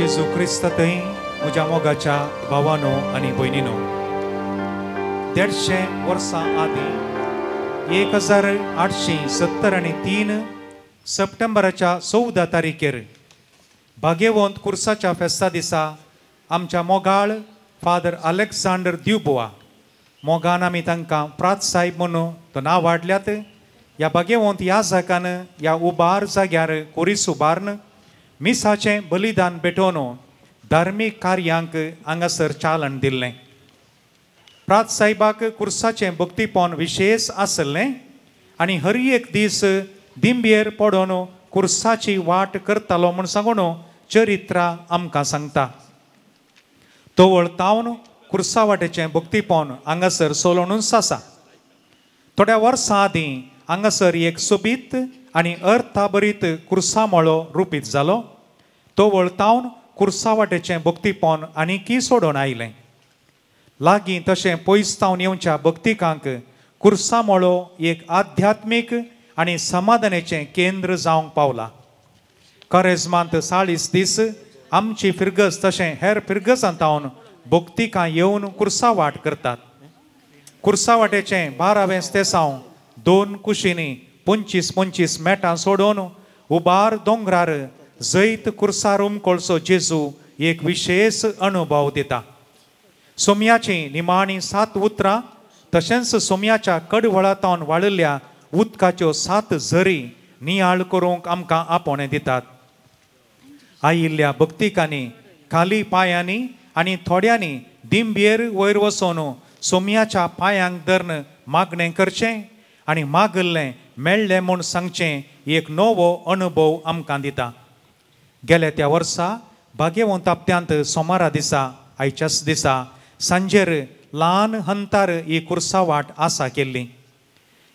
जेजू क्रिस्त थंय म्हज्या मोगाच्या भावानो आनी भयणीनो, 150 वर्सां आदीं 1873 सप्टेंबराच्या 14 तारखेर भाग्यवंत कुर्साच्या फेस्ता दिसा आमच्या मोगाळ फादर अलेक्झांडर द्युबोआ मोगान आमी तांकां प्रात साहेब म्हणून तो नांव वाडल्यात. ह्या भाग्यवंत ह्या जाकान ह्या उबार जाग्यार कोरीस उबारन मिसाचें बलिदान भेटोवन धार्मीक कार्यांक हांगासर चालन दिल्लें. प्रात साहेबाक कुर्साचें भक्तीपण विशेश आसलें आनी हर एक दीस दिंबेर पडोन कुर्साची वाट करतालो म्हूण सांगून चरित्रा आमकां सांगता. तवळ तावन कुर्सा वाटेचें भक्तीपण हांगासर सोलोनूच आसा. थोड्या वर्सां आदीं हांगासर एक सोबीत आनी अर्थाभरीत कुर्सा मळो रुपीत जालो. तवळ तावन कुर्सा वाटेचें भक्तीपण आनीकी सोडून आयलें. लागीं तशें पयस तावन येवच्या भक्तिकांक कुर्सा मळो एक आध्यात्मीक आनी समाधानाचें केंद्र जावंक पावला. करेजमांत 40 दीस आमची फिरगज तशें हेर फिरगजां तावन भक्तिकां येवन कुर्सा वाट करतात. कुर्सा वाटेचें 12वें स्तेसांव 2 कुशींनी 25-25 मेटां सोडून उबार दोंगरार जैत कुर्सार उमकोळचो जेजू एक विशेश अनुभव दिता. सोम्याची निमाणी 7 उतरां तशेंच सोम्याच्या कडवळांतावन वाडिल्ल्या उदकाच्यो 7 झरी नियाळ करूंक आमकां आपोवणें दितात. आयिल्ल्या भक्तिकांनी खाली पांयांनी आनी थोड्यांनी दिंबेर वयर वचून सोम्याच्या पांयांक धरून मागणें करचें आनी मागल्लें मेळ्ळें म्हूण सांगचें एक नवो अनुभव आमकां दिता. गेल्या त्या वर्सा भाग्यवंत हप्त्यांत सोमारा दिसा आयच्याच दिसा सांजेर ल्हान हंतार ही कुर्सा वाट आसा केल्ली.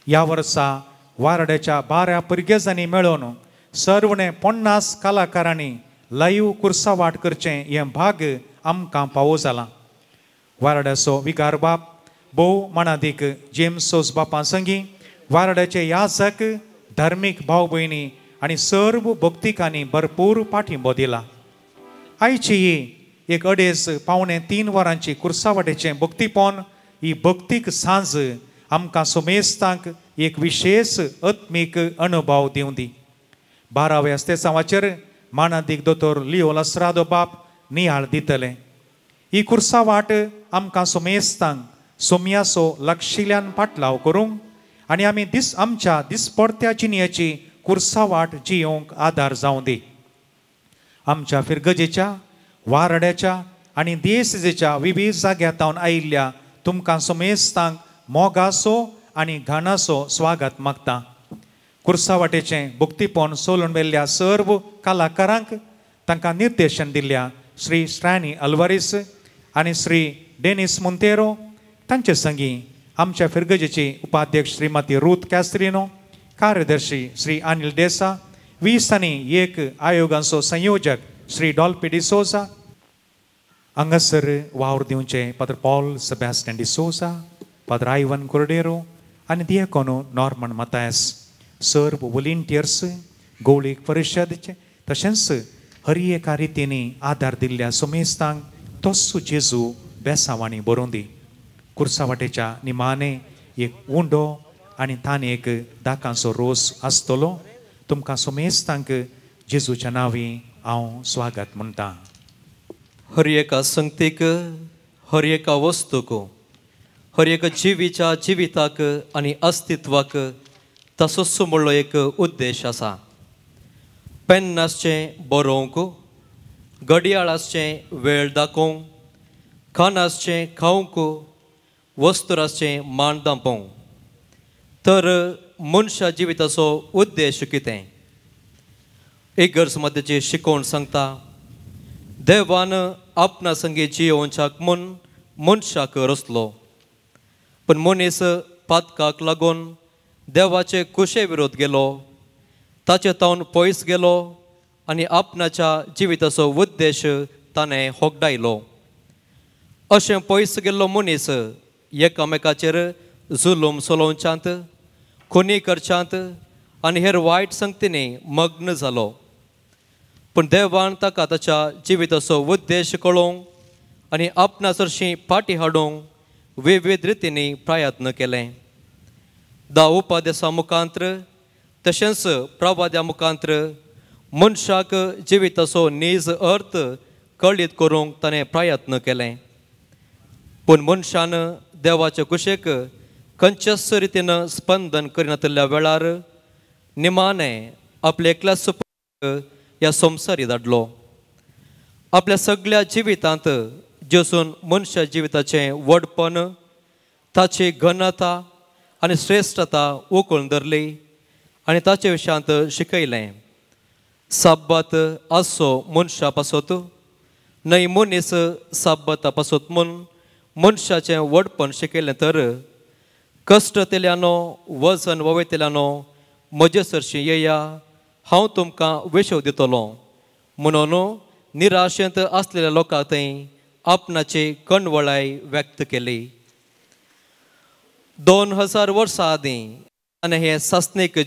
ह्या वर्सा वारड्याच्या 12 पुर्गेजांनी मेळोवन सर्वणे 50 कलाकारांनी लायव कुर्सा वाट करचें हें भाग आमकां फावो जालां. वारड्याचो विगार बाप भोव मानादीक जेम्स सोज बापां संगी वारड्याचे याजक धार्मीक भाव भयणी आनी सर्व भक्तिकांनी भरपूर पाठिंबो दिला. आयची ही एक 2.5 2.75 वरांची कुर्सा वाटेचें भक्तीपण ही भक्तीक सांज आमकां सुमेस्तांक एक विशेश आत्मीक अनुभव दिवं दी. 12व्या स्तेसांवाचेर मानादीक दोतोर लियो लसरादो बाप नियाळ दितले. ही कुर्सा वाट आमकां सुमेस्तांक सोम्याचो लक्षिल्यान पाटलाव करूंक आनी आमी आमच्या दिसपडत्या जिणेची कुर्सा वाट जियोवंक आदार जावं दी. आमच्या फिरगजेच्या वारड्याच्या आनी देसेच्या विविध जाग्यार तावन आयिल्ल्या तुमकां सुमेस्तांक मोगाचो आनी घाणाचो स्वागत मागता. कुर्सा वाटेचें भक्तीपण सोलून व्हेल्ल्या सर्व कलाकारांक तांकां निर्देशन दिल्ल्या श्री श्रानी अल्वारीस आनी श्री डेनिस मोंतेरो तांचे संगी आमच्या फिरगजेची उपाध्यक्ष श्रीमती रूथ कॅस्त्रिनो, कार्यदर्शी श्री अनिल डेसा, 20 आनी 1 आयोगांचो संयोजक श्री डॉल्पी डिसोजा, हांगासर वावर दिवचे Father Paul Sebastian D'Souza, Father Ivan Cordeiro आनी दियाकोनो नॉर्मन मतायस, सर्व वॉलंटियर्स, गोवळीक परिशदचे तशेंच हर एका रितींनी आदार दिल्ल्या सुमेस्तांक तस्सो जेजू बेसांवांनी बरोवन दी. कुर्सा वाटेच्या निमाणे एक उंडो आनी ताणें एक दाकांचो रोस आसतलो. तुमकां सुमेस्तांक जेजूच्या नांवी हांव स्वागत म्हणटा. हर एका संगतीक, हर एका वस्तूक, हर एका जिवीच्या जिविताक आनी अस्तित्वाक तसोच म्हणलो एक उद्देश आसा. पेन आसचें बरोवंक, घडयाळ आसचें वेळ दाखोवंक, खाण आसचें खावंक, वस्तूर आसचें मान दांपोवंक. तर मनशा जिविताचो उद्देश कितें? इगर्ज मध्याची शिकोवण सांगता, देवान आपणा संगी जियोवच्याक म्हूण मनशाक रचलो, पूण मनीस पातकाक लागून देवाचे कुशे विरोध गेलो, ताचे तावन पयस गेलो आनी आपणाच्या जिविताचो उद्देश ताणें होगडायलो. अशें पयस गेल्लो मनीस एकामेकाचेर जुलूम चलोवच्यांत, खुनी करच्यांत आनी हेर वायट संगतींनी मग्न जालो. पूण देवान ताका ताच्या जिविताचो उद्देश कळोवंक आनी आपणा सरशीं फाटी हाडूंक विविध रितींनी प्रयत्न केले. दा उपदेसा मुखांत्र तशेंच प्रवाद्या मुखांत्र मनशाक जिविताचो नीज अर्थ कळीत करूंक ताणें प्रयत्न केले. पूण मनशान देवाचे कुशेक खंयच्याच रितीन स्पंदन करिनातिल्ल्या वेळार निमाणें आपले एकल्याच ह्या संवसारी धाडलो. आपल्या सगळ्या जिवितांत जेजून मनशा जिविताचें व्हडपण, ताची घनता आनी श्रेश्ठता उखलून धरली आनी ताचे विशयांत शिकयलें. साब्बात आसचो मनशा पासत न्हय मनीस साब्बाता पासत म्हूण मनशाचें व्हडपण शिकयलें तर कश्टतेल्यानो वजन वयतल्यानो म्हजे सरशीं येया, हांव तुमकां वेशव दितलो म्हणून निराशेंत आसलेल्या लोकां थंय आपणाची कणवळाय व्यक्त केली. 2000 वर्सां आदीं आनी हें सासणीक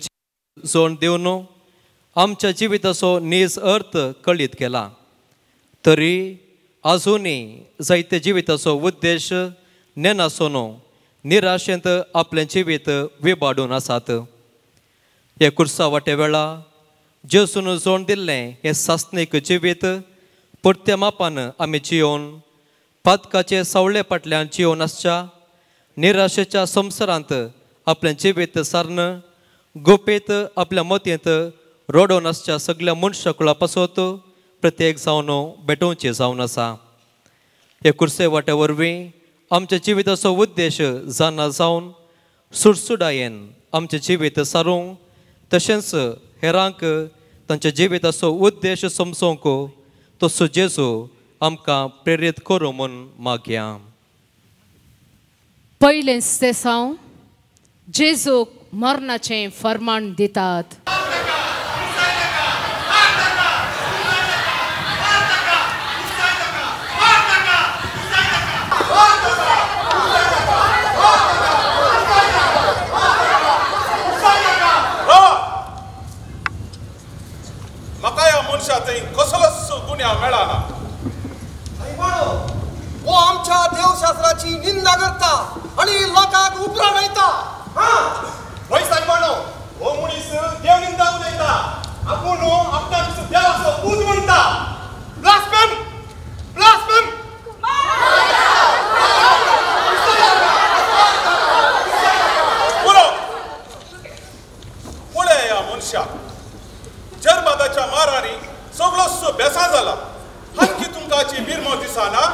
जोड दिवन आमच्या जिविताचो नीज अर्थ कळीत केला. तरी आजुनूय जायते जिविताचो उद्देश नेनासोन निराशेंत आपलें जिवीत विबाडून आसात. हे कुर्सा वाटे वेळा जेजून जोड दिल्लें हें सासणीक जिवीत परत्या मापान आमी जियोवन पातकाचे सावळे फाटल्यान जियोवन आसच्या निराशेच्या संवसारांत आपलें जिवीत सारन गोपेत आपल्या मतींत रडोवन आसच्या सगळ्या मनशाकुळा पासत प्रत्येक जावन भेटोवचें जावन आसा. हे कुर्से वाट्या वरवीं आमच्या जिविताचो उद्देश जाणा जावन सुडसुडायेन आमचें जिवीत सारूंक तशेंच हेरांक तांच्या जिविताचो उद्देश समजोवंक तसो जेजू आमकां प्रेरीत करूं म्हूण मागया. पयलें सेसांव जेजूक मरणाचें फर्मान दितात. म्हाका ह्या मनशा थंय कसलोच गुन्यांव मेळना. हो आमच्या देवशास्त्राची निंदा करता आनी लोकांक उपरांत. हय सायबानो, हो मनीस देव निंदा उलयता, आपूण आपणाक देवाचो पूत म्हणटा. Blaspheme, blaspheme. पुरो पळय ह्या मनशाक जर्मादाच्या मारांनी सगळोच बेसा जाला. आणखी तुमकां बिरमो दिसना?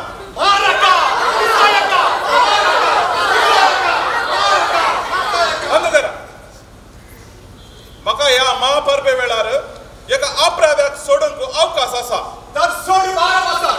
म्हाका ह्या महापरबे वेळार एका अपराध्याक सोडूंक अवकाश आसा तर सोड आसा.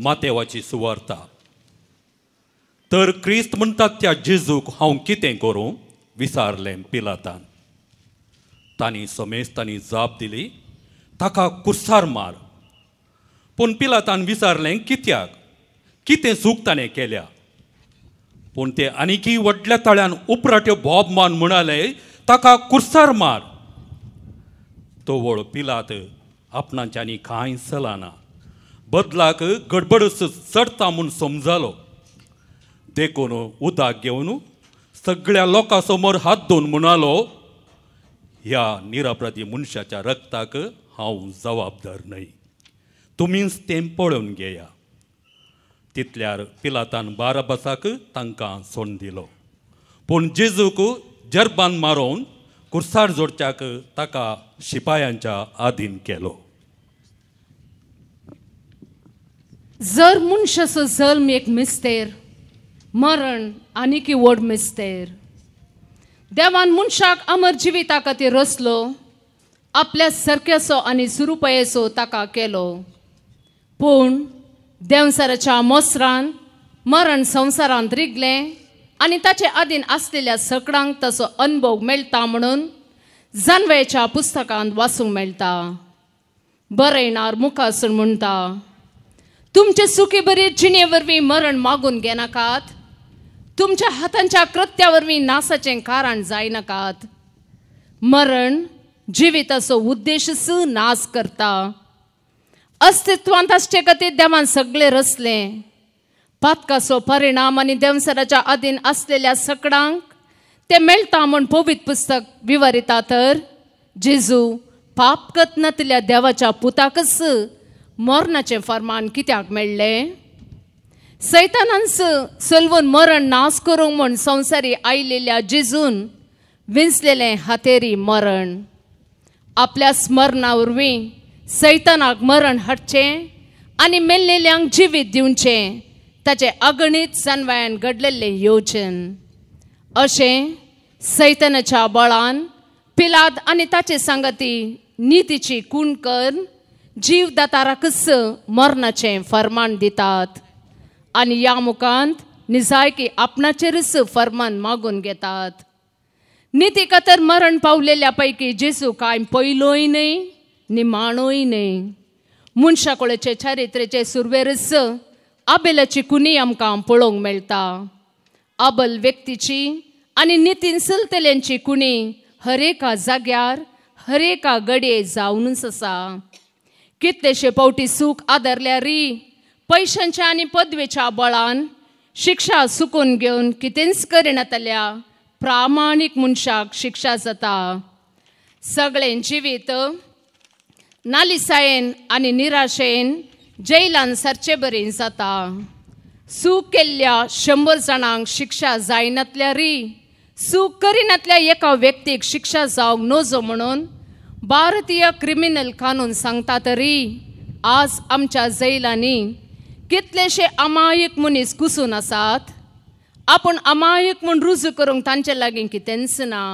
मातेवाची सुवार्ता. तर क्रिस्त म्हणटात त्या जेजूक हांव कितें करूं विचारलें पिलातान. तांणी समेस्तांनी जाप दिली, ताका कुर्सार मार. पूण पिलातान विचारलें, कित्याक, कितें चूक ताणें केल्या? पूण ते आनीकय व्हडल्या ताळ्यान उपराट्यो बोब मान म्हणाले, ताका कुर्सार मार. तवळ पिलात आपणाच्यांनी कांय चलना, बदलाक गडबडच चडता म्हूण समजालो. देखून उदक घेवन सगळ्या लोकां समोर हात धुवन म्हणालो, ह्या निरपराधी मनशाच्या रक्ताक हांव जबाबदार न्हय, तुमीच तें पळोवन घेया। तितल्यार पिलातान बाराबासाक तांकां सोडून दिलो, पूण जेजूक जर्बान मारोवन कुर्सार जोडच्याक ताका शिपायांच्या आधीन केलो। जर मनशाचो जल्म एक मिस्तेर, मरण आनीक व्हड मिस्तेर। देवान मनशाक अमर जिविता खातीर रचलो, आपल्या सारक्याचो आनी सुरुपायेचो ताका केलो। पूण देंवचाराच्या मोसरान मरण संवसारांत रिगलें आनी ताचे आदीन आसलेल्या सकडांक ताचो अनुभव मेळटा म्हणून जानवेच्या पुस्तकांत वाचूंक मेळटा। बरयणार मुखासून म्हणटा, तुमचे सुखी बरी जिणे वरवीं मरण मागून घेनाकात, तुमच्या हातांच्या कृत्या वरवीं नासाचें कारण जायनाकात। मरण जिविताचो उद्देशच नाश करता। अस्तित्वांत आसचे खातीर देवान सगळें रचलें। पातकाचो परिणाम आनी देंवचाराच्या आदीन आसलेल्या सकडांक तें मेळटा म्हूण पवित्र पुस्तक विवरिता। तर जेजू पाप कतनातल्या देवाच्या पुताकच मरणाचें फर्मान कित्याक मेळ्ळें? सैतानांच सलवून मरण नाश करूंक म्हूण संवसारी आयिल्ल्या जेजून विंचलेलें हातेरी मरण। आपल्या स्मरणा वरवीं सैतानाक मरण हाडचें आनी मेल्लेल्यांक जिवीत दिवचें ताचें अगणीत जानव्यान घडलेलें योजन। अशें सैतानाच्या बळान पिलाद आनी ताचे सांगाती नितीची खूण कर जीव दाताराकच मरणाचें फर्मान दितात आनी ह्या मुखांत निजायकी आपणाचेरच फर्मान मागून घेतात। निती खातीर मरण पावलेल्या पैकी जेजू कांय पयलोय न्हय निमाणोय न्हय। मनशाकोळेचे चारित्र्याचे सुरवेरच आबेलाची कुनी आमकां पळोवंक मेळटा। आबल व्यक्तीची आनी नितीन चलतल्यांची कुणी हर एका जाग्यार हर एका गडये जावनूच आसा। कितलेशे फावटी सूख आदरल्यारय पयशांच्या आनी पदवेच्या बळान शिक्षा सुकून घेवन कितेंच करिनातल्या प्रामाणीक मनशाक शिक्षा जाता। सगळें जिवीत नालिसायेन आनी निराशेन जैलान सरचे बरें जाता। सूख केल्ल्या 100 जाणांक शिक्षा जायनातल्यारय सूख करिनातल्या एका व्यक्तीक शिक्षा जावंक नजो म्हणून भारतीय क्रिमिनल कानून सांगता। तरी आज आमच्या जैलांनी कितलेशे अमायक मनीस कुसून आसात। आपूण अमायक म्हूण रुजू करूंक तांचे लागीं कितेंच ना।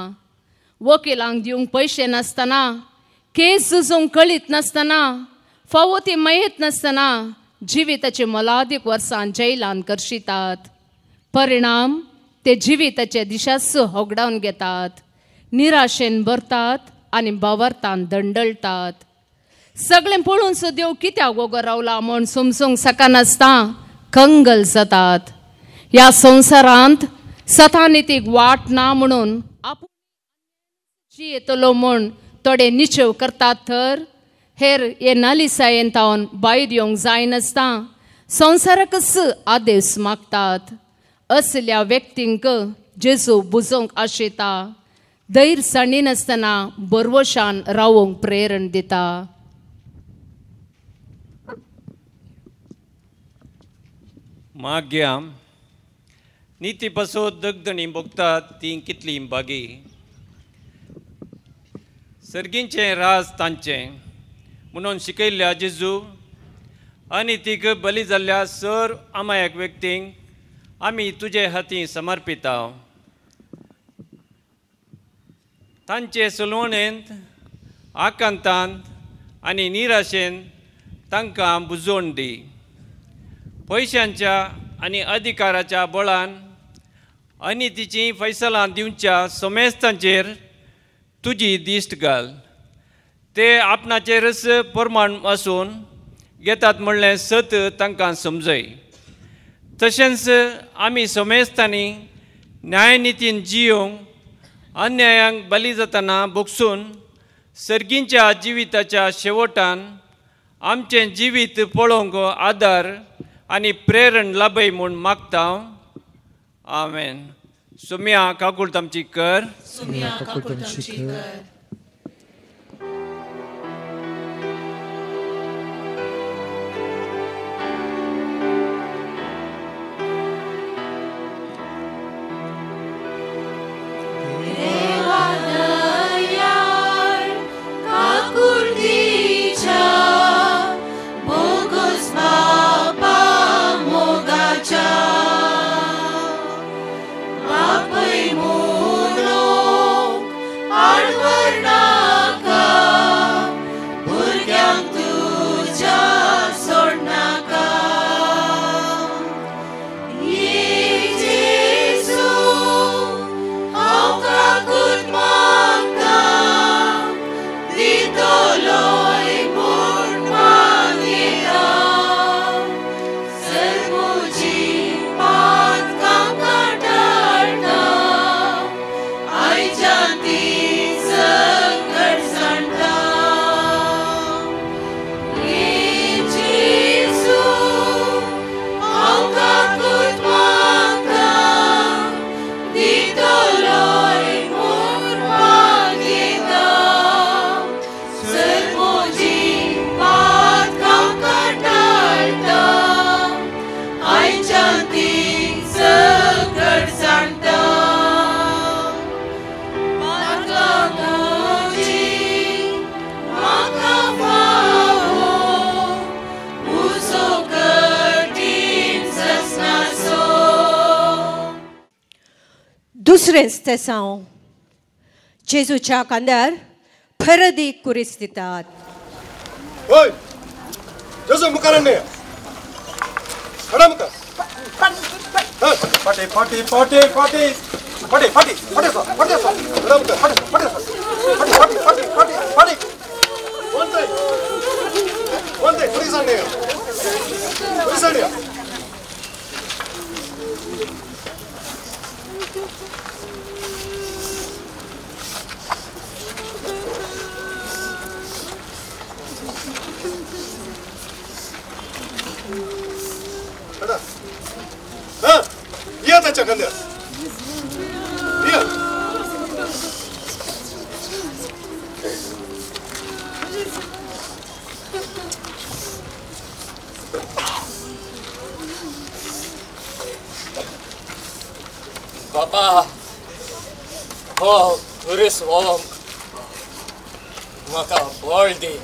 वकिलांक दिवंक पयशे नासतना, केस झुजूंक कळीत नासतना, फावो ती मयत नासतना जिविताचे मोलादीक वर्सां जैलान करशितात। परिणाम ते जिविताचे दिशाच होगडावन घेतात, निराशेन भरतात आनी बावरतान दंडळटात। सगळें पळोवन सुद्दां देव कित्याक वोगो रावला म्हूण समजूंक शकनासतना कंगल जातात। ह्या संवसारांत सतानितीक वाट ना म्हणून आपूण जियेतलो म्हूण थोडे निचेव करतात, तर हेर हे नालिसायेन तावन भायर येवंक जायनासतना संवसाराकच आदेश मागतात। असल्या व्यक्तींक जेजू बुजोवंक आशेता, धैर्य सांडिनासतना बरवशान रावोंक प्रेरण दिता। माग्या निती पासत दगदणी भोगतात ती कितली बागी, सर्गींचें राज तांचें म्हणून शिकयल्ल्या जेजू आनी तीक बली जाल्ल्या सर अमायक व्यक्तींक आमी तुजे हाती समर्पिता। तांचे सलवणेंत आकांतांत आनी निराशेन तांकां बुजोवन दी। पयशांच्या आनी अधिकाराच्या बळान आनी तिची फैसलां दिवच्या समेस्तांचेर तुजी दिश्ट घाल। ते आपणाचेरच प्रमाण आसून घेतात म्हणलें सत तांकां समजय। तशेंच आमी समेस्तांनी न्यायनितीन जियोंक अन्यायांक बली जातना भोगसून सर्गींच्या जिविताच्या शेवटान आमचें जिवीत पळोवंक आदार आनी प्रेरण लाभय म्हूण मागता। आमेन. सुम्या काकूळ आमची कर. सुम्या काकूळ आमची कर. दुसरेंच तेसांव जेजूच्या खांद्यार फरदी कुरीस दितात. जेजू मुखार मुखार फाटी फाटी फाटी फाटी फाटी फाटी फाटी फाटी फाटी फाटी फाटी फाटी फाटी फाटी या ताच्या खांद्यार या. बाबा हो खुरीस व्होंक म्हाका बळ दी.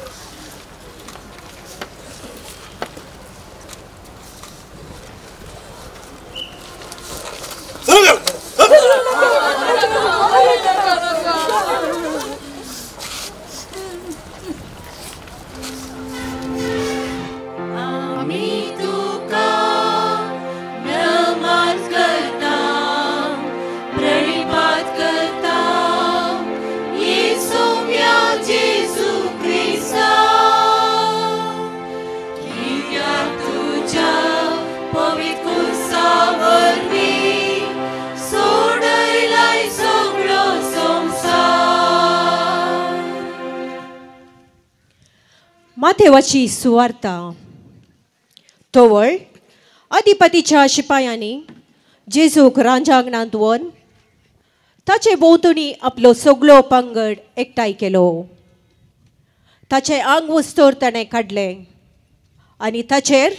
माथेवाची सुवार्ता. तोवळ अधिपतीच्या शिपायांनी जेजूक रांजांगणांत व्हरून ताचे भोंवतणी आपलो सगळो पंगड एकठांय केलो. ताचें आंग वस्तूर ताणें काडलें आनी ताचेर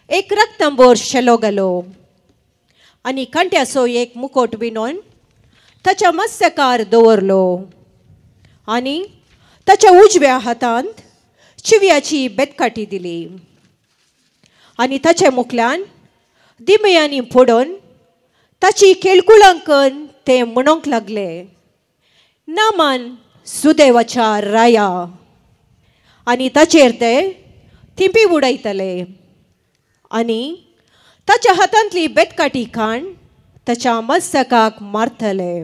एक रक्तंबोर शेलो घालो आनी कांट्याचो एक मुकोट विणून ताच्या मस्तकार दवरलो आनी ताच्या उजव्या हातांत चिव्याची बेतकाठी दिली आनी ताच्या मुखल्यान दिमयांनी फोडून ताची केळकुळांकन ते म्हणूंक लागले, नामान सुदैवाच्या राया. आनी ताचेर ते थिंपी उडयतले आनी ताच्या हातांतली बेतकाठी खाण ताच्या मस्तकाक मारतले.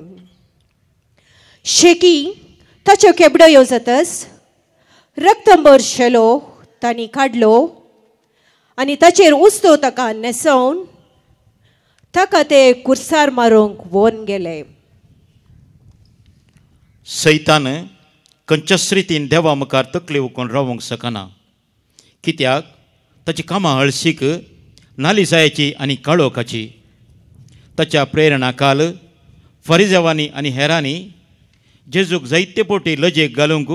शेकी ताच्यो केबड्यो जातच रक्तंबर शेलो तांणी काडलो आनी ताचेर उस्तो ताका न्हेसोवन ताका ते कुर्सार मारूंक व्हरून गेले. सैतान खंयच्याच रितीन देवा मुखार तकली उखून रावंक शकना, कित्याक ताची कामां हळशीक नालिसायेची आनी काळोखाची. ताच्या प्रेरणा काल फरिजावांनी आनी हेरांनी जेजूक जायते पोटी लजेक घालूंक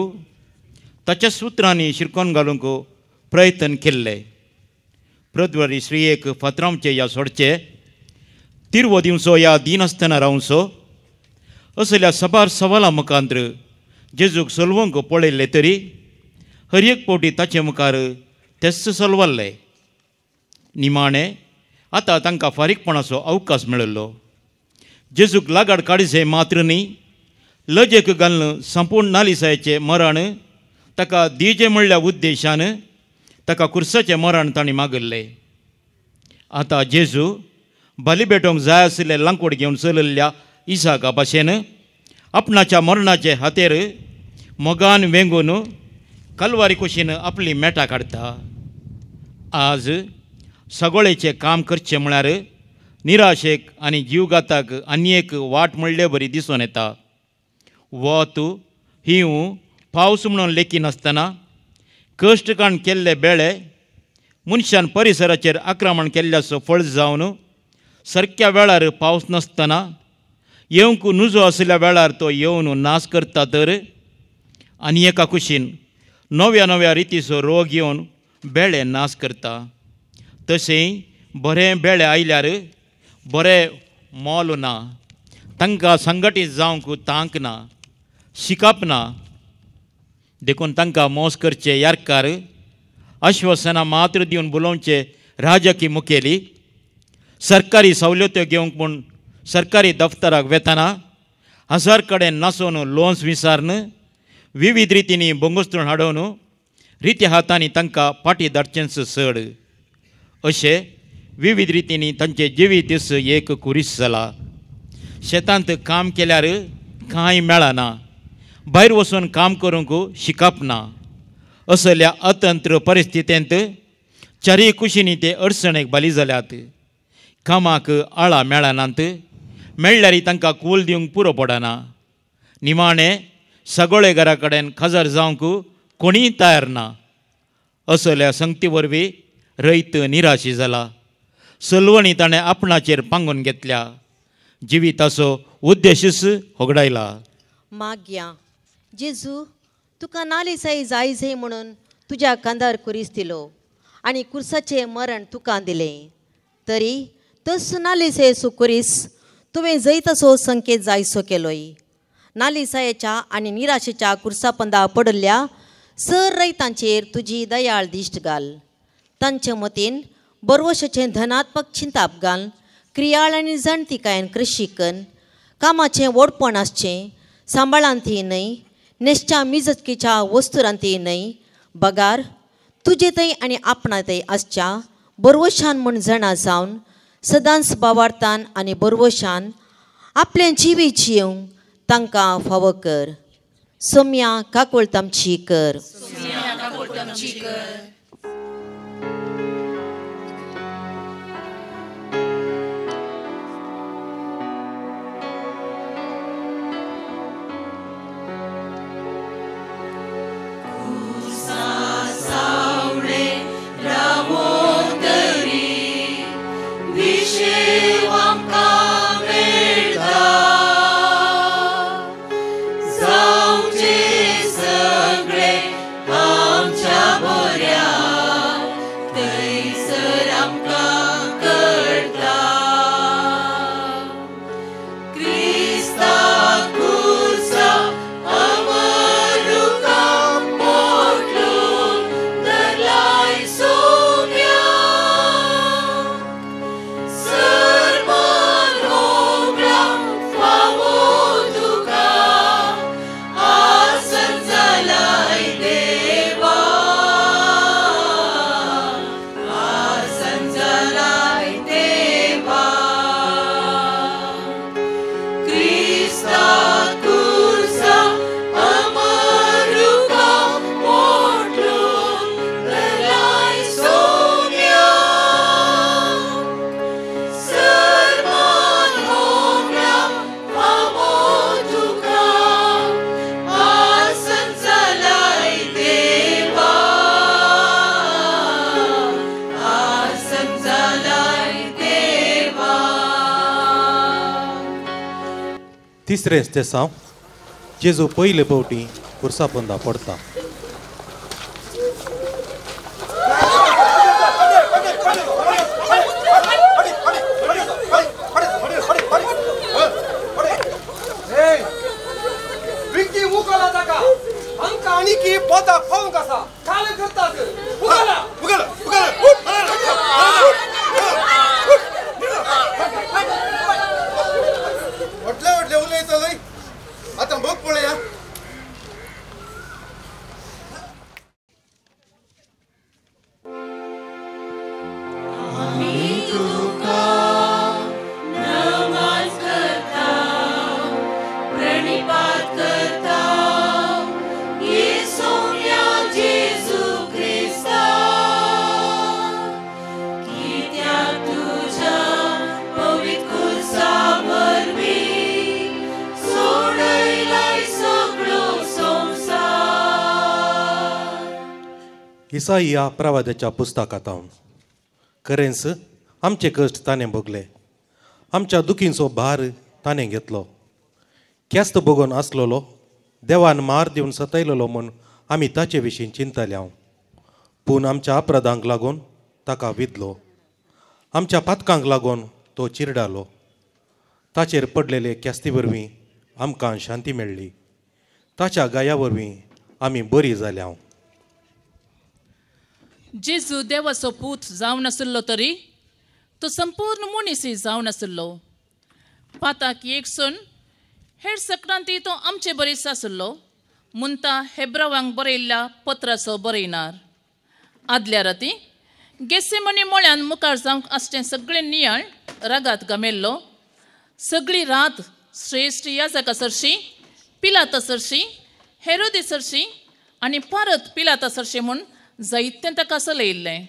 ताच्या सुत्रांनी शिरकोन घालूंक प्रयत्न केल्ले. प्रद्वारी स्त्रियेक फातरावचे या सोडचे, तिरवो दिवचो या दिनासतना रावचो असल्या साबार सवालां मुखांत्र जेजूक सलवंक पळयल्ले तरी हर एक पावटी ताचे मुखार तेच सलवल्ले. निमाणें आतां तांकां फारीकपणाचो अवकाश मेळिल्लो. जेजूक लागाड काडचे मात्र न्ही, लजेक घालून संपूर्ण नालिसायेचें मरण ताका दिजें म्हणल्या उद्देशान ताका कुर्साचें मरण तांणी मागिल्लें. आतां जेजू बली भेटोवंक जाय आशिल्लें लांकूड घेवन चलिल्ल्या इसाका भाशेन आपणाच्या मरणाचे हातेर मोगान वेंगून कलवारी कुशीन आपली मेटां काडटा. आज सगळेचें काम करचें म्हळ्यार निराशेक आनी जीवघाताक आनी एक वाट म्हणले बरी दिसून येता. वत हिंव पावस म्हणून लेखिनासतना कश्ट काण केल्ले बेळे मनशान परिसराचेर आक्रमण केल्ल्याचो फळ जावन सारक्या वेळार पावस नासतना येवंक नुजो आशिल्ल्या वेळार तो येवन नाश करता. तर आनी एका कुशीन नव्या नव्या रितीचो रोग येवन बेळे नाश करता. तशें बरें बेळे आयल्यार बरें मोल ना, तांकां संघटीत जावंक तांक ना, शिकप ना, देखून तांकां मोस करचे यारकार आश्वासनां मात्र दिवन बोलोवचे राजकी मुखेली सरकारी सवलत्यो घेवंक म्हूण सरकारी दफ्तराक वेतना हजार कडेन नासोवन लोन्स विसारून विविध रितींनी बोंगोस्तून हाडोवन रित्या हातांनी तांकां फाटी धाडचेंच चड अशें विविध रितींनी तांचे जिवीत एक कुरीस जाला. शेतांत काम केल्यार कांय मेळना, भायर वचून काम करूंक शिकप ना. असल्या अतंत्र परिस्थितींत चारय कुशींनी ते अडचणेक बली जाल्यात. कामाक आळां मेळनात, मेळ्ळ्यार तांकां कूल दिवंक पुरो पडना. निमाणें सगळे घरा कडेन खाजर जावंक कोणीय तयार ना. असल्या संगती वरवीं रयत निराशी जाला. सलवणी ताणें आपणाचेर पांगून घेतल्या, जिविताचो उद्देशूच होगडायला. माग्या जेजू, तुका नालिसाई जाय जाय म्हणून तुज्या कांदार कुरीस दिलो आनी कुर्साचें मरण तुका दिलें, तरी तस नालिसायेचो कुरीस तुवें जैताचो संकेत जायसो केलोय. नालिसायेच्या आनी निराशेच्या कुर्सापंदा पडिल्ल्या सर रयतांचेर तुजी दयाळ दिश्ट घाल. तांचे मतीन बरवशाचें धनात्मक चिंताप घाल, क्रियाळ आनी जाणतिकायेन कृशीकन कामाचें व्हडपण आसचें, सांबाळांती न्हय, नेसच्या मिजकीच्या वस्तुरांती न्हय, बगार तुजे थंय आनी आपणा थंय आसच्या बरवशान म्हूण जाणा जावन सदांच बावार्थान आनी बरवशान आपलें जिवीत जियेवंक तांकां फावो कर. सोम्या काकुळट आमची कर. आमच्या बऱ्या तिसरें तेसांव जेजू पयले पावटी खुर्सा पोंदा पडता. इसाईया प्रवादाच्या पुस्तकांत हांव खरेंच आमचे कश्ट ताणें भोगले, आमच्या दुखींचो भार ताणें घेतलो. ख्यास्त भोगून आसलेलो देवान मार दिवन सतयलेलो म्हूण आमी ताचे विशीं चिंतले हांव, पूण आमच्या अपराधांक लागून ताका विदलो, आमच्या पातकांक लागून तो चिरडालो. ताचेर पडलेले ख्यास्ती वरवीं आमकां शांती मेळ्ळी, ताच्या गाया वरवीं आमी बरी जाल्या हांव. जेजू देवाचो पूत जावन आशिल्लो तरी तो संपूर्ण मनीसय जावन आशिल्लो. पाताक एक सून हेर सक्रांती तो आमचे बरीच आशिल्लो म्हणटा हेब्रावांक बरयल्ल्या पत्राचो बरयणार. आदल्या राती गेसेमनी मोळ्यान मुखार जावंक आसचें सगळें नियाळ रागात गमेल्लो. सगळी रात श्रेश्ठ याजका सरशी, पिलाता सरशी, हेरोदी सरशी आनी परत पिलाता सरशी म्हूण जायतें ताका चलयिल्लें.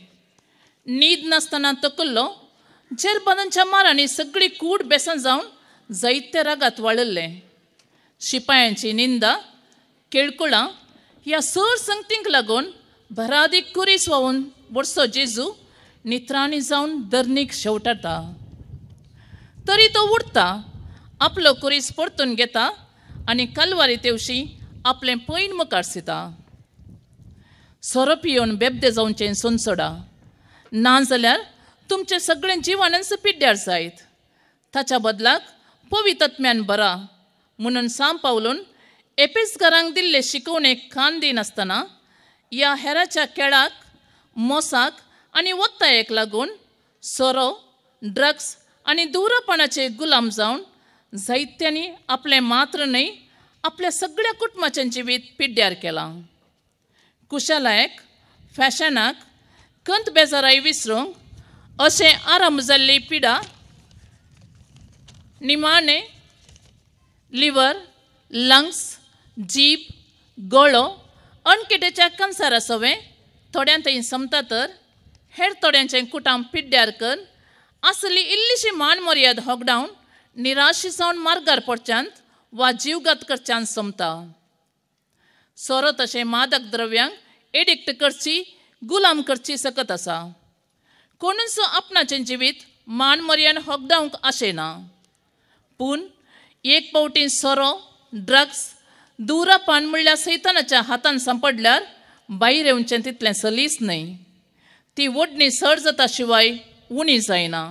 न्हीद नासतना तकल्लो जेरबादांच्या मारांनी सगळी कूड बेसन जावन जायते रागात वाळिल्लें. शिपायांची निंदा केळकुळां ह्या सर संगतींक लागून भरादीक कुरीस व्हांवून वर्सो जेजू नित्राणी जावन दर्नीक शेवटाता. तरी तो उडता, आपलो कुरीस परतून घेता आनी कालवारी तेवशी आपलें पैन मुखार दिता. सोरो पियोवन बेबदे जावचें सोनसोडा, ना जाल्यार तुमचें सगळें जिवानच पिड्ड्यार जायत. ताच्या बदलाक पवितत्म्यान बरा म्हणून साम पावलून एपेसकारांक दिल्ले शिकवणेक कान दिनासतना ह्या हेराच्या खेळाक, मोसाक आनी वत्तायेक लागून सोरो, ड्रग्स आनी धुवरापणाचे गुलाम जावन जायत्यांनी आपलें मात्र न्हय आपल्या सगळ्या कुटुंबाचें जिवीत पिड्ड्यार केलां. कुशलायक, फॅशनाक, कंत बेजाराय विसरूंक अशें आराम जाल्ली पिडा निमाणे लिवर, लंग्स, जीब, गळो अणकिटेच्या कन्सरा सवें थोड्यां थंय समता तर हेर थोड्यांचें कुटाम पिड्ड्यार कर आसली इल्लीशी मान मर्याद होगडावन निराशी जावन मार्गार पडच्यांत वा जीवघात करच्यांत समता. सोरो तशें मादक द्रव्यांक एडिक्ट करची, गुलाम करची सकत आसा. कोणूच आपणाचें जिवीत मान मर्यान होगडावंक आशेना, पूण एक पावटी सोरो, ड्रग्स, दुरापान म्हणल्यार सैतानाच्या हातान सांपडल्यार भायर येवचें तितलें सलीस न्हय. ती ओडणी सर जाता शिवाय उणी जायना.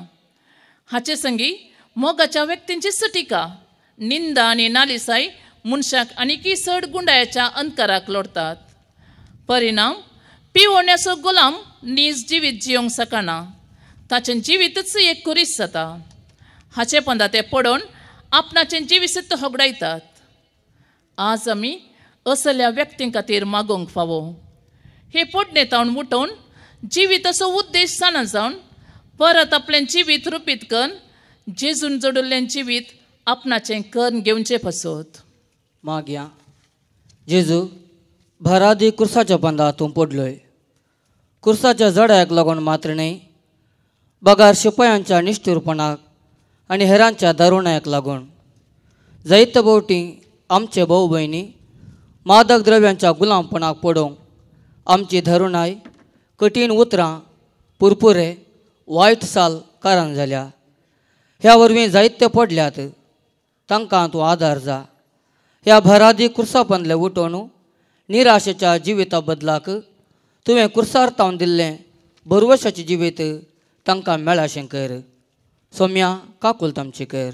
हाचे संगी मोगाच्या व्यक्तींची सटिका, निंदा आनी नालिसाय मनशाक आनीकय चड गुंडायाच्या अंधकाराक लोडतात. परिणाम पिवोण्याचो गुलाम नीज जिवीत जियोंक शकना, ताचें जिवीतच एक कुरीस जाता. हाचे पंदा ते पडोवन आपणाचें जिवीत होगडायतात. आज आमी असल्या व्यक्तीं खातीर मागोवंक फावो. हे पोडणे तावन उठोवन जिविताचो उद्देश जाणा जावन परत आपलें जिवीत रुपीत करून जेजून जोडिल्लें जिवीत आपणाचें करून घेवचें पसत. मागया जेजू भरादी कुर्साच्या बांदा तूं पडलोय. कुर्साच्या जड्याक लागून मात्र न्हय, बगार शिपायांच्या निश्ठूरपणाक आनी हेरांच्या दारुण्याक लागून. जायते भोवटी आमचे भाव भयणी मादक द्रव्यांच्या गुलामपणाक पडोवंक आमची धरुणाय, कठीण उतरां, पुरपुरे, वायट साल कारण जाल्या. ह्या वरवीं जायते पडल्यात. तांकां तूं आदार जा. ह्या भरादी कुर्सापंदले उठोवन निराशेच्या जिविता बदलाक तुवें कुर्सार तावन दिल्लें बरवशाचें जिवीत तांकां मेळाशें कर. सोम्या काकुल तामची कर.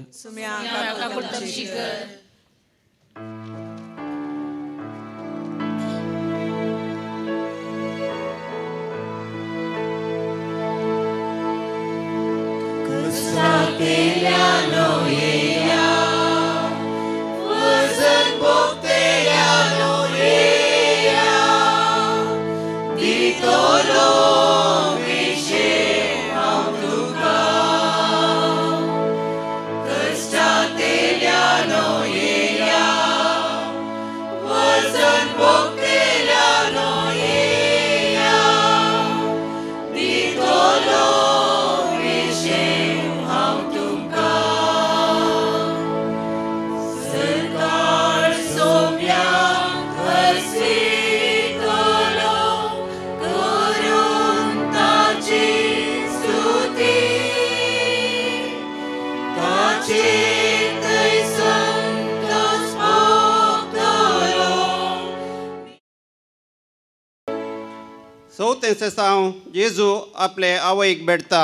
चवथें सेसांव जेजू आपले आवयक भेटता.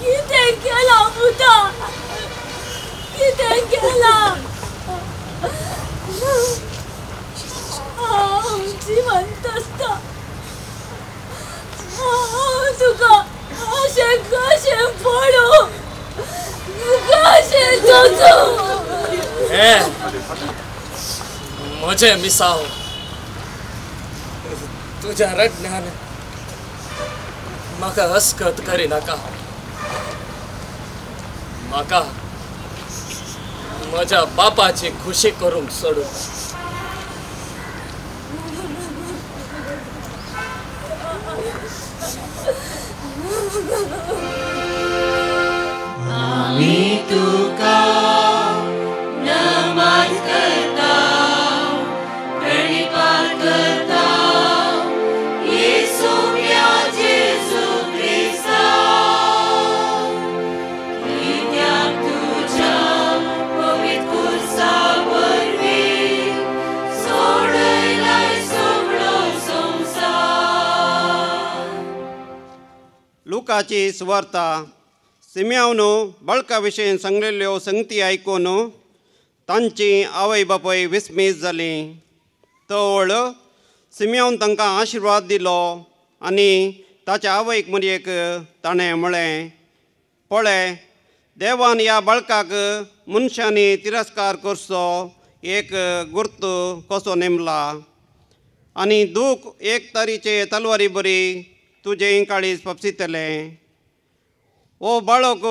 कितें केलां पुता, कितें केलां? हांव जिवंत आसता, हांव तुका अशें कशें पळोवं, कशें सोसूं? म्हजें मिसांव तुज्या रडण्यान म्हाका अस्कत करिनाका. म्हाका म्हज्या बापाची खुशी करूंक सोडूं. आमी तुका नमन करता, प्रणिपात करता, येसू म्या जेजू क्रिस्ता, कित्याक तुज्या पवित्र कुर्सा वरवीं सोडयलाय सगळो संवसार. लुकाची सुवार्ता. सिम्यावन बळका विशीं सांगलेल्यो संगती आयकून तांची आवय बापूय विस्मीत जालीं. तवळ सिम्यावन तांकां आशिर्वाद दिलो आनी ताच्या आवयक मरयेक ताणें म्हळें, पळय, देवान ह्या बाळकाक मनशांनी तिरस्कार करचो एक गुर्त कसो नेमला आनी दूख एक तरेचे तलवारी बरी तुजें काळीज पपसितलें. ओ बाळक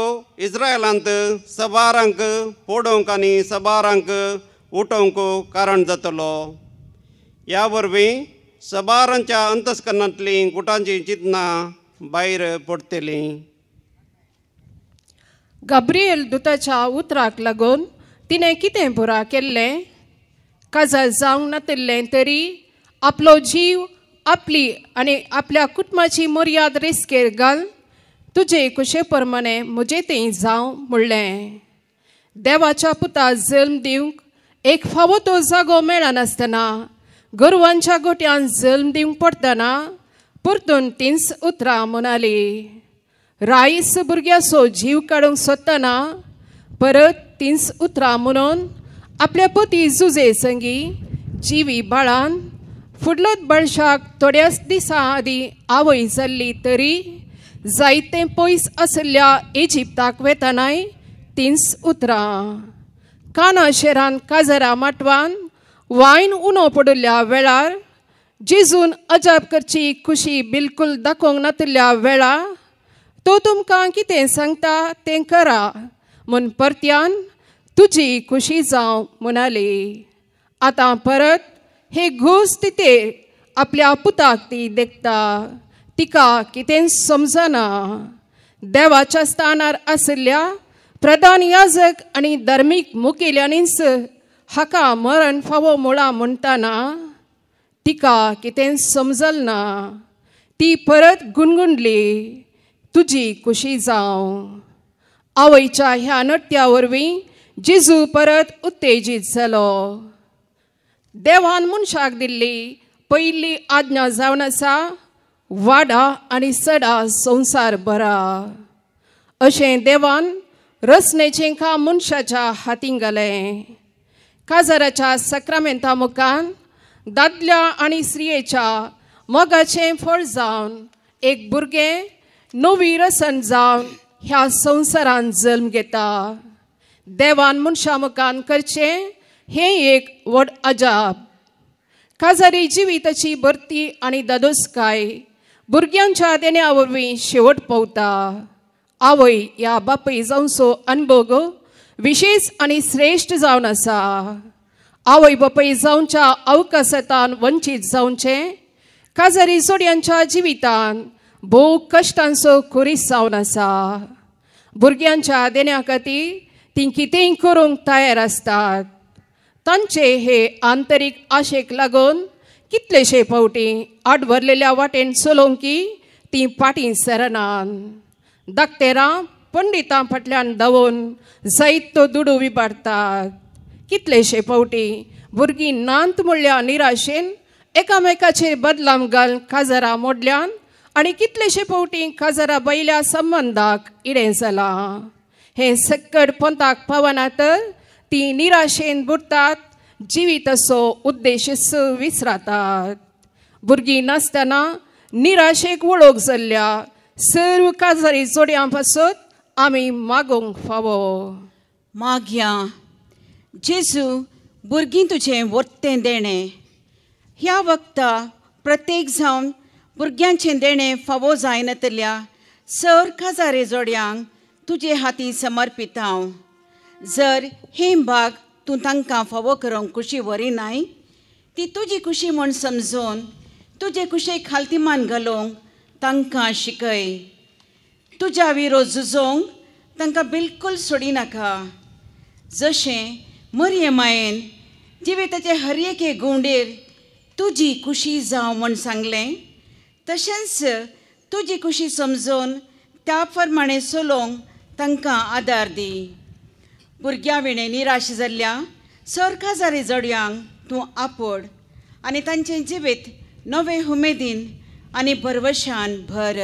इस्रायलांत सबारांक पोडोवंक आनी सबारांक उठोवंक कारण जातलो. ह्या वरवीं सबारांच्या अंतस्करणांतलीं गुटांचीं चिंतनां भायर पडटलीं. गाब्रिएल दुताच्या उतराक लागून तिणें कितें पुरा केल्लें? काजार जावंक नातिल्लें तरी आपलो जीव आपली आनी आपल्या कुटुंबाची मर्याद रिस्केर घाल तुजे कुशे प्रमाणे म्हजें तें जावं म्हणलें. देवाच्या पुता जल्म दिवंक एक फावो तो जागो मेळनासतना गोरवांच्या गोट्यान जल्म दिवंक पडटना परतून तींच उतरां म्हणाली. रायस भुरग्याचो जीव काडूंक सोदतना परत तींच उतरां म्हणून आपल्या पती जुजे संगी जिवी बाळान फुडलोत बाळशाक थोड्याच दिसां आदीं आवय जाल्ली तरी जायते पयस आशिल्ल्या इजिप्ताक वेतनाय तींच उतरां. काना शेरान काजरा माटवान वायन उणो पडिल्ल्या वेळार जेजून अजाप करची खुशी बिलकुल दाखोवंक नातिल्ल्या वेळार तो तुमकां कितें सांगता तें करा म्हूण परत्यान तुजी खुशी जावं म्हणाली. आतां परत हे घोस तितेर आपल्या पुताक ती देखता, तिका कितेंच समजना. देवाच्या स्थानार आशिल्ल्या प्रधान याजक आनी धर्मीक मुखेल्यांनीच हाका मरण फावो म्हळां म्हणटाना तिका कितें समजल ना. ती परत गुणगुणली, तुजी खुशी जावं. आवयच्या ह्या नट्या वरवीं जेजू परत उत्तेजीत जालो. देवान मनशाक दिल्ली पयली आज्ञा जावन आसा, वाडा आनी सडा संवसार भरा. अशें देवान रचनेचें काम मनशाच्या हातीन घालें. काजाराच्या साक्रामेंता मुखार दादल्या आनी स्त्रियेच्या मोगाचें फळ जावन एक भुरगें नवी रसन जावन ह्या संवसारान जल्म घेता. देवान मनशा मुखार करचें हें एक व्हड अजाप. काजारी जिविताची भरती आनी दादोसकाय भुरग्यांच्या देण्या वरवीं शेवट पावता. आवय ह्या बापूय जावचो अनभोग विशेष आनी श्रेश्ठ जावन आसा. आवय बापूय जावच्या अवकाशांत वंचीत जावचें काजारी जोडयांच्या जिवितान भोव कश्टांचो खुरीस जावन आसा. भुरग्यांच्या देण्या खातीर तीं कितेंय करूंक तयार आसतात. तांचे हे आंतरीक आशेक लागून कितलेशे फावटी आडवरलेल्या वाटेन चलोवंक तीं फाटीं सरनात. दाक्तेरां पंडितां फाटल्यान धांवून जायतो दुडू विबाडतात. कितलेशे फावटी भुरगीं नात म्हणल्या निराशेन एकामेकाचेर बदलाम घाल काजारां मोडल्यान आनी कितलेशे फावटी काजारा बैल्या संबंदाक इडें जालां. हें सक्कड पंथाक पावना तर तीं निराशेन बुडटात, जिविताचो उद्देश विसरतात. भुरगीं नासतना निराशेक वळख जाल्ल्या सर्व काजारी जोडयां पासत आमी मागूंक फावो. मागया जेजू, भुरगीं तुजें वर्तें देणें. ह्या वखता प्रत्येक जावन भुरग्यांचें देणें फावो जायनातल्या सर काजारी जोडयांक तुजे हाती समर्पित हांव. जर हें भाग तूं तांकां फावो करूंक खुशी व्हरिनाय, ती तुजी खुशी म्हूण समजून तुजे खुशेक खालतीमान घालूंक तांकां शिकय. तुज्या विरोध झुजोवंक तांकां बिलकूल सोडिनाका. जशें मरये मायेन जिविताचे हर एके गुंडेर तुजी खुशी जावं म्हूण सांगलें, तशेंच तुजी खुशी समजून त्या प्रमाणें चलोवंक तांकां आदार दी. भुरग्यां विणें निराश जाल्ल्या सर काजारी जोडयांक तूं आपोड आनी तांचें जिवीत नवे उमेदीन आनी भरवशान भर.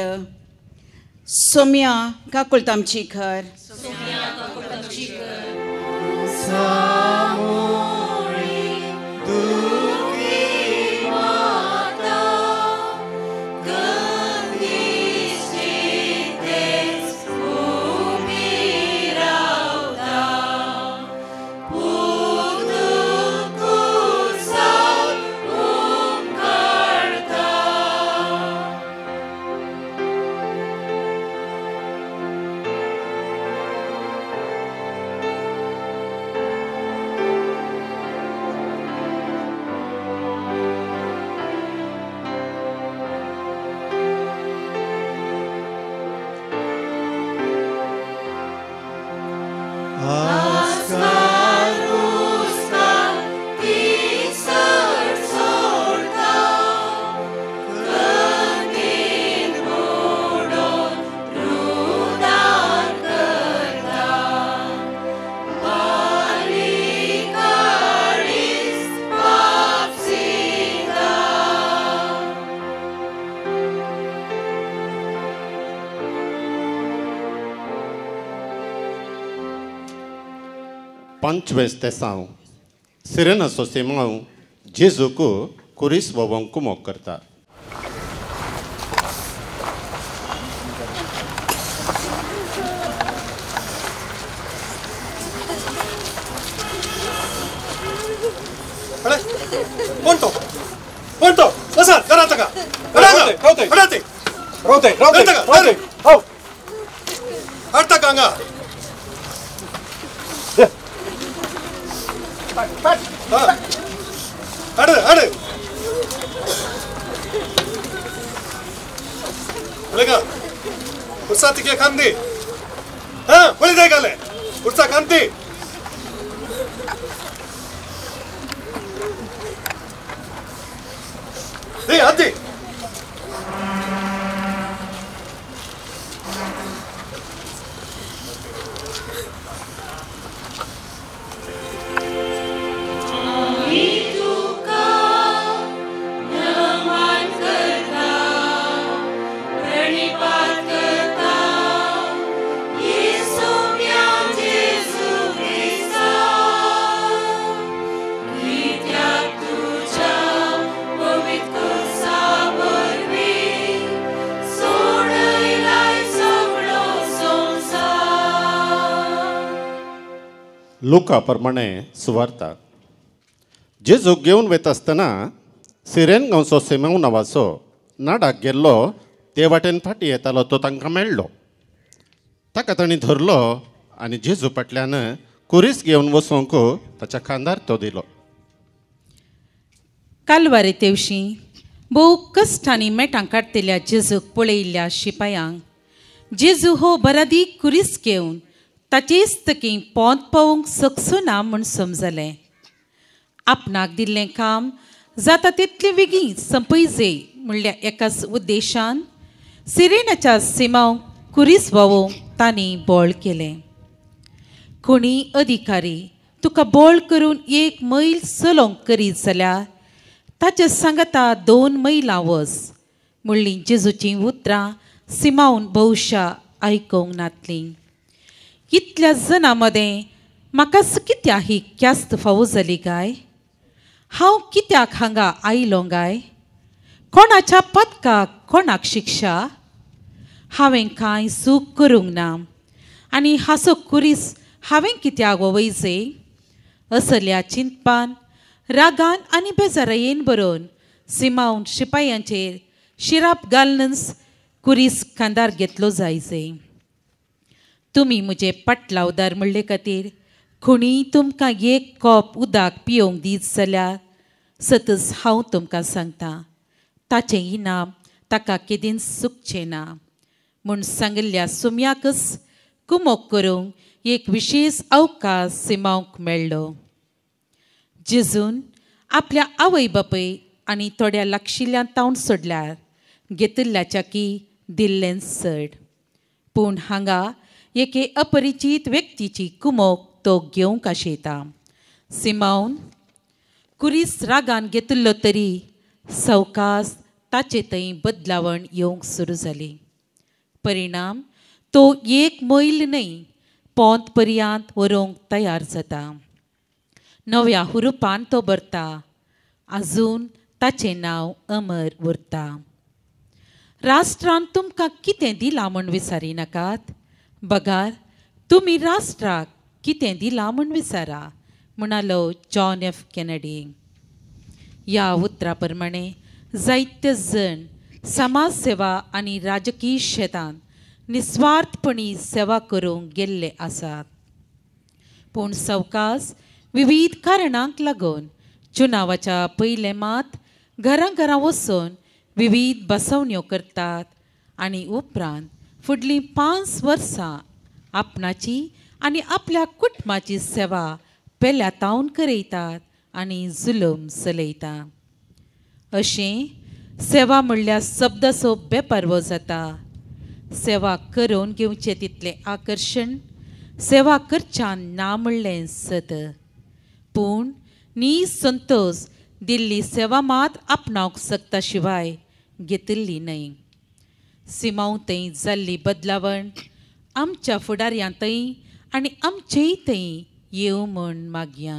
सोम्या काकुळतामची खर. पंचवेस तेसांव सिरेनाचो सिमांव जेजूक कुरीस वोवंक कुमोक करता. कोण तो? कोण तो? बसा घरात का? रावते रावते रावते रावते हो हाडटा हांगा. हाड हाड उलयका कुर्सा तिके खांदी. हा पळय जाय घाले कुर्सा खांदी. दे हाती. लुका प्रमाणे सुवार्ता. जेजूक घेवन वता आसतना सिरेन गांवचो सिमेव नांवाचो नाडाक गेल्लो ते वाटेन फाटीं येतालो तो तांकां मेळ्ळो. ताका तांणी धरलो आनी जेजू फाटल्यान कुरीस घेवन वचूंक ताच्या खांदार तो दिलो. कालवारी तेवशी भोव कश्टांनी मेटां काडटल्या जेजूक पळयिल्ल्या शिपायांक जेजू हो बरादीक कुरीस घेवन ताचेच तकी पोंत पावोवंक सकचो ना म्हूण समजलें. आपणाक दिल्लें काम जाता तितले बेगीन संपयजे म्हणल्या एकाच उद्देशान सिरेनाच्या सिमांव कुरीस व्हांवोवंक तांणी बळ केलें. कोणी अधिकारी तुका बळ करून 1 मैल चलोवंक करीत जाल्यार ताचे सांगाता 2 मैलां वच म्हणलीं जेजूचीं उतरां सिमावन भोवशा आयकूंक नातलीं. इतल्या जणां मदें म्हाकाच कित्याक ही ख्यास्त फावो जाली काय? हांव कित्याक हांगा आयलो काय? कोणाच्या पदकाक कोणाक शिक्षा? हांवें कांय चूक करूंक ना आनी हाचो कुरीस हांवें कित्याक वयजे? असल्या चिंतपान रागान आनी बेजारायेन बरोवन सिमावन शिपायांचेर शिराप घालनच कुरीस खांदार घेतलो जायजे. तुमी म्हजे पाटलावदार म्हणले खातीर कोणीय तुमकां 1 कॉप उदक पियोवंक दीत जाल्यार सतच हांव तुमकां सांगता ताचें इनाम ताका केदींच चुकचें ना म्हूण सांगिल्ल्या सुम्याकच कुमोक करूंक एक विशेश अवकाश सिमावंक मेळ्ळो. जेजून आपल्या आवय बापूय आनी थोड्या लागशिल्ल्यान तावन सोडल्यार घेतिल्ल्याच्या की दिल्लें चड. पूण हांगा एके अपरिचीत व्यक्तीची कुमोक तो घेवंक आशेता. सिमावन कुरीस रागान घेतिल्लो तरी सवकास ताचे थंय बदलावण येवंक सुरू जाली. परिणाम तो 1 मैल न्हय पोंत पर्यांत व्हरूंक तयार जाता. नव्या हुरुपान तो भरता. आजून ताचें नांव अमर उरता. राष्ट्रान तुमकां कितें दिलां म्हूण विचारी नाकात, बगार तुमी राष्ट्राक कितें दिलां म्हूण विचारा म्हणालो जॉन एफ केनेडी. ह्या उतरा प्रमाणे जायते जण समाज सेवा आनी राजकीय शेतांत निस्वार्थपणी सेवा करूंक गेल्ले आसात. पूण सवकास विविध कारणांक लागून चुनावाच्या पयलें मात घरां घरां वचून विविध बसवण्यो करतात आनी उपरांत फुडलीं 5 वर्सां आपणाची आनी आपल्या कुटुंबाची सेवा पेल्या तावन करयतात आनी जुलूम चलयता. अशें सेवा म्हणल्यार शब्दाचो बेपर्व जाता. सेवा करून घेवचें तितलें आकर्शण सेवा करच्यान ना म्हणलें सत. पूण नी संतोष दिल्ली सेवा मात आपणावंक शकता शिवाय घेतिल्ली न्हय. सिमांव थंय जाल्ली बदलावण आमच्या फुडाऱ्यांतय आनी आमचेय थंय येवं म्हूण मागया.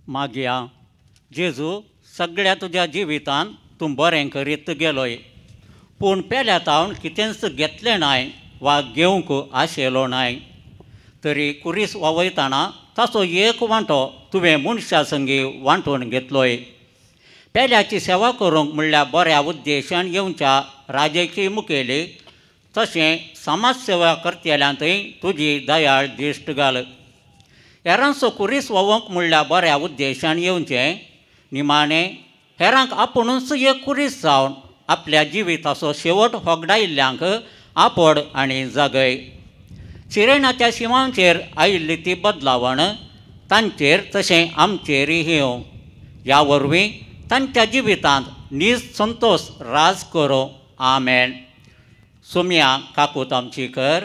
मागया जेजू, सगळ्या तुज्या जिवितान तूं बरें करीत गेलोय, पूण पेल्या तावन कितेंच घेतलें नाय वा घेवंक आशेलो नाय. तरी कुरीस वावयतना ताचो एक वांटो तुवें मनशा संगी वांटून घेतलोय. पेल्याची सेवा करूंक म्हणल्यार बऱ्या उद्देशान येवच्या राजकीय मुखेली तशें समाज सेवा करतल्यांतय तुजी दयाळ दिश्ट घाल. हेरांचो कुरीस व्होवंक म्हणल्यार बऱ्या उद्देशान येवचें निमाणें हेरांक आपुणूच एक कुरीस जावन आपल्या जिविताचो शेवट होगडायिल्ल्यांक आपड आनी जागय. सिरेनाच्या शिमांचेर आयिल्ली ती बदलावण तांचेर तशें आमचेरय येवं. ह्या वरवीं तांच्या जिवितांत नीज संतोश राज करूं. आमेन. सुम्या काकूत आमची कर.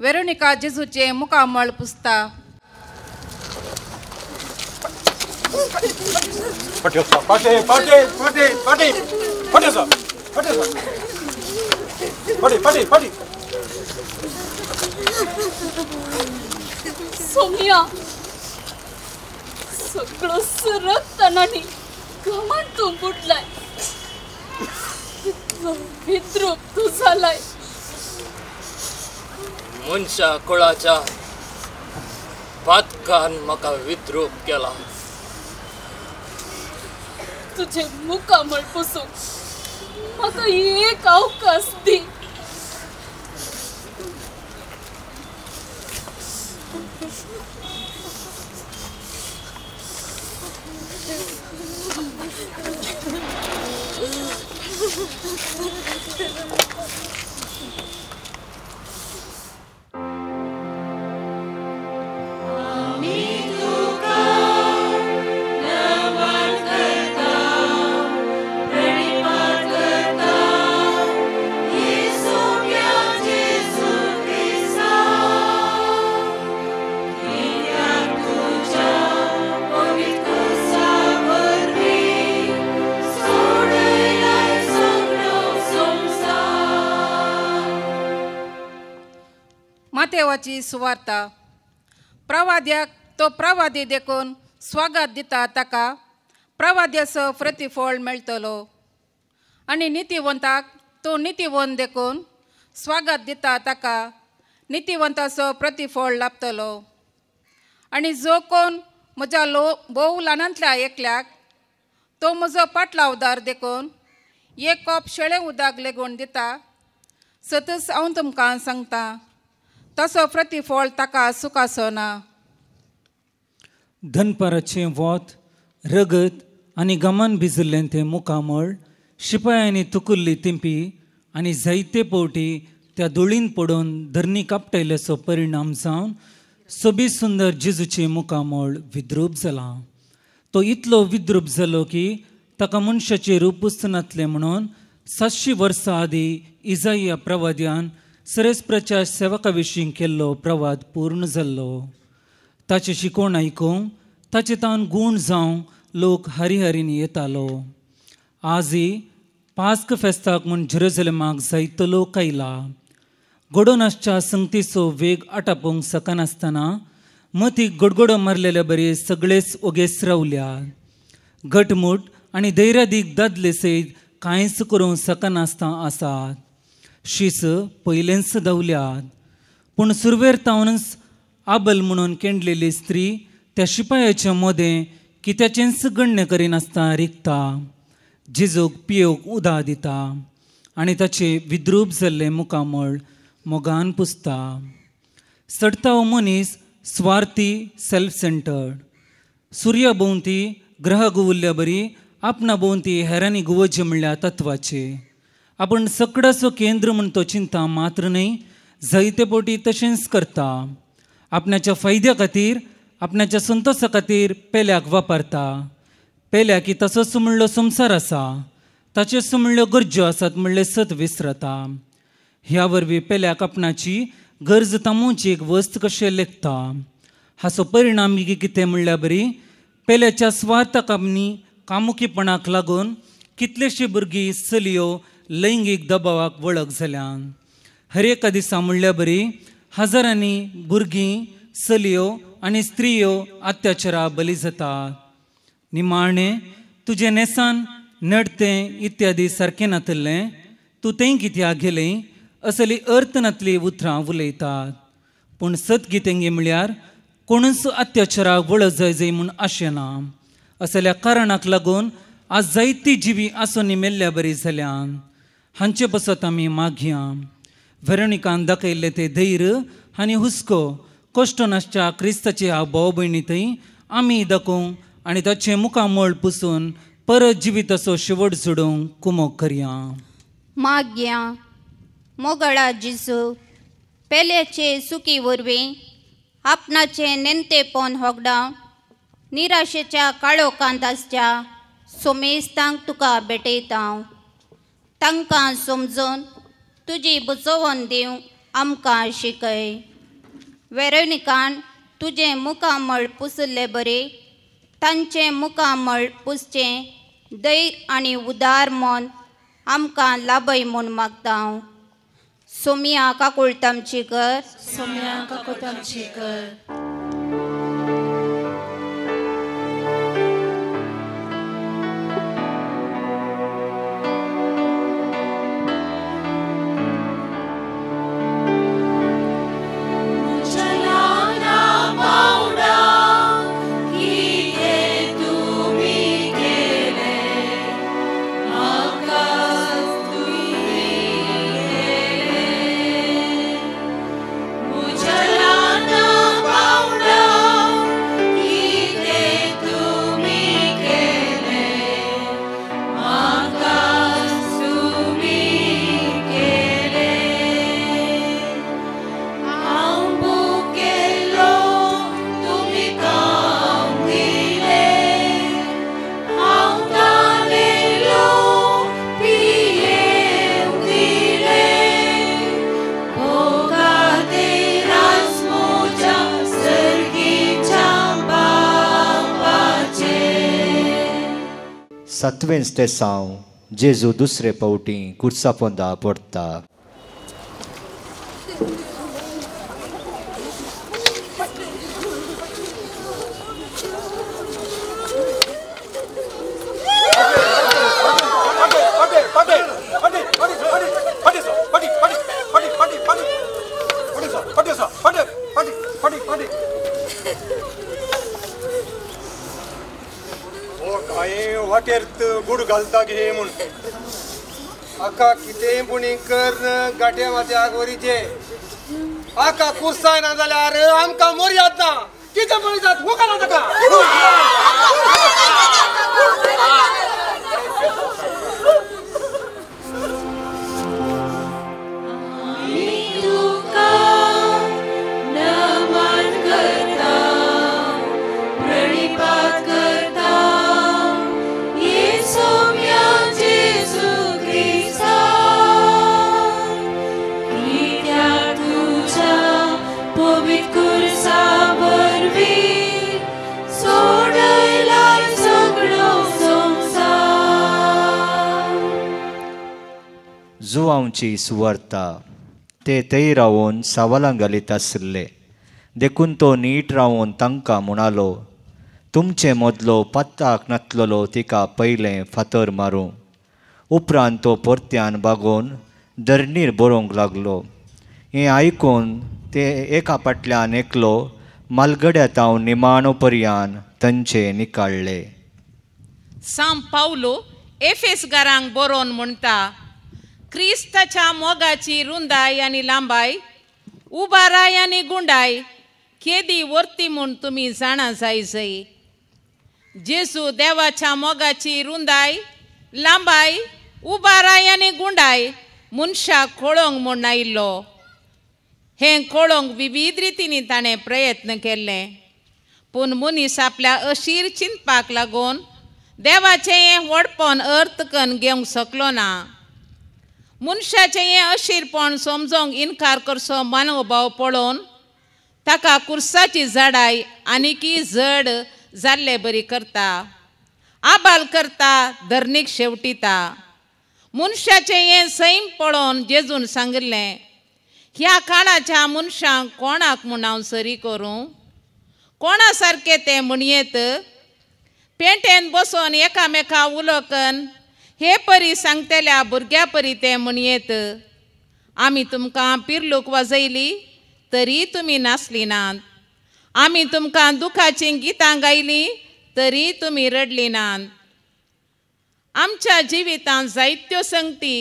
वेरोनिका जेजूचें मुखामळ पुसता. सोमिया सगळो रक्तानानी घामान तूं बुडलाय. इतलो विद्रूप तूं जालाय. मनशा कुळाच्या पातकान म्हाका विद्रूप केला. तुझे मुखामळ पुसूंक म्हाका एक अवकाश दी. मातेवाची सुवार्ता. प्रवाद्याक तो प्रवादी देखून स्वागत दिता ताका प्रवाद्याचो प्रतिफळ मेळटलो आनी नितीवंताक तो नितीवंत देखून स्वागत दिता ताका नितीवंताचो प्रतिफळ लाभतलो. आनी जो कोण म्हज्या भोव ल्हानांतल्या एकल्याक तो म्हजो पाटलावदार देखून एक कप शेळें उदक लेगून दिता सतच हांव तुमकां सांगता तसो प्रतिफळ ताका सुखाचो ना. दनपाराचें वोत रगत आनी घामान भिजिल्लें तें मुखामळ शिपायांनी तुकुल्ली तिंपी आनी जायते पावटी त्या धुळीन पडून धरणी कापटयल्याचो परिणाम जावन सोबीत सुंदर जेजूचें मुखामळ विद्रूप जालां. तो इतलो विद्रूप जालो की ताका मनशाचें रूपच नातलें म्हणून 700 वर्सां आदीं इजाया प्रवाद्यान सरेस्प्रच्या सेवका विशीं केल्लो प्रवाद पूर्ण जाल्लो. ताचें शिकोवण आयकूंक ताचे तावन गूण जावंक लोक हरिहरीन येतालो. आजय पास्क फेस्ताक म्हूण जेरुजलेमाक जायतो लोक आयला. घडोवन आसच्या संगतीचो वेग आटापूंक शकनासतना मतीक गडगडो मारलेले बरी सगळेच ओगेस रावल्या. घटमूट आनी धैर्यादीक दादले सयत कांयच करूंक शकनासतना आसात. शीस पयलेंच धांवल्यात. पूण सुरवेर तावनच आबल म्हणून केंडलेली स्त्री त्या शिपायाच्या मदें कित्याचेंच गण्य करिनासतना रिगता. जेजूक पियोक उदा दिता आनी ताचे विद्रूप जाल्लें मुखामळ मोगान पुसता. सडता हो मनीस स्वार्थी, सेल्फ सेंटर्ड. सुर्या भोंवती ग्रह गुवुल्ल्या बरी आपणा भोंवती हेरांनी गुवोचें म्हणल्यार तत्वाचे. आपूण सकडाचो केंद्र म्हूण तो चिंता मात्र न्हय, जायते पोटी तशेंच करता. आपणाच्या फायद्या खातीर, आपणाच्या संतोशा खातीर पेल्याक वापरता. पेल्याक की तसोच म्हणलो संवसार आसा, ताचेच म्हणल्यो गरज्यो आसात म्हणलें सत विसरता. ह्या वरवीं पेल्याक आपणाची गरज तामोवची एक वस्त कशें लेखता. हाचो परिणाम कितें म्हणल्यार बरी पेल्याच्या स्वार्थ आनी कामुकीपणाक लागून कितलेशी भुरगीं चलयो लैंगीक दबावाक वळख जाल्यान. हर एका दिसा म्हणल्यार बरी हजारांनी भुरगीं चलयो आनी स्त्रियो अत्याचारा बली जातात. निमाणें तुजें न्हेसान नडतें इत्यादी सारकें नातलें तूं तें कित्याक गेलें असली अर्थ नातली उतरां उलयतात. पूण सत कितें म्हळ्यार कोणूच अत्याचाराक वळख जाय जाय म्हूण आशें ना. असल्या कारणाक लागून आज जायती जिवी आसून मेल्ल्या बरी जाल्यान. हांचे पासत आमी मागया. वेरोनिकान दाखयल्लें तें धैर्य आनी हुस्को कश्ट नासच्या क्रिस्ताचे ह्या भाव भयणी थंय आमी दाखोवंक आनी ताचें मुखामळ पुसून परत जिविताचो शेवट जोडूंक कुमोक करया. मागया. मोगळा जेजू, पेल्याचे सुकी वरवीं आपणाचें नेंतेपण होगडावन निराशेच्या काळोखांत आसच्या सोमेस्तांक तुका भेटयता. तांकां समजून तुजी बुजोवन दिवंक आमकां शिकय. वेरोनिकान तुजें मुखामळ पुसले बरे तांचें मुखामळ पुसचें धैर्य आनी उदार मन आमकां लाभय म्हूण मागता. सोमिया काकुळटामची कर. सोमिया काकुळटामची कर. सातवेंच तेसांव जेजू दुसरे पावटी कुर्सा पोंदा पडटा. वाटेर गुड घालता घे म्हूण आका कितेंय पुणी कर गाठ्या वाट्याक वरीचे आका कुर्साय ना जाल्यार आमकां मोरयाद ना कितें पळयतात मुखार ताका. जुवांची सुवार्ता ते थंय रावन सवालां घालीत आशिल्ले देखून तो नीट रावन तांकां म्हणालो, तुमचे मदलो पत्ताक नातलेलो तिका पयलें फातर मारूं. उपरांत तो परत्यान बागोवन धरणीर बरोवंक लागलो. हें आयकून ते एका फाटल्यान एकलो मालगड्या तावन निमाणो पर्यान तांचे निकाळ्ळे. साम पावलो एफेसगारांक बरोवन म्हणटा, क्रिस्ताच्या मोगाची रुंदाय आनी लांबाय, उबाराय आनी गुंडाय केदी वर्ती म्हूण तुमी जाणा जाय जय. जेजू देवाच्या मोगाची रुंदाय, लांबाय, उबाराय आनी गुंडाय मनशाक कळोंक म्हूण आयिल्लो. हें कळोंक विविध रितींनी ताणें प्रयत्न केल्ले, पूण मनीस आपल्या अशीर चिंतपाक लागून देवाचें हें व्हडपण अर्थ कन्न घेवंक शकलो ना. मनशाचें हें अशीरपण समजोंक इनकार करचो मानवभाव पळोवन ताका कुर्साची जडाय आनीकी जड जाल्ले बरी करता, आबाल करता, धरणीक शेवटिता. मनशाचें हें सैम पळोवन जेजून सांगिल्लें, ह्या काळाच्या मनशांक कोणाक म्हूण हांव सरी करूं? कोणा सारकें तें म्हणयेत? पेंटेन बसोन एकामेका उलोकन हे परी सांगतल्या भुरग्या परी तें म्हणयेत, आमी तुमकां पिर्लूक वाजयली तरी तुमी नाचली नात, आमी तुमकां दुखाचीं गितां गायलीं तरी तुमी रडली नात. आमच्या जिवितांत जायत्यो संगती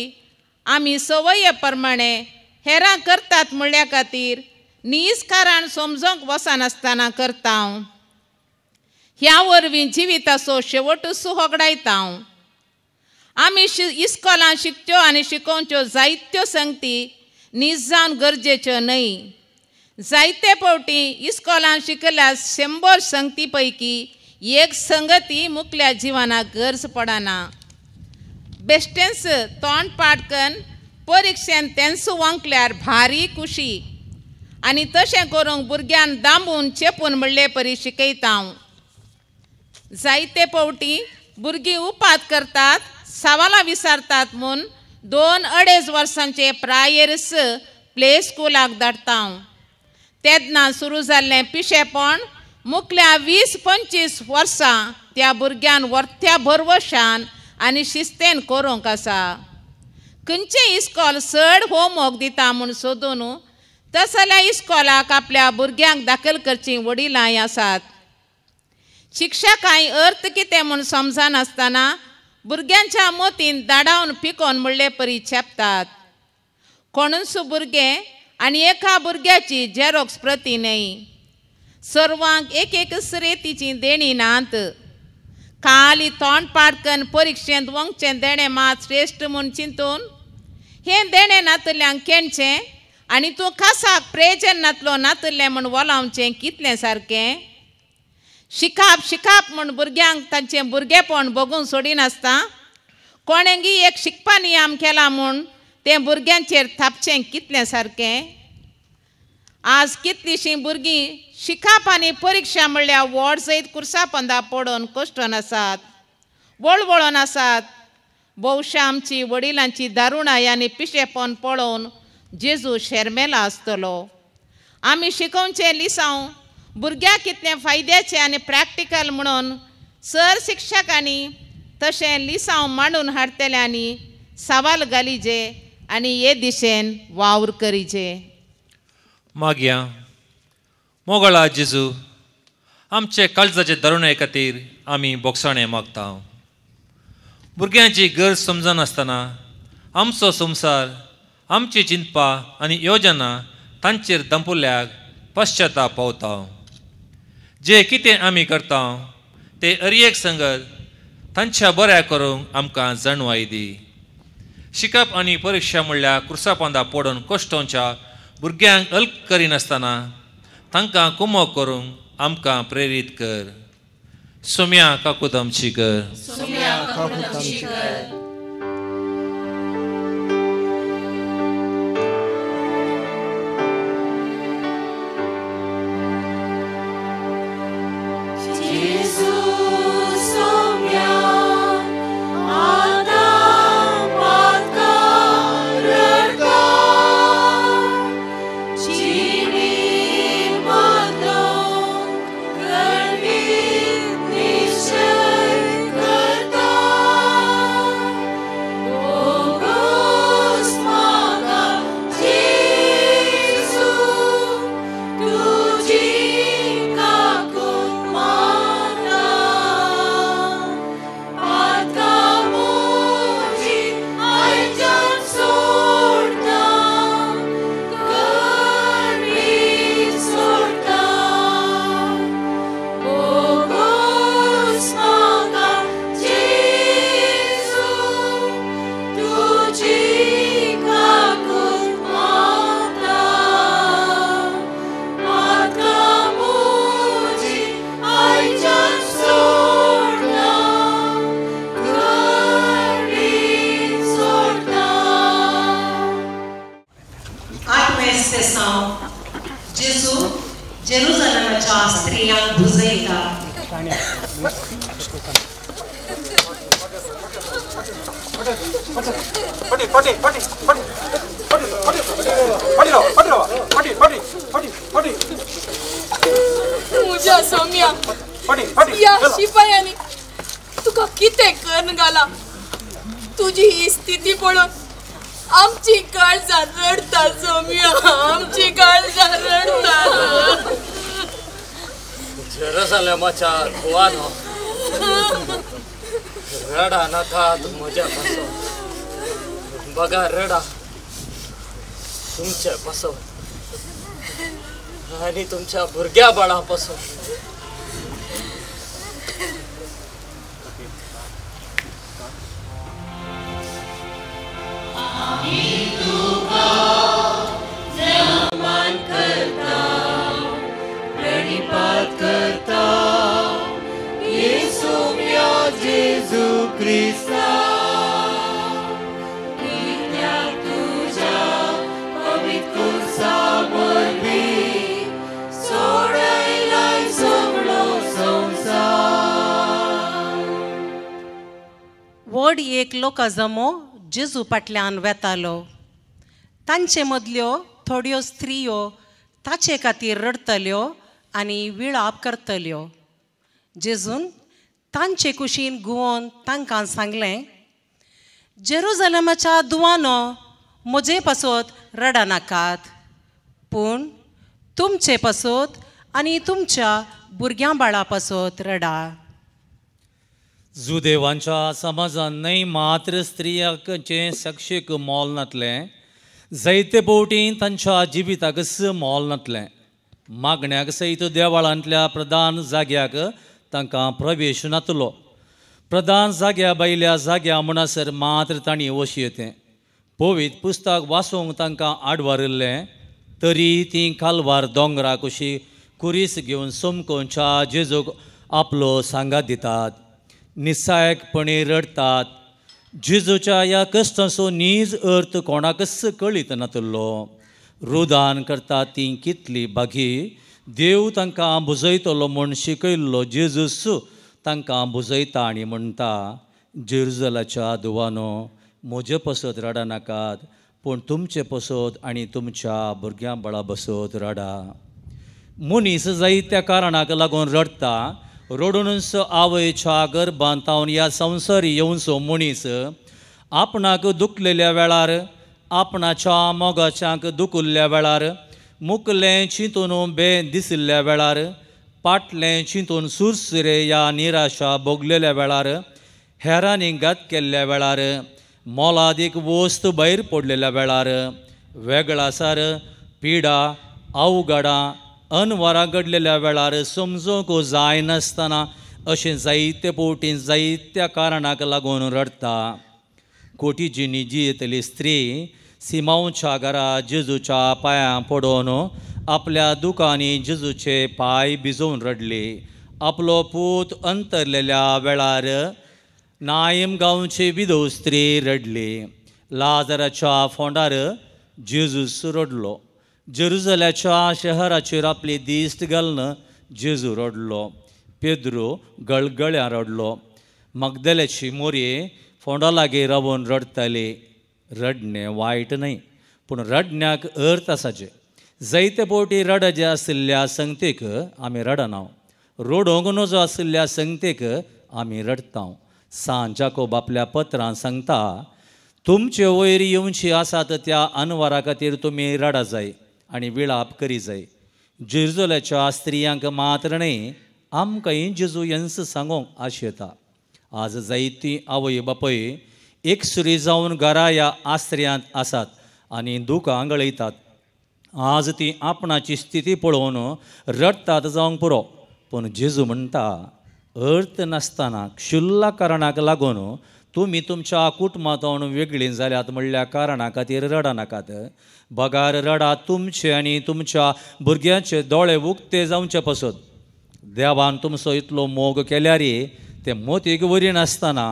आमी संवये प्रमाणे हेरां करतात म्हणल्या खातीर नीज कारण समजोंक वचनासतना करता. ह्या वरवीं जिविताचो शेवटूच होगडायता. आमी इस्कोलान शिकच्यो आनी शिकोवच्यो जायत्यो संगती नीज जावन गरजेच्यो न्हय. जायते फावटी इस्कोलान शिकल्या 100 संगती पैकी एक संगती मुकल्या जिवनाक गरज पडना. बेश्टेंच तोंड पाठ कन्न परिक्षेन तेंच वंकल्यार भारी खुशी आनी तशें करूंक भुरग्यान दांबून चेपून म्हणले परी शिकयता. जायते फावटी भुरगीं उपात करतात, सवालां विसारतात म्हूण 2-2.5 वर्सांचे प्रायेरच प्ले स्कुलाक धाडटा. तेन्ना सुरू जाल्लें पिशेपण मुकल्या 20-25 वर्सां त्या भुरग्यान वर्त्या भरवशान आनी शिस्तेन करूंक आसा. खंयचें इस्कॉल चड होमवर्क दिता म्हूण सोदून तसल्या इस्कॉलाक आपल्या भुरग्यांक दाखल करचीं वडिलांय आसात. शिक्षकांय अर्थ कितें म्हूण समजनासतना भुरग्यांच्या मतीन दाडावन पिकोवन म्हणले परी छापतात. कोणूच भुरगें आनी एका भुरग्याची झेरॉक्स प्रती न्हय. सर्वांक एक एक रेतीची देणी नात. खाली तोंड पाडकन परिक्षेंत वंगचें देणें मात श्रेश्ठ म्हूण चिंतून हें देणें नातल्ल्यांक केणचें आनी तूं खासाक प्रेजन नातलो नातल्लें म्हूण वलावचें कितलें सारकें? शिकाप शिकाप म्हूण भुरग्यांक तांचें भुरगेपण बगून सोडिनासता कोणेंगी एक शिकपा नियम केला म्हूण तें भुरग्यांचेर थापचें कितलें सारकें? आज कितलींशीं भुरगीं शिकाप आनी परिक्षा म्हणल्यार व्हड सयत कुर्सा पंदा पडून कश्टन आसात, वळवळोन आसात. भोवशा आमची वडिलांची दारुणाय आनी पिशेपण पळोवन जेजू शेरमेला आसतलो. आमी शिकोवचें लिसांव भुरग्याक कितलें फायद्याचें आनी प्रॅक्टिकल म्हणून सर शिक्षकांनी तशें लिसांव मांडून हाडटल्यांनी सवाल घालिजे आनी हे दिशेन वावर करिजे. मागया मोगळा जेजू, आमचे काळजाचे दारुणाये खातीर आमी बोगसाणें मागता. भुरग्यांची गरज समजनासतना आमचो संवसार, आमची चिंतपा आनी योजना तांचेर दंपुल्याक पश्चाताप पावता. जे कितें आमी करता ते अरयेक संगत तांच्या बऱ्या करूंक आमकां जाणवाय दी. शिकप आनी परिक्षा म्हणल्यार कुर्सापांदा पडून कश्टोंच्या भुरग्यांक अल्क करिनासतना तांकां कुमक करूंक आमकां प्रेरीत कर. सोम्या काकूत आमची कर. सोम्या काकूत आमची कर. निश्चय करता. फाटी फाटी फाटी फाटी फाटी फाटी फाटी राव फाटी राव फाटी फाटी फाटी फाटी म्हज्या सोम्या फाटी फाटी ह्या शिपायांनी तुका कितें करून घाला. तुजी ही स्थिती पळोवन आमची काळजां रडटा सोम्या, आमची काळजां रडटा. जेरुसलेमाच्या धुवानो रडा नाकात म्हज्या पासून, बघा रडा तुमचे पासून आनी तुमच्या भुरग्या बाळा पासून. व्हड एक लोकाजमो जेजू फाटल्यान वेतालो. तांचे मदल्यो थोड्यो स्त्रियो ताचे खातीर रडटल्यो आनी विळाप करतल्यो. जेजून तांचे कुशीन घुंवोन तांकां सांगलें, जेरुजलमाच्या दुवानो म्हजे पासत रडनाकात, पूण तुमचे पासत आनी तुमच्या भुरग्यां बाळा पासत रडा. जुदेवांच्या समाजान न्हय मात्र स्त्रियांचें सक्षीक मोल नातलें, जायते पवटी तांच्या जिविताकच मोल नातलें. मागण्याक सयत देवळांतल्या प्रधान जाग्याक तांकां प्रवेश नातलो. प्रधान जाग्या भायल्या जाग्या म्हणसर मात्र तांणी वशी येतें. पवित्र पुस्तक वाचूंक तांकां आडवारिल्लें तरी तीं कालवार दोंगरा कुशी कुरीस घेवन समकोनच्या जेजूक आपलो सांगात दितात, निस्सायकपणी रडटात. जेजूच्या ह्या कश्टांचो नीज अर्थ कोणाकच कळीत नातलो. रुदान करतात तीं कितली बागी, देव तांकां भुजयतलो म्हूण शिकयल्लो जेजूस तांकां भुजयता आनी म्हणटा, जेरुजलाच्या दुवानो म्हजे पसत रडनाकात, पूण तुमचे पसत आनी तुमच्या भुरग्यां बाळा बसत रडा. मनीस जायत्या कारणाक लागून रडटा. रडूनच आवयच्या गर्भांत तावन ह्या संवसारी येवचो मनीस आपणाक दुखलेल्या वेळार, आपणाच्या मोगाच्यांक दुखुल्ल्या वेळार, मुकलें चिंतून बे दिशिल्ल्या वेळार, पाटलें चिंतून सुरसुरे या निराशा भोगलेल्या वेळार, हेरांनी घात केल्ल्या वेळार, मोलादीक वस्त भायर पडलेल्या वेळार, वेगळासार पिडा अवघडां अनवरां घडलेल्या वेळार समजूंक जायनासतना अशें जायते पवटी जायत्या कारणाक लागून रडटा. कोटीजीनी जियेतली स्त्री सिमांवच्या घरा जेजूच्या पांयां पडोवन आपल्या दुकांनी जेजूचे पांय भिजोवन रडली. आपलो पूत अंतरलेल्या वेळार नायम गांवची विधव स्त्री रडली. लाजराच्या फोंडार जेजूस रडलो. जेरुजल्याच्या शहराचेर आपली दिश्ट घालून जेजू रडलो. पेद्रो गळगळ्यां रडलो. मगदल्याची मोरी फोंडा लागीं रावन रडटाली. रडणें वायट न्हय, पूण रडण्याक अर्थ आसाचे. जायते पवटी रडजे आशिल्ल्या संगतीक आमी रडना, रडोवंक नजो आशिल्ल्या संगतीक आमी रडटा. सांत जाकोब आपल्या पत्रान सांगता, तुमचे वयर येवची आसात त्या अनवरा खातीर तुमी रडा जाय आनी विळाप करी जाय. जेरुजल्याच्या स्त्रियांक मात्र न्हय, आमकांय जेजू हेंच सांगूंक आशेता. आज जायतीं आवय बापूय एकसुरी जावन घरा ह्या आश्रयांत आसात आनी दुकां गळयतात. आज ती आपणाची स्थिती पळोवन रडटात जावंक पुरो, पूण जेजू म्हणटा, अर्थ नासतना क्षुल्ल कारणाक लागून तुमी तुमच्या कुटुंबांत वेगळीं जाल्यात म्हणल्या कारणा खातीर रडनाकात. बगार रडा तुमचे आनी तुमच्या भुरग्यांचे दोळे उक्ते जावचे पासत. देवान तुमचो इतलो मोग केल्यार ते मोतीक वरी नासतना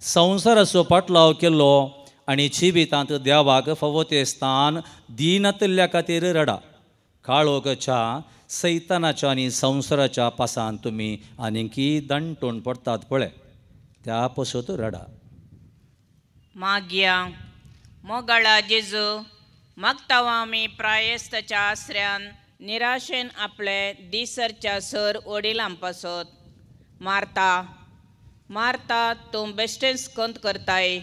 संवसाराचो पाटलाव केलो आनी जिवितांत देवाक फावो तें स्थान दिनातल्या खातीर रडा. काळोखाच्या सैतानाच्या आनी संवसाराच्या पासान तुमी आनीकी दंटून पडटात पळय, त्या पसत रडा. मागया मोगाळा जेजू मागताव आमी प्रायेस्ताच्या आसऱ्यान निराशेन आपले दिसरच्या सर वडिलां पासत. मारता मारता तूं बेश्टेंच कंत करताय.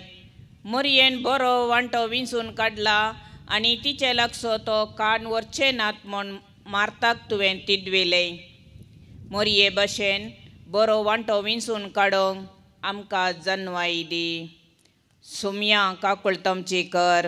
मोरयेन बरो वांटो विंचून काडला आनी तिचे लागसो तो कान व्हरचे नात म्हूण मारताक तुवें तिडविलें. मोरये भशेन बरो वांटो विंचून काडूंक आमकां जनवाय दी. सुम्या काकुळतमची कर.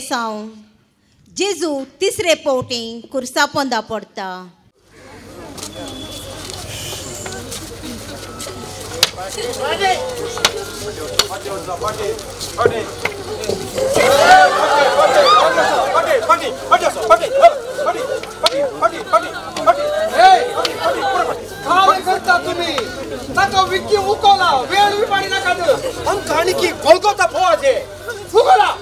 साव जेजू तिसरे पवटी कुर्सा पोंदा पडटा. काय करता तुम्ही? ताका विकी उकोला वेळ बी पाडी नाकात. आमकां आनी कोलकोता पोवाचे उकोला.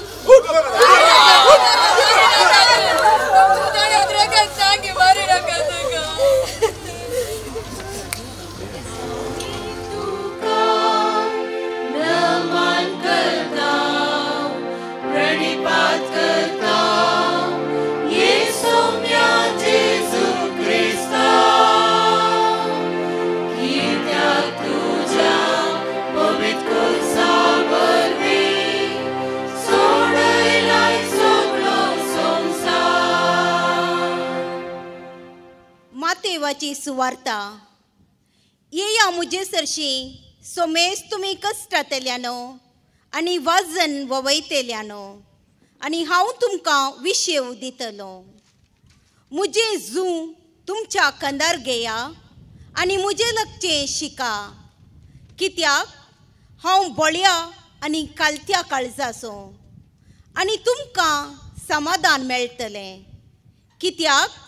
मातेवाची सुवार्ता. येया मुजे सरशी सोमेस तुमी कश्टांतल्यानो आनी वाजन ववयतेल्यानो आनी हांव तुमकां विशेव दितलो. मुजे जू तुमच्या कंदार घेया आनी मुजे लगचें शिका, कित्याक हांव बोळ्या आनी कालत्या काळजाचो आनी तुमकां समाधान मेळटलें. कित्याक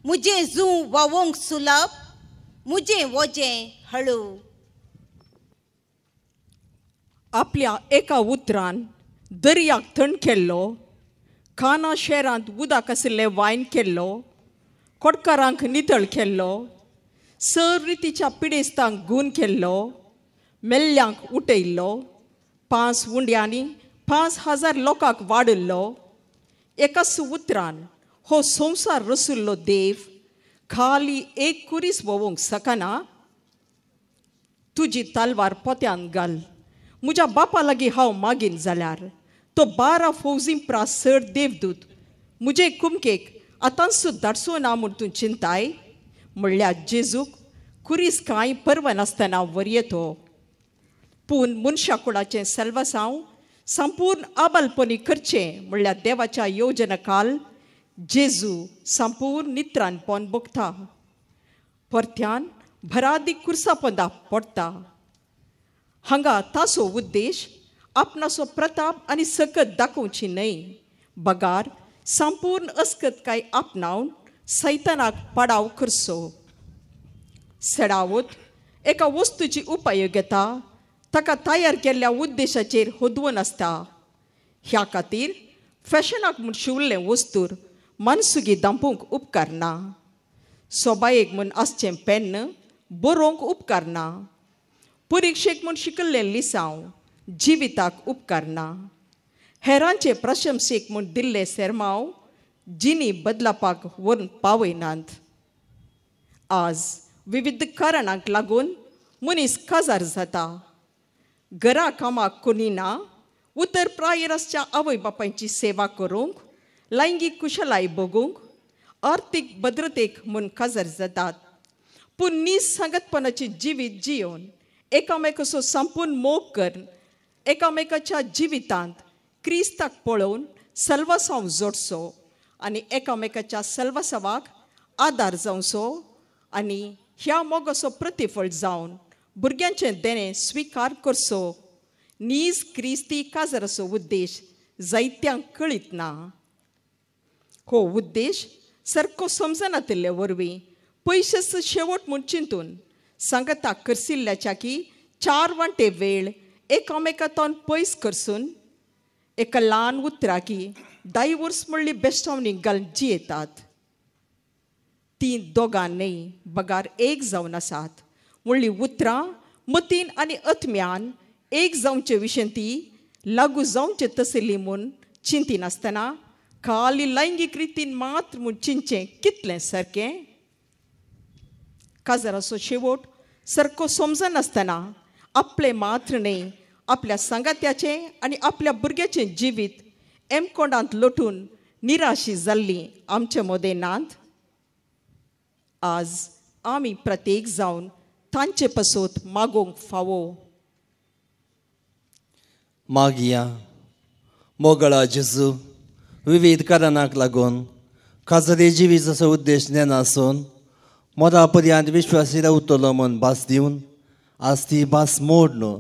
मुजे जू वावोंक सुलभ, मुजे वजें हळू. आपल्या एका उतरान दर्याक थंड केल्लो, खाना शहरांत उदक आशिल्लें वायन केल्लो, कोटकारांक नितळ केल्लो, सर रितीच्या पिडेस्तांक गूण केल्लो, मेल्ल्यांक उठयल्लो, 5 उंड्यांनी 5000 लोकांक वाडयल्लो. एकाच उतरान हो संवसार रसुल्लो देव खाली एक कुरीस वोवंक शकना. तुजी तलवार पोत्यान घाल, म्हज्या बापा लागीं हांव मागीन जाल्यार तो 12 फौजी प्रास चड देवदूत म्हजे कुमकेक आतांच धाडचो ना म्हूण तूं चिंताय. म्हणल्यार जेजूक कुरीस कांय पर्व नासतना वरयेतो. पूण मनशा कुळाचें सेल्वसांव संपूर्ण आबलपणी करचें म्हणल्यार देवाच्या योजना काल जेजू संपूर्ण नित्रान पोन भोगता. परत्यान भरादीक कुर्सा पोंदा पडटा. हांगा ताचो उद्देश आपणाचो प्रताप आनी सकत दाखोवची न्हय, बगार संपूर्ण अस्कतकाय आपणावन सैतानाक पाडाव करचो. सडावत एका वस्तूची उपयोगिता ताका तयार केल्ल्या उद्देशाचेर होदवून आसता. ह्या खातीर फॅशनाक म्हूण शिवल्लें वस्तूर मनसुगी दांपूंक उपकारना, सोबायेक म्हूण आसचें पेन्न बरोवंक उपकारना, परिक्षेक म्हूण शिकल्लें लिसांव जिविताक उपकारना, हेरांचे प्रशंसेक म्हूण दिल्ले सेरमांव जिणी बदलापाक व्हरून पावयनात. आज विविध कारणांक लागून मनीस काजार जाता. घरा कामाक कोणी ना, उतर प्रायर आसच्या आवय बापायची सेवा करूंक, लैंगीक कुशलाय भोगूंक, आर्थीक भद्रतेक म्हूण काजार जातात. पूण नीज सांगतपणाचें जिवीत जियोवन एकामेकाचो संपूर्ण मोग करून एकामेकाच्या जिवितांत क्रिस्ताक पळोवन सल्वासांव जोडचो आनी एकामेकाच्या सल्वासावाक आदार जावचो आनी ह्या मोगाचो प्रतिफळ जावन भुरग्यांचें देणें स्विकार करचो. नीज क्रिस्ती काजाराचो उद्देश जायत्यांक कळीत ना. हो उद्देश सारको समजनातिल्ले वरवीं पयशेच शेवट म्हूण चिंतून सांगता करसिल्ल्याच्या की 4 वांटे वेळ एकामेकांतून पयस करसून एका ल्हान उतराकी डायवोर्स म्हणली बेस्टावणी घालून जियेतात. तीं दोगां न्हय बगार एक जावन आसात म्हणली उतरां मतीन आनी आत्म्यान एक जावचे विशयन ती लागू जावचे तसली म्हूण चिंतिनासतना खाली लैंगीक रितीन मात्र म्हूण चिंतचें कितलें सारकें? काजाराचो शेवट सारको समजनासतना आपलें मात्र न्हय आपल्या सांगात्याचें आनी आपल्या भुरग्याचें जिवीत एमकोंडांत लोटून निराशी जाल्ली आमचे मदें नात. आज आमी प्रत्येक जावन तांचे पासत मागोवंक फावो. मागया मोगळा जेजू, विविध कारणांक लागून काजरी जिवीताचो उद्देश नेनासून मोरा पर्यंत विश्वासी रावतलो म्हूण भास दिवन आज ती भास मोड न्हू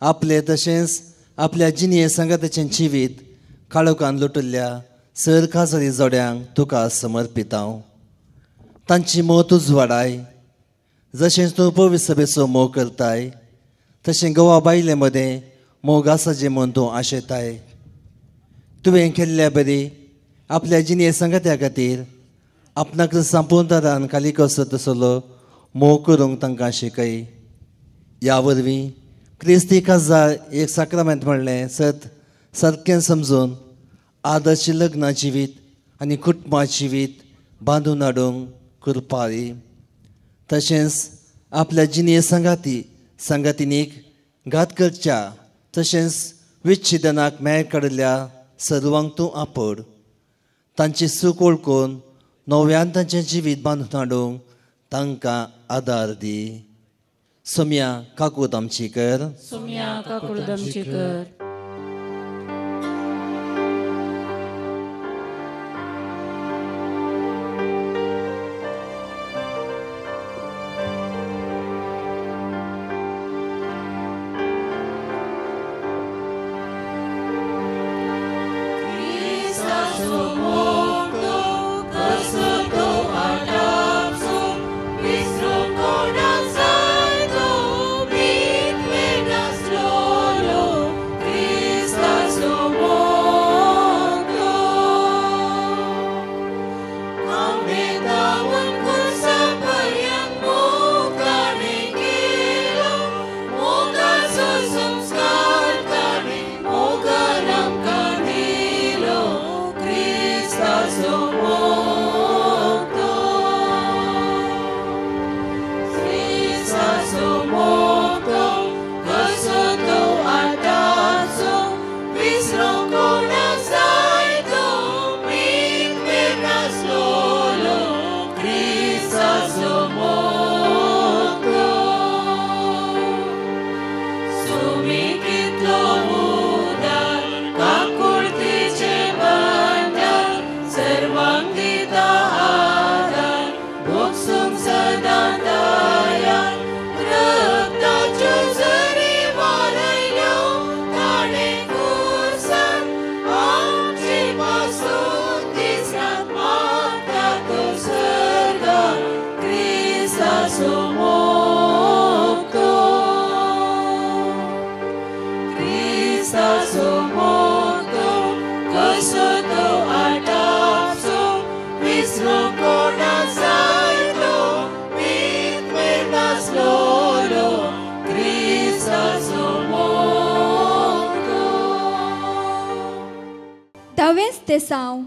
आपले तशेंच आपल्या जिणये सांगाताचें जिवीत काळोखान लुटिल्ल्या सर खाजरी जोड्यांक तुका समर्पित हांव. तांची मोग उजवाडाय, जशें तूं पवित्र सभेचो मोग करताय तशें गोवा बायले मदें मोग आसाचें म्हूण तूं आशेताय. तुवें केल्ल्या बरी आपल्या जिणये सांगात्या खातीर आपणाक संपूर्ण खाली कसो तसलो मोग करूंक तांकां शिकय. ह्या वरवीं क्रिस्ती काजार एक साक्रामेंत म्हणलें सत सारकें समजून आदर्श लग्न जिवीत आनी कुटुंबा जिवीत बांदून हाडूंक कृपारी. तशेंच आपल्या जिणये सांगाती सांगातिनीक घात करच्या तशेंच विच्छेदनाक मेळ काडिल्ल्या सर्वांक तूं आपड. तांची सूख वळखून नव्यान तांचें जिवीत बांदून हाडूंक तांकां आदार दी. सोम्या काकूत आमची कर. सोम्या काकूत आमची कर. धावेंच तेसांव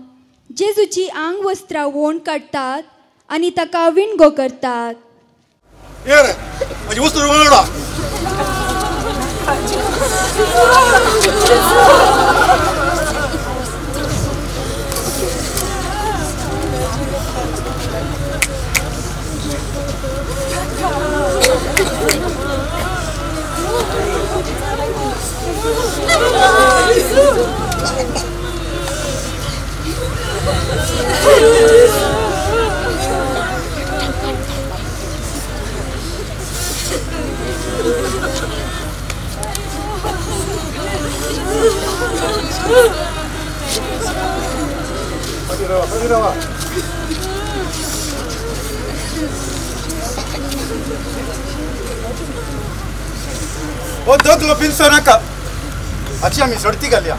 जेजूची आंग वस्त्रां वोण काडटात आनी ताका विणगो करतात. ओ दगलो पिलसो नाका, हाची आमी सोडती घालया.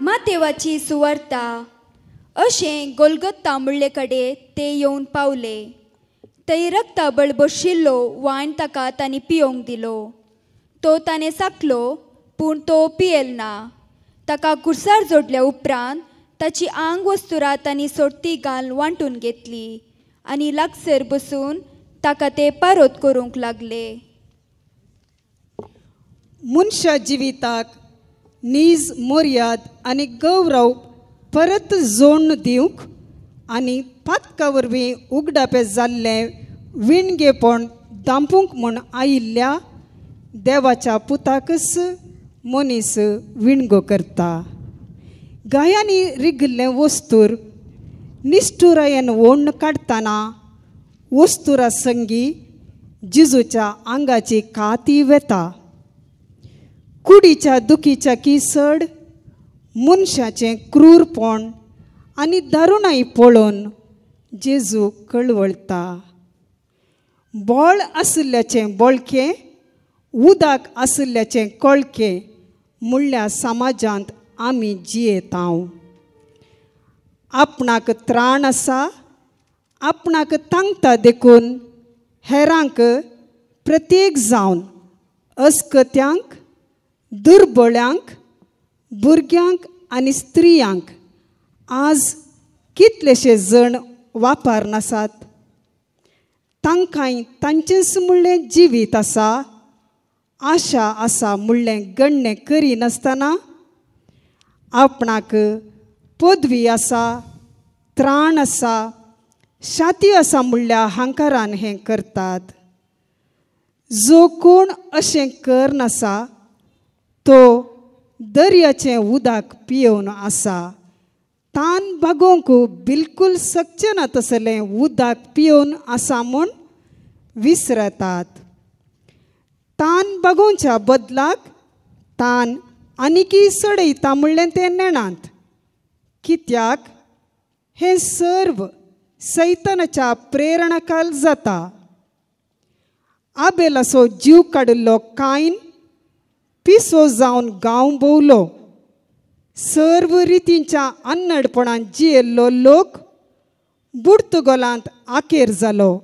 मातेवाची सुवार्ता अशें गोलगत्ता मुळ्ळे कडेन ते येवन पावले. थंय रक्ताबळ बशिल्लो वायन ताका तांणी पियोंक दिलो. तो ताणें साकलो पूण तो पियल ना. ताका कुर्सार जोडल्या उपरांत ताची आंग वस्तुरां तांणी सोडती घाल वांटून घेतली आनी लागसर बसून ताका ते पारोत करूंक लागले. मनशा जिविताक नीज मर्याद आनी गौरव परत जोडून दिवंक आनी पातका वरवीं उगडापें जाल्लें विणगेपण दांपूंक म्हूण आयिल्ल्या देवाच्या पुताकच मनीस विणगो करता. गायांनी रिगिल्लें वस्तूर निश्ठुरायेन ओण्ण काडटना वस्तुरा संगी जिजूच्या आंगाची काती वेता. कुडीच्या दुखीच्या किसड मनशाचें क्रूरपण आनी दारुणाय पळोवन जेजू कळवळटा. बळ आशिल्ल्याचें बळकें, उदक आशिल्ल्याचें कळकें म्हणल्या समाजांत आमी जियेता. आपणाक त्राण आसा, आपणाक तांकता देखून हेरांक प्रत्येक जावन अस्कत्यांक, दुर्बळ्यांक, भुरग्यांक आनी स्त्रियांक आज कितलेशे जण वापरनासात. तांकांय तांचेंच म्हणलें जिवीत आसा, आशा आसा म्हणलें गण्णें करिनासतना आपणाक पदवी आसा, त्राण आसा, शाती आसा म्हणल्या हांकारान हें करतात. जो कोण अशें करनासा तो दर्याचें उदक पियोवन आसा. तान भागोवंक बिलकूल सकचें ना तसलें उदक पियोवन आसा म्हूण विसरतात. तान भागोवच्या बदलाक तान आनीकी सडयता म्हणलें तें नेणात. कित्याक हें सर्व सैतानाच्या प्रेरणाकाल जाता. आबेलाचो जीव काडिल्लो कायन पिसो जावन गांव भोंवलो. सर्व रितींच्या अन्नडपणान जियेल्लो लोक बुडतुगोलांत आकेर जालो.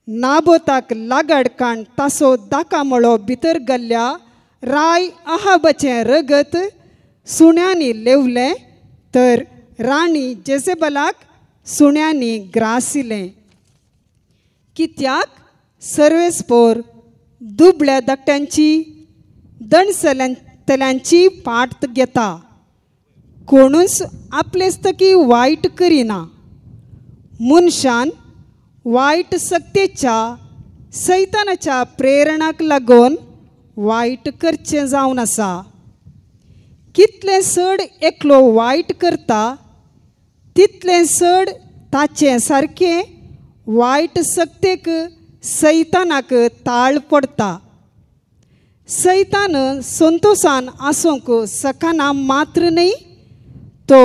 नाबोताक लागाड काण तासो दाकामळो भितर गेल्ल्या राय अहाबाचें रगत सुण्यांनी लेवलें तर राणी जेजेबलाक सुण्यांनी ग्रासिलें. कित्याक सर्वेस्पोर दुबळ्या धाकट्यांची दणसल्यांची पाट घेता. कोणूच आपलेच तकी वायट करिना. मनशान वायट सक्तेच्या सैतानाच्या प्रेरणाक लागून वायट करचें जावन आसा. कितलें चड एकलो वायट करता तितलें चड ताचें सारकें वायट सक्तेक सैतानाक ताळ पडटा. सैतान संतोशान आसूंक सकाना मात्र न्हय, तो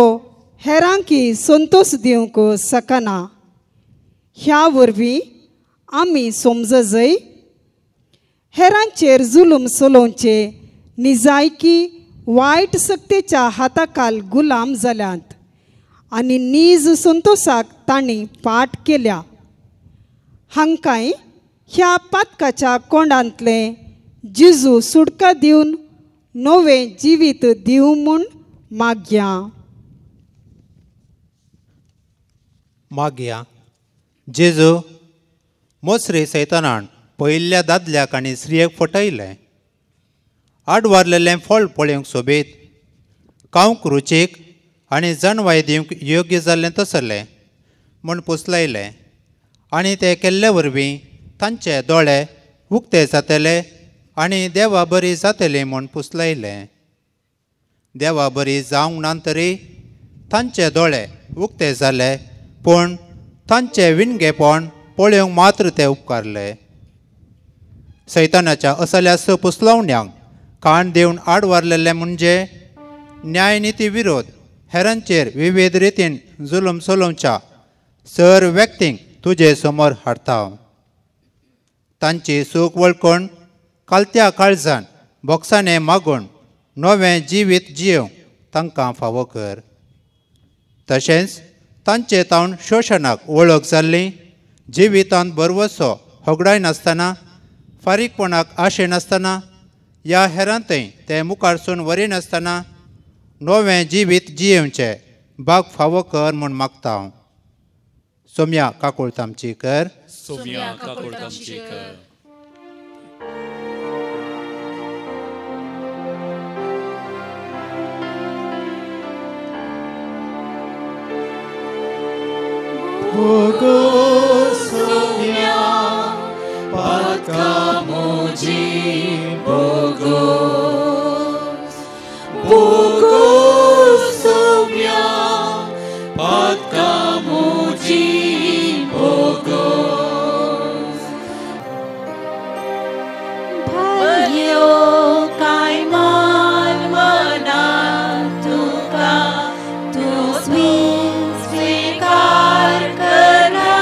हेरांकी संतोश दिवंक शकना. ह्या वरवीं आमी समजय हेरांचेर जुलूम चलोवचे निजायकी वायट सक्तेच्या हाताखाल गुलाम जाल्यात आनी नीज संतोशाक तांणी पाठ केल्या. हांकांय ह्या पातकाच्या कोंडांतलें जेजू सुटका दिवन नवें जिवीत दिवं म्हूण मागया. मागया. जेजू मोसरे सैतानान पयिल्ल्या दादल्याक आनी स्त्रियेक फटयलें. आडवारलेलें फळ पळोवंक सोबीत, खावंक रुचीक आनी जनवाय दिवंक योग्य जाल्लें तसलें म्हूण पुसलायलें आनी ते केल्ले वरवीं तांचे दोळे उक्ते जातले आनी देवा बरी जातली म्हूण पुसलायलें. देवा बरी जावंक ना तरी तांचे दोळे उक्ते जाले, पूण तांचें विणगेपण पळोवंक मात्र ते उपकारले. सैतानाच्या असल्या स पुसलावण्यांक कान दिवन आडवारलेले म्हणजे न्यायनिती विरोध हेरांचेर विविध रितीन जुलूम चलोवच्या सर व्यक्तींक तुजे समोर हाडटा. तांची सूख वळखून कालत्या काळजान बोक्साने मागून नवें जिवीत जियोवंक तांकां फावो कर. तशेंच तांचे तावन शोशणाक वळख जाल्ली जिवितांत बरवसो होगडाय नासतना, फारीकपणाक आशे नासतना या हेरांतय ते मुखारसून वरिनासतना नवें जिवीत जियेवचें बाग फावो कर म्हूण मागता हांव. सोम्या काकुळट आमची कर. सोम्या काकुळट आमची कर. Soumya पातका मोजी बोगोस, बोगोस सोम्या पातका मोजी बोगोस. भरयो काय मान मना तुका तूं स्वीकार करा.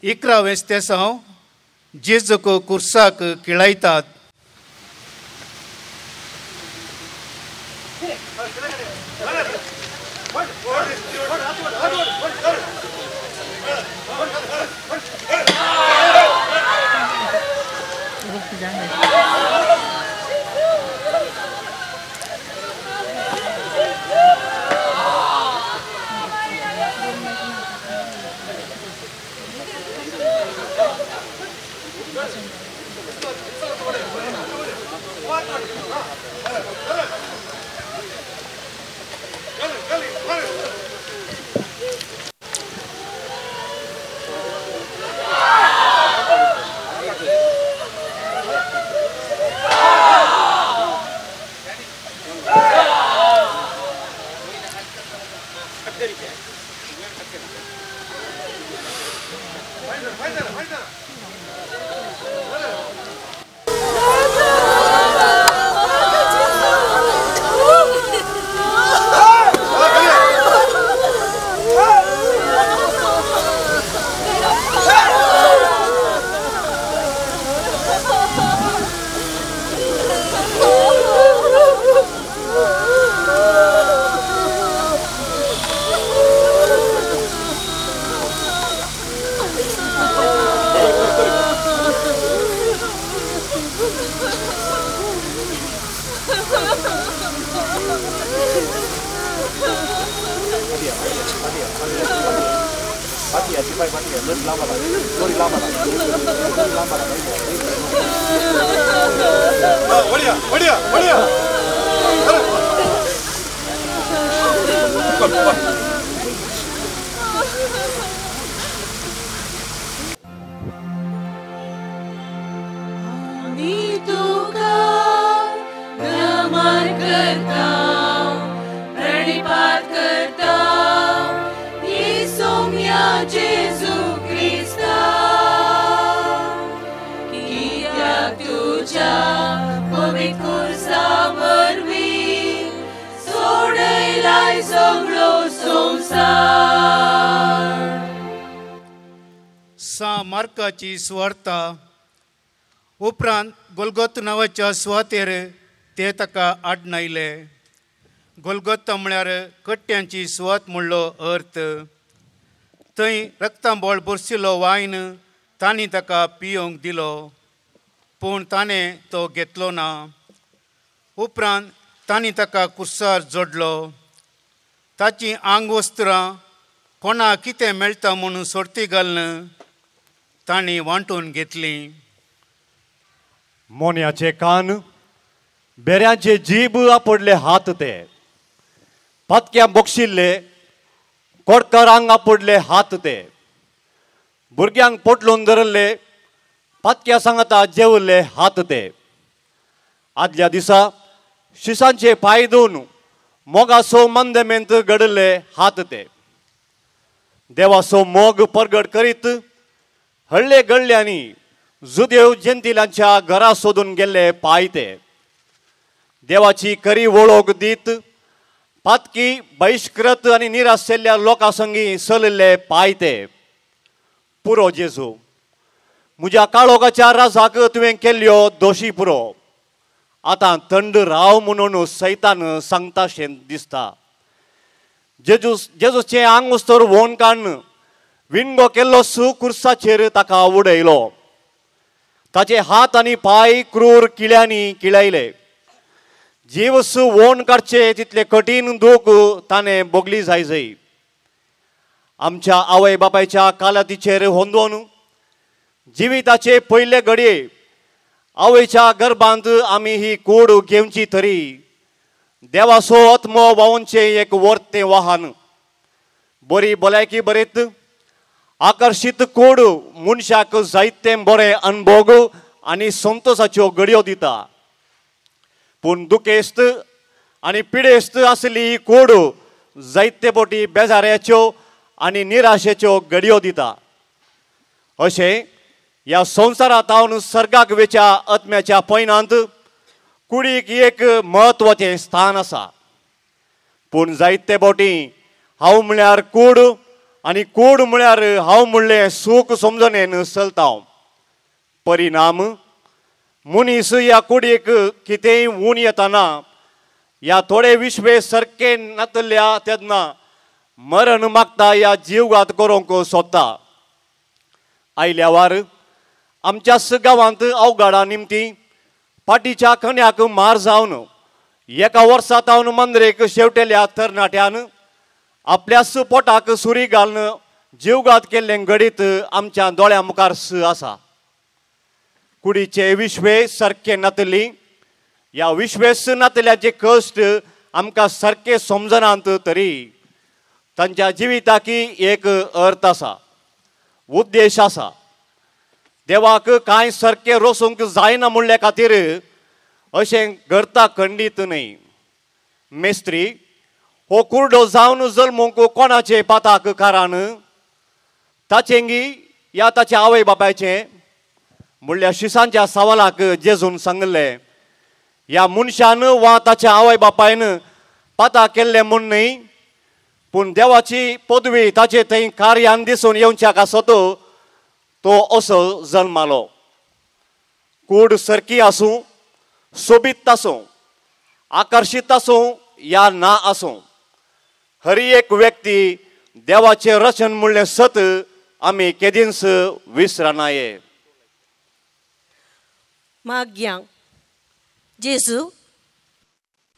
इकरावें तेसांव जेजूक कुर्साक किळायतात. सा मार्काची सुवार्ता. उपरांत गोलगोत नांवाच्या सुवातेर ते ताका आडनायले. गोलगोत्ता म्हळ्यार कट्ट्यांची सुवात म्हणलो अर्थ. थंय रक्तांबळ भरशिल्लो वायन तांणी ताका पियोंक दिलो, पूण ताणें तो घेतलो ना. उपरांत तांणी ताका कुर्सार जोडलो. ताची आंगवस्त्रां कोणाक कितें मेळटा म्हणून सोडती घालून तांणी वांटून घेतली. मोन्याचे कान, बेऱ्यांचे जीब आपडले हात ते, पातक्या बोगशिल्ले कोडकारांक आपडले हात ते, भुरग्यांक पोटलून धरले पातक्या सांगाता जेवल्ले हात ते. आदल्या दिसा शिसांचे पांय धुवन मोगासो मंदमेंत घडले हात ते. देवासो मोग परगट करीत हळ्ळे गळ्यांनी जुदेव जेंतिलांच्या घरा सोदून गेल्ले पांय ते. देवाची खरी वळख दीत पातकी बहिश्कृत आनी निराश जाल्ल्या लोकां संगी चलिल्ले पांय ते. पुरो जेजू, म्हज्या काळोखाच्या राजाक तुवें केल्ल्यो दोशी पुरो. आतां थंड राव म्हणून सैतान सांगता शें दिसता. जेजूचें आंग वस्तर वोन काडून विणगो केल्लो सू कुर्साचेर ताका उडयलो. ताचे हात आनी पांय क्रूर किळ्यांनी किळायले. जीव सू वोन काडचे तितले कठीण दूख ताणें भोगली जाय जाय. आमच्या आवय बापायच्या कालातीचेर होंदोवन जिविताचे पयले घडये आवयच्या गर्भांत आमी ही कूड घेवची तरी देवासो आत्मो व्हांवचें एक वर्तें वाहन. बरी भलायकी बरीत आकर्शीत कूड मनशाक जायते बरें अनभोग आनी संतोशाच्यो घडयो दिता. पूण दुखेस्त आनी पिडेस्त आसली ही कूड जायते बोटी बेजाऱ्याच्यो आनी निराशेच्यो घडयो दिता. अशें ह्या संवसारांत सर्गाक वेच्या आत्म्याच्या पयनांत कुडीक एक म्हत्वाचें स्थान आसा. पूण जायते बोटी हांव म्हळ्यार कूड आनी कूड म्हळ्यार हांव म्हणलें सूख समजणेन चलता. परिणाम मनीस ह्या कुडीक कितेंय ऊण येताना ह्या थोडे विश्वे सारकें नातल्या तेन्ना मरण मागता ह्या जीवघात करूंक सोदता. आयल्या वार आमच्याच गांवांत अवघडा निमती पाटीच्या खण्याक मार जावन एका वर्सा तावन मंद्रेक शेवटेल्या तरणाट्यान आपल्याच पोटाक सुरी घालून जीवघात केल्लें घडीत आमच्या दोळ्या मुखार आसा. कुडीचे विश्वे सारकें नातली ह्या विश्वेस नातल्याचे कश्ट आमकां सारकें समजनात तरी तांच्या जिविताकी एक अर्थ आसा, उद्देश आसा. देवाक कांय सारकें रोसूंक जायना म्हणल्या खातीर अशें घडता खंडीत न्हय. मेस्त्री हो कुर्डो जावन जल्मूंक कोणाचे पाताक कारण ताचेंगी या ताच्या आवय बापायचें म्हणल्यार शिसांच्या सवालाक जेजून सांगलें ह्या मनशान वा ताच्या आवय बापायन पाता केल्लें म्हूण न्हय, पूण देवाची पदवी ताचे थंय कार्यान दिसून येवच्याक आसत तो असो जल्मालो. कूड सरकी आसूं, सोबीत आसूं, आकर्शीत आसूं या ना आसूं, हर एक व्यक्ती देवाचें रचन म्हणलें सत आमी केदींच विसरनाये. माग्या जेजू,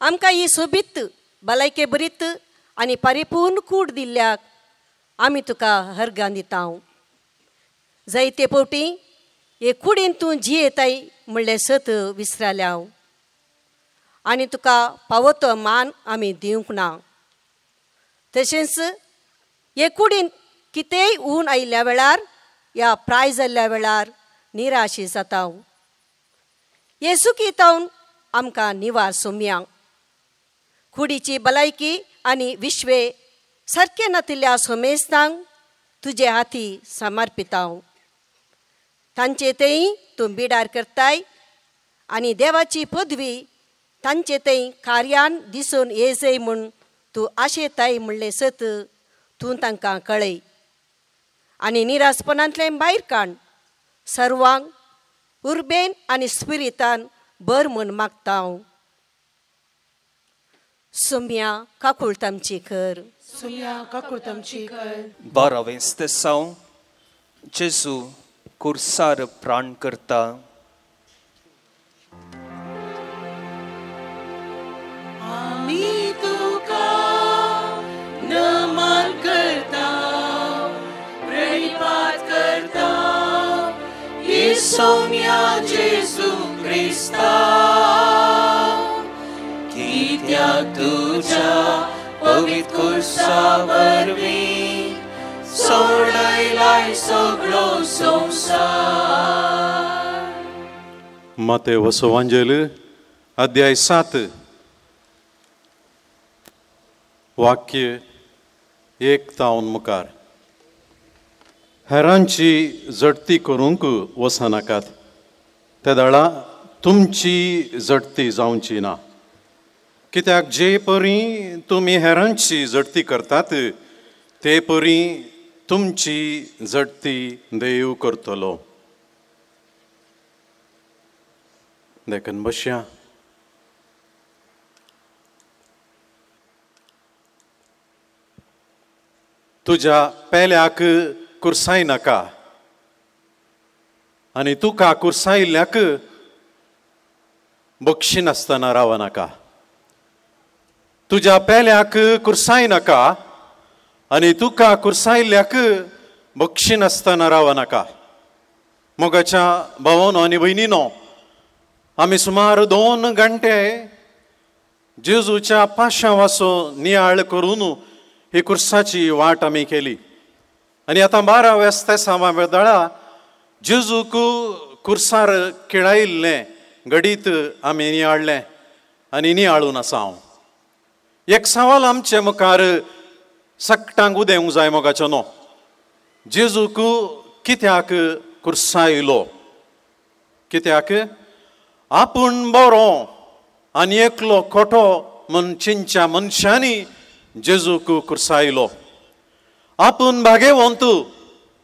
आमकां ही सोबीत भलायके बरीत आनी परिपूर्ण कूड दिल्ल्याक आमी तुका हरगान दिता. जायते फावटी हे कुडीन तूं जियेताय म्हणलें सत विसराल्या आनी तुका फावो तो मान आमी दिवंक ना. तशेंच हे कुडीन कितेंय ऊन आयिल्ल्या वेळार या प्राय जाल्ल्या वेळार निराशी जाता. हे सुखी तावन आमकां निवार सोम्या. कुडीची भलायकी आनी विश्वे सारकें नातिल्ल्या सोमेस्तांक तुजे हाती समर्पिता. तांचे तेय तूं बिडार करताय आनी देवाची पदवी तांचे तेय कार्यान दिसून येजय म्हूण तूं आशेताय म्हणलें सत तूं तांकां कळय आनी निरासपणांतलें भायर काड. सर्वांक उर्बेन आनी स्पिरितान बर म्हूण मागता. सुम्या काकुळतामची कर. सुम्या काकुळतामची कर. 12वें स्तेसांव. जेजू कुर्सार प्राण करता. आमी तुका नमन करता, प्रणिपात करता, सोम्या जेजू क्रिस्ता, कित्याक तुज्या पवित्र कुर्सा वरवीं सोडयलाय सगळो संवसार. मातेव सुवांजेल अध्याय 7 वाक्य 1 तावन मुखार. हेरांची जडती करूंक वचनाकात, तेदळा तुमची जडती जावची ना. कित्याक जे परी तुमी हेरांची जडती करतात ते परी तुमची जडती देव करतलो. देखून बसया. तुज्या पेल्याक कुर्साय नाका आनी तुका कुर्सायिल्ल्याक बक्षिनासतना राव नाका. तुज्या पेल्याक कुर्साय नाका आनी तुका कुर्सायिल्ल्याक बक्षिनासतना राव नाका. मोगाच्या भावानो आनी भयणीनो, आमी सुमार 2 घंटे जेजूच्या पाशांवाचो नियाळ करून ही कुर्साची वाट आमी केली. आनी आतां 12व्या स्तेसांवा वेदळा जेजूक कुर्सार खेळायिल्लें घडीत आमी नियाळ्ळें आनी नियाळून आसा. हांव एक सवाल आमचे मुखार सगटांक उदेवंक जाय मोगाचो न्हू, जेजूक कित्याक कुर्सायलो? कित्याक आपूण बरो आनी एकलो खोटो म्हूण चिंच्या मनशांनी जेजूक कुर्सायलो. आपूण भागेवंत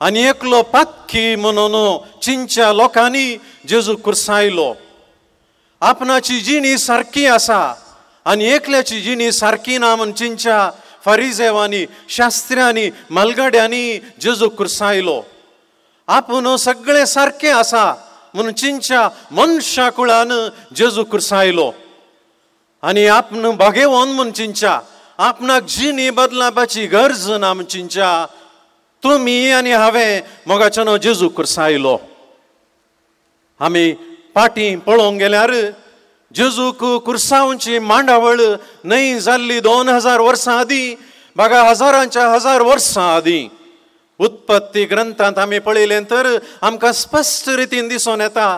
आनी एकलो पातकी म्हणून चिंच्या लोकांनी जेजू कुर्सायलो. आपणाची जिणी सारकी आसा आनी एकल्याची जिणी सारकी ना म्हूण चिंच्या फारिजेवांनी, शास्त्र्यांनी, मालगाड्यांनी जेजू कुर्सायलो. आपूण सगळें सारकें आसा म्हणून चिंच्या मनशा कुळान जेजू कुर्सायलो. आनी आपण भागेवन म्हूण चिंच्या आपणाक जिणी बदलापाची गरज ना म्हूण चिंच्या तुमी आनी हांवें मोगाच्यानो जेजू कुर्सायलो. आमी पाटी पळोवंक गेल्यार जेजूक कुर्सावची मांडावळ न्हय जाल्ली 2000 वर्सां आदीं, बागा हजारांच्या हजार वर्सां आदीं. उत्पत्ती ग्रंथांत आमी पळयलें तर आमकां स्पश्ट रितीन दिसून येता,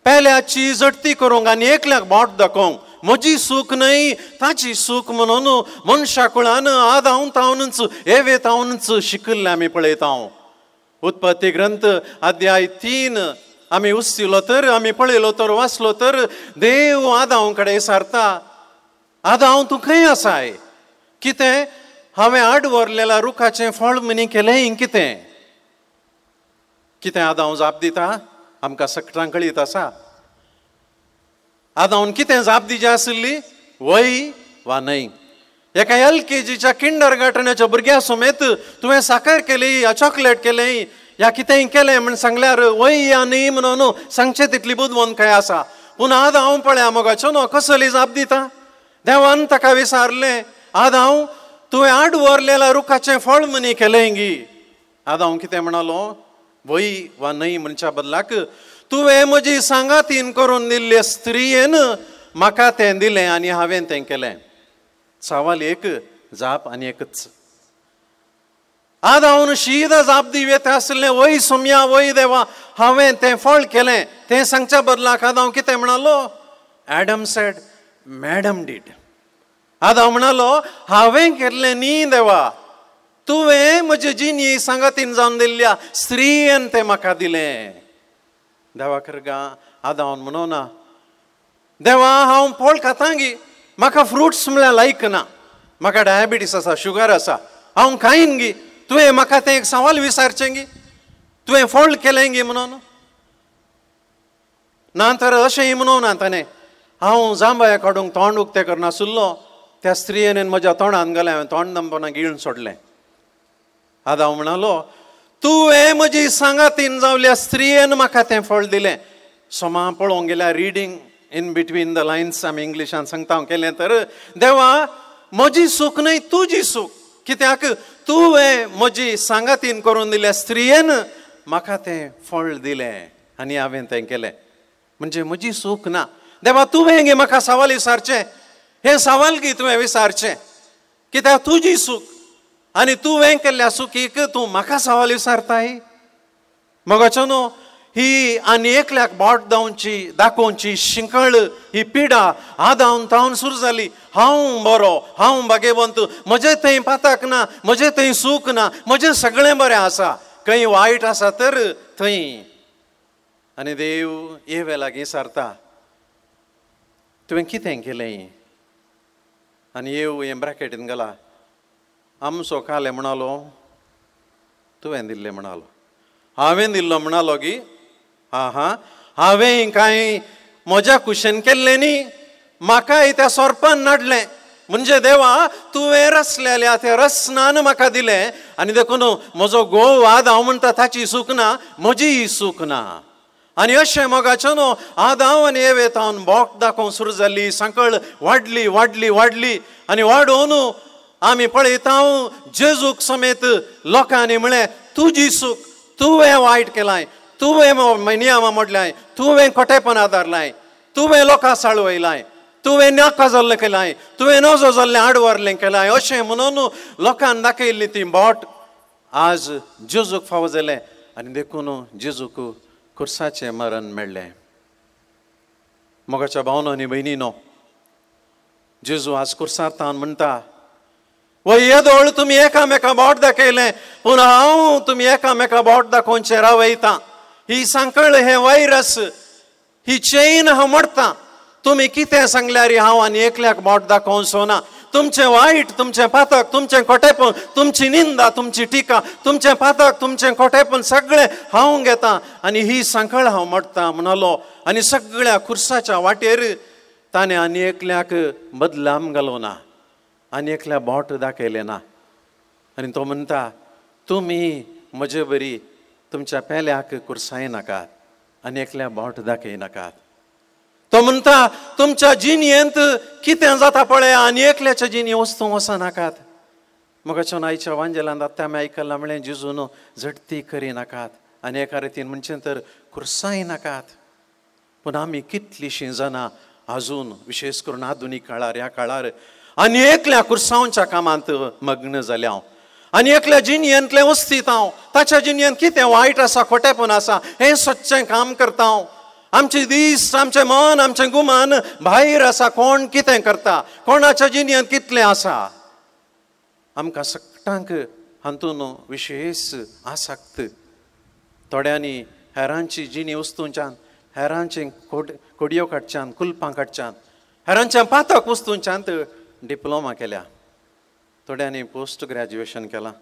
पेल्याची जडती करूंक आनी एकल्याक बोट दाखोवंक म्हजी सूख न्हय ताची सूख म्हणून मनशा कुळान आदावन तावनच एवे तावनच शिकिल्लें आमी पळयता. उत्पत्ती ग्रंथ अध्याय 3 आमी उस्तिलो तर, आमी पळयलो तर, वाचलो तर देव आदाव कडेन सारता, आदाव तूं खंय आसाय? कितें हांवें आड व्हरलेल्या रुखाचें फळ म्हणी केलें कितें? कितें आदाव जाप दिता? आमकां सगळ्यांक कळीत आसा. आदावन कितें जाप दिजी आशिल्ली? वय वा न्हय. एका LKGच्या किंडर गार्डनाच्या भुरग्या समेत तुवें साकर केली या चॉकलेट केलें या कितेंय केलें म्हण सांगल्यार वय या न्हय म्हणून सांगचें तितली बुदवंत काय आसा. पूण आद हांव पळया मोगाचो न्हू कसली जाप दिता? देवान ताका विचारलें, आद हांव तुवें आड व्हरलेल्या रुखाचें फळ मनी केलें गी. आदांव कितें म्हणालो, वय वा न्हय म्हणच्या बदलाक तुवें म्हजी सांगातीन करून दिल्ले स्त्रियेन म्हाका तें दिलें आनी हांवें तें केलें. सवाल एक, जाप आनी एकच. आदावन शीदा जाप दिवयेत आसलें, वय सोम्या वय देवा हांवें तें फळ केलें. तें सांगच्या बदलाक आदांव कितें म्हणालो, एडम सेड मॅडम did. आदांव म्हणालो हांवें केल्लें न्ही देवा, तुवें म्हजे जिनी सांगातीन जावन दिल्ल्या स्त्रियेन तें म्हाका दिलें. देवा करगा आदावन म्हणो ना, देवा हांव फळ खाता गी, म्हाका फ्रुट्स म्हळ्यार लायक ना, म्हाका डायबिटीस आसा, शुगर आसा, हांव खायन गी, तुवें म्हाका तें एक सवाल विचारचें गी, तुवें फळ केलें गी म्हणून ना. तर अशेंय म्हणून ना ताणें, हांव जांबया काडूंक तोंड उक्तें करनासलो, त्या स्त्रियेन म्हज्या तोंडान घालें, हांवें तोंड दमपना गिळून सोडलें. आदांव म्हणालो तुवें म्हजी सांगातीन जावल्या स्त्रियेन म्हाका तें फळ दिलें. सोमा पळोवंक गेल्यार reading in between the lines आमी इंग्लिशान सांगता हांव केलें तर देवा म्हजी सूख न्हय तुजी सूख, कित्याक तुवें म्हजी सांगातीन करून दिल्या स्त्रियेन म्हाका तें फळ दिलें आनी हांवें तें केलें, म्हणजे म्हजी सूख ना. देवा तुवें गे म्हाका सवाल विचारचें, हें सवाल गी तुवें विचारचें, कित्याक तुजी सूख आनी तुवें केल्ल्या सुखीक तूं म्हाका सवाल विचारताय. मगाचो न्हू ही आनी एकल्याक बोट दावची दाखोवची शिंकळ ही पिडा आदावन तावन सुरू जाली. हांव बरो, हांव भागेवंत, म्हजें थंय पाताक ना, म्हजें थंय सूख ना, म्हजें सगळें बरें आसा, खंय वायट आसा तर थंय. आनी देव येवे लागीं सारता, तुवें कितें केलें? आनी येव हें ब्रॅकेटीन घाला, आमचो काले म्हणालो तुवें दिल्लें म्हणालो, हांवें दिल्लो म्हणालो गी, आं हां हांवें कांय म्हज्या कुशेन केल्लें न्ही, म्हाकाय त्या सोरपान नाडलें, म्हणजे देवा तुवें रसलेल्या त्या रसनान म्हाका दिलें आनी देखून म्हजो घोव आदांव म्हणटा ताची सूख ना, म्हजीय सूख ना. आनी अशें मोगाचें न्हू आदांव आनी एवे तावन बोट दाखोवंक सुरू जाली, सांकळ वाडली वाडली वाडली आनी वाडोवन आमी पळयता जेजूक समेत लोकांनी म्हळें तुजी सूख, तुवें वायट केलाय, तुवें नियमां मोडल्याय, तुवें खोटेपण आदारलाय, तुवें लोकां साळवयलाय, तुवें नाका जाल्लें केलाय, तुवें नजो जाल्लें आडवारलें केलाय, अशें म्हणून लोकांक दाखयल्ली ती बोट आज जेजूक फावो जालें आनी देखून जेजूक खुर्साचें मरण मेळ्ळें. मोगाच्या भावनो आनी भयणीनो, जेजू आज खुर्सार तावन म्हणटा, वय येदोळ तुमी एकामेका बोट दाखयलें, पूण हांव तुमी एकामेका बोट दाखोवचें रावयता. ही सांकळ, हें वायरस, ही चेन हांव मोडटा. तुमी कितें सांगल्यार हांव आनी एकल्याक बोट दाखोवचो ना. तुमचें वायट, तुमचें पातक, तुमचें खोटेपण, तुमची निंदा, तुमची टिका, तुमचें पातक, तुमचें खोटेपण सगळें हांव घेता आनी ही सांकळ हांव मोडटा म्हणालो. आनी सगळ्या खुर्साच्या वाटेर ताणें आनी एकल्याक बदलाम घालो ना, आनी एकल्या बोट दाखयलें ना. आनी तो म्हणटा तुमी म्हजे बरी तुमच्या पेल्याक कुर्साय नाकात आनी एकल्या बोट दाखय नाकात. तो म्हणटा तुमच्या जिणेंत कितें जाता पळय आनी एकल्याच्या जिणे वस्तू वचनाकात. मगाच्यान आयच्या वांजेलान आत्तां आमी आयकलां म्हळें जेजून झडती करी नाकात आनी एका रितीन म्हणचें तर कुर्साय नाकात. पूण आमी कितलींशीं जाणां आजून विशेश करून आधुनीक काळार, ह्या काळार आनी एकल्या कुर्सांवच्या कामांत मग्न जाल्या हांव आनी एकल्या जिणेंतलें वस्तीत हांव, ताच्या जिणेंत कितें वायट आसा, खोटेपण आसा हें सदचें काम करता हांव. आमचे दीस, आमचें मन, आमचें गुमान भायर आसा, कोण कितें करता, कोणाच्या जिणेंत कितलें आसा. आमकां सगळ्यांक हातून विशेश आसक्त. थोड्यांनी हेरांची जिणी वस्तूंच्यान, हेरांची कोडयो काडच्यान, कुलपां काडच्यान, हेरांच्या पातक वस्तूंच्यान डिप्लोमा केल्या, थोड्यांनी पोस्ट ग्रॅज्युएशन केलां,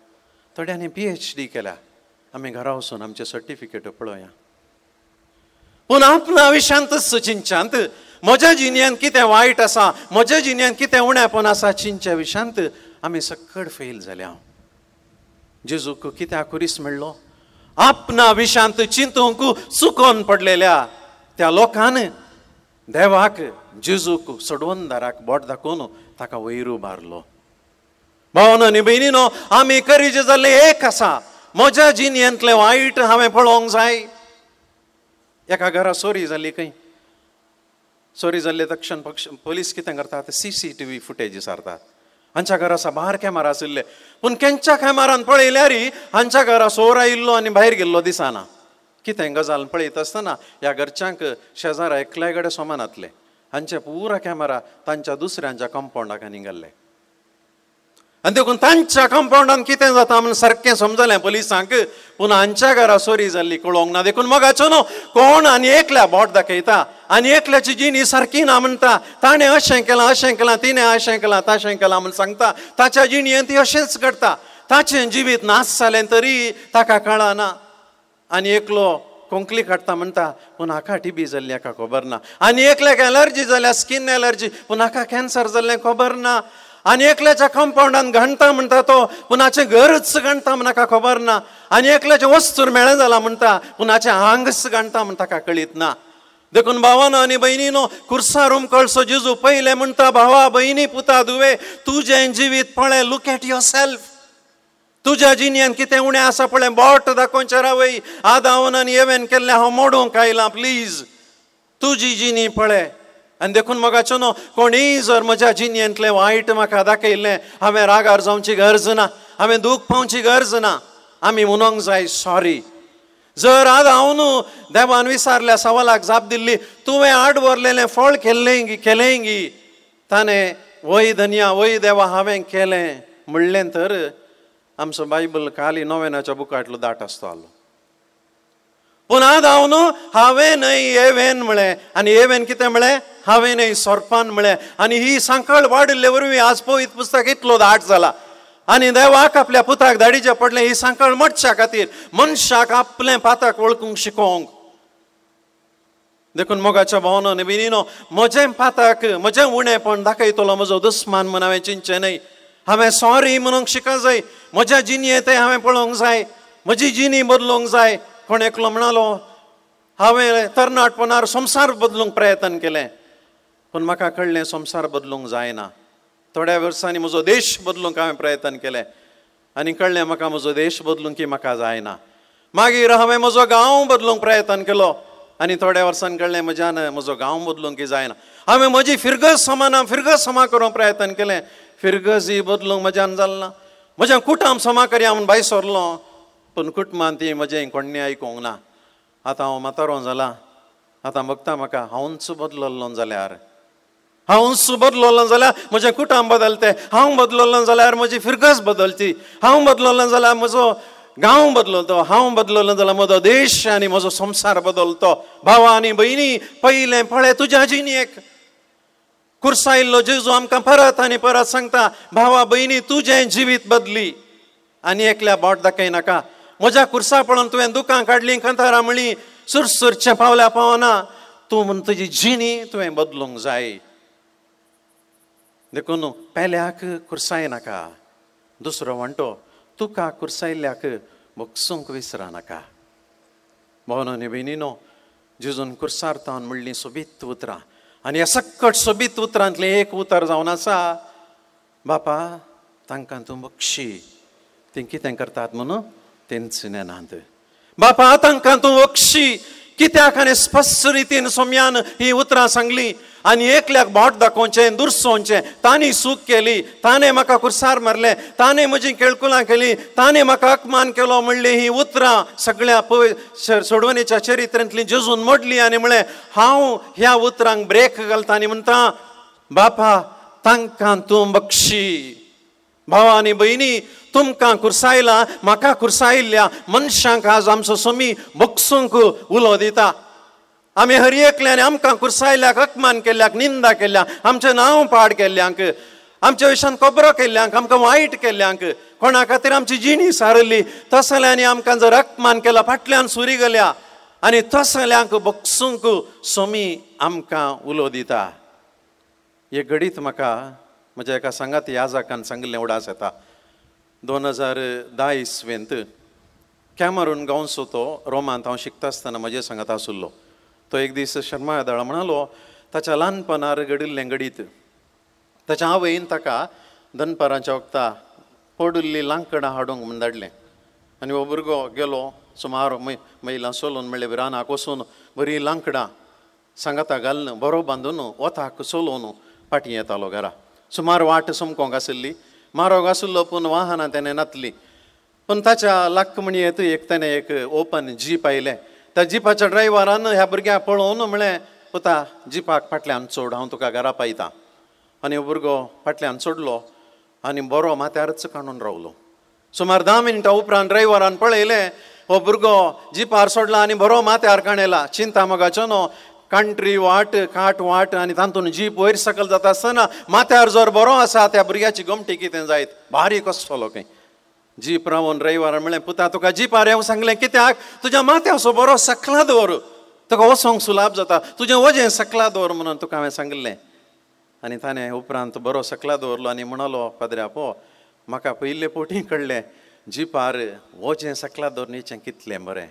थोड्यांनी PhD केल्या. आमी घरा वचून आमचे सर्टिफिकेट पळोवया. पूण आपल्या विशांतच चिंचांत म्हज्या जिणेंत कितें वायट आसा, म्हज्या जिणेंत कितें उणेपण आसा चिंच्या विशांत आमी सकड फेल जाल्या. जेजूक कित्याक खुरीस मेळ्ळो? आपणा विशांत चिंतूंक चुकोन पडलेल्या त्या लोकान देवाक, जेजूक, सोडवणदाराक बोट दाखोवन ताका वयर उबारलो. भावनो आनी भयणीनो, आमी करीचे जाल्ले एक आसा. म्हज्या जिणेंतलें वायट हांवें पळोवंक जाय. एका घरा चोरी जाली खंय, चोरी जाल्ले तक्षण पक्ष पोलीस कितें करतात, CCTV footage सारतात. हांच्या घरा साबार कॅमेरा आशिल्ले, पूण केंच्या कॅमेरान पळयल्यार हांच्या घरा चोर आयिल्लो आनी भायर गेल्लो दिसना. कितें गजाल पळयत आसतना ह्या घरच्यांक शेजारा एकल्या कडेन सोमानातले, हांचे पुरा कॅमेरा तांच्या दुसऱ्यांच्या कंपावंडाक निघाल्ले. आनी देखून तांच्या कंपावंडान कितें जाता म्हूण सारकें समजलें पोलिसांक, पूण हांच्या घरा चोरी जाल्ली कळोंक ना. देखून मोगाचो न्हू कोण आनी एकल्या बोट दाखयता आनी एकल्याची जिणी सारकी ना म्हणटा, ताणें अशें केलां अशें केलां, तिणें अशें केलां ताशें केलां म्हूण सांगता. ताच्या जिणेंत ती अशेंच घडटा, ताचें जिवीत नाश जालें तरी ताका कळना. आनी एकलो कोंकली काडटा म्हणटा, पूण हाका टीबी जाल्ली हाका खबर ना. आनी एकल्याक एलर्जी जाल्या, स्कीन एलर्जी, पूण हाका कॅन्सर जाल्लें खबर ना. आनी एकल्याच्या कंपावंडान घाणटा म्हणटा तो, पूण हाचें घरच घाणटा म्हूण हाका खबर ना. आनी एकल्याचें वस्तूर मेळना जालां म्हणटा, पूण हाचें आंगच घाणटा म्हूण ताका कळीत ना. देखून भावानो आनी भयणीनो, कुर्सार उमकळसो जेजू पयलें म्हणटा, भावा भयणी पुता धुवे, तुजें जिवीत पळय, लूक एट your self. तुज्या जिणेंत कितें उणें आसा पळय, बोट दाखोवचें रावय. आदावन आनी एवेन केल्लें हांव मोडूंक आयलां, प्लीज तुजी जिणी पळय. आनी देखून मोगाचो न्हू, कोणीय जर म्हज्या जिणेंतलें वायट म्हाका दाखयल्लें, हांवें रागार जावची गरज ना, हांवें दूख पावची गरज ना. आमी म्हणूंक जाय सॉरी. जर आज हांव न्हू देवान विचारल्या सवालाक जाप दिल्ली, तुवें आड व्हरलेलें फळ केल्लें केलें गी, ताणें वय धनया वय देवा हांवें केलें म्हणलें तर आमचो बायबल खाली नोवेनाच्या बुकांतलो दाट आसतालो. पूण आज हांव न्हू हांवें न्हय एवेन म्हळें, आनी एवेन कितें म्हळें, हांवें न्हय सोरपान म्हळें. आनी ही सांकळ वाडिल्ले वरवीं आज पवित्र पुस्तक इतलो दाट जाला. आनी देवाक आपल्या पुताक धाडीचें पडलें ही सांकळ मोडच्या खातीर, मनशाक आपलें पाताक वळखूंक शिकोवंक. देखून मोगाच्या भावनो आनी भयणीनो, म्हजें पाताक म्हजें उणेपण दाखयतलो म्हजो दुस्मान म्हूण हांवें चिंतचें न्हय. हांवें सॉरी म्हणूंक शिकूंक जाय. म्हज्या जिणेंत तें हांवें पळोवंक जाय, म्हजी जिणी बदलूंक जाय. कोण एकलो म्हणालो, हांवें तरणाटपणार संवसार बदलूंक प्रयत्न केलें, पूण म्हाका कळ्ळें संवसार बदलूंक जायना. थोड्या वर्सांनी म्हजो देश बदलूंक हांवें प्रयत्न केलें आनी कळ्ळें म्हाका म्हजो देश बदलूंक की म्हाका जायना. मागीर हांवें म्हजो गांव बदलूंक प्रयत्न केलो आनी थोड्या वर्सान कळ्ळें म्हज्यान म्हजो गांव बदलूंक की जायना. हांवें म्हजी फिरगज समाना फिरगज समा करूंक प्रयत्न केलें, फिरगज बदलूंक म्हज्यान जालें ना. म्हज्या कुटुंब समा करया म्हूण भायर सरलो, पूण कुटुंबान ती म्हजें कोण्णें आयकूंक ना. आतां हांव म्हातारो जालां, आतां बगता म्हाका हांवूच बदललो जाल्यार, हांवूच बदललो जाल्यार म्हजें कुटुंब बदलतें, हांव बदललो जाल्यार म्हजी फिरगज बदलची, हांव बदललो जाल्यार म्हजो गांव बदलतो, हांव बदललो जाल्यार म्हजो देश आनी म्हजो संवसार बदलतो. भावा आनी भयणी, पयलें पळय तुज्या जिणेक. कुर्सायल्लो जेजू आमकां परत आनी परत सांगता, भावा भयणी तुजें जिवीत बदली. आनी एकल्या बोट दाखयनाका. म्हज्या कुर्सा पळोवन तुवें दुकां काडलीं, कंतारां म्हणली, सुरसुरचें पावल्या पावना, तूं म्हूण तुजी जिणी तुवें बदलूंक जाय. देखून पेल्याक कुर्सायनाका. दुसरो म्हणटो, तुका कुर्सायल्ल्याक बगसूंक विसरानाका. भावनो आनी भयणीनो, जेजून कुर्सार तावन म्हणलीं सोबीत उतरां, आनी ह्या सक्कट सोबीत उतरांतलें एक उतर जावन आसा, बापा तांकां तूं बक्षी, तीं कितें करतात म्हणून तेंच नेनात. बापा तांकां तूं बक्षी. कित्याक आनी स्पश्ट रितीन सोम्यान ही उतरां सांगली. आनी एकल्याक बोट दाखोवचें, दुरसोवचें, तांणी चूक केली, ताणें म्हाका कुर्सार मारलें, ताणें म्हजी केळकुलां केली, ताणें म्हाका अपमान केलो म्हणली ही उतरां सगळ्या सोडवणेच्या चरित्रांतली जेजून मोडली आनी म्हणलें, हांव ह्या उतरांक ब्रेक घालता आनी म्हणटा, बापा तांकां तूं बक्षी. भावा आनी भयणी, तुमकां कुर्सायला, म्हाका कुर्सायल्ल्या मनशांक आज आमचो स्वामी बगसूंक उलो दिता. आमी हर एकल्यान आमकां कुर्सायल्याक, अपमान केल्ल्याक, निंदा केल्ल्या, आमचें नांव पाड केल्ल्यांक, आमच्या विशयान खबरो केल्ल्यांक, आमकां वायट केल्ल्यांक, कोणा खातीर आमची जिणी सारली तसल्यांनी आमकां जर अपमान केला, फाटल्यान सुरी गेल्या आनी तसल्यांक बगसूंक स्वामी आमकां उलो दिता. एक घडीत म्हाका म्हज्या एका सांगात याजाकान सांगिल्लें उडास येता. 2010 इस्वेंत कॅमरून गांवचो तो रोमांत हांव शिकता आसतना म्हजे सांगात आशिल्लो. तो एक दीस शर्मा येदाळ म्हणालो, ताच्या ल्हानपणार घडिल्लें घडीत. ताच्या आवयन ताका दनपारांच्या वखता पडिल्ली लांकडां हाडूंक म्हूण धाडलें. आनी हो भुरगो गेलो सुमार मैलां चलोवन म्हणल्यार रानाक वचून बरीं लांकडां सांगाता घालून बरो बांदून वताक चलोवन फाटीं येतालो घरा. सुमार वाट चमकोंक आशिल्ली, मारोग आशिल्लो पूण वाहनां तेणें नातलीं. पूण ताच्या लाख म्हणयेत एक तेणें एक ओपन जीप आयलें. त्या जिपाच्या ड्रायव्हरान ह्या भुरग्याक पळोवन म्हळें, पुता जिपाक फाटल्यान चोड, हांव तुका घरा पायतां. आनी हो भुरगो फाटल्यान चडलो आनी बरो माथ्यारच काडून रावलो. सुमार 10 मिनटां उपरांत ड्रायव्हरान पळयलें हो भुरगो जिपार सोडला आनी बरो माथ्यार काणयला. चिंता मोगाचो न्हू, कांट्री वाट काट वाट आनी तातूंत जीप वयर सकयल जाता आसतना माथ्यार जर बरो आसा त्या भुरग्याची गमटी कितें जायत, बारीक आसतलो खंय. जीप रावन ड्रायव्हरान म्हणलें, पुता तुका जिपार येवंक सांगलें कित्याक, तुज्या माथ्याचो बरो सकला दवर, तुका वचोंक सुलाभ जाता, तुजें वजें सकला दवर म्हणून तुका हांवें सांगिल्लें. आनी ताणें उपरांत बरो सकला दवरलो आनी म्हणलो, पाद्र्या पो म्हाका पयले पोटी कळ्ळें जिपार वजें सकला दवरण्याचें कितलें बरें.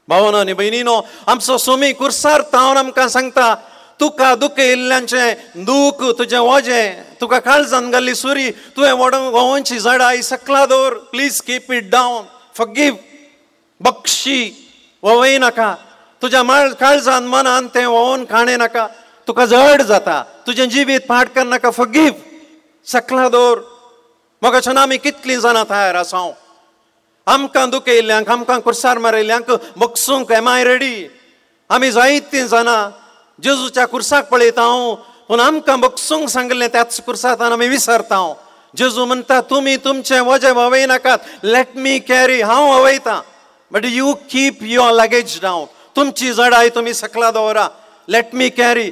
भावनो आनी भयणीनो, आमचो सोमी कुर्सार तावन आमकां सांगता, तुका दुखयिल्ल्यांचें दूख, तुजें वजें, तुका काळजान घाल्ली सुरी, तुवें वडोवची जडाय सकला दवर, please keep it down, forgive, Bakshi ववय नाका, तुज्या काळजान मनान तें वोवन काणें नाका, तुका जड जाता, तुजें जिवीत पाठ करनाका, फॉरगिव, सकला दवर. मोगाच्यान आमी कितलीं जाणां तयार आसा आमकां दुखयिल्ल्यांक, आमकां कुर्सार मारिल्ल्यांक बक्षूंक? Am I ready? आमी जायतीं जाणां जेजूच्या कुर्साक पळयता हांव, पूण आमकां बक्षूंक सांगिल्लें त्याच कुर्सांत आमी विसरता. जेजू म्हणटा, तुमी तुमचें वजें ववय नाकात, let me carry, हांव ववयतां, but you keep your luggage down, तुमची जडाय तुमी सकला दवरा, let me carry,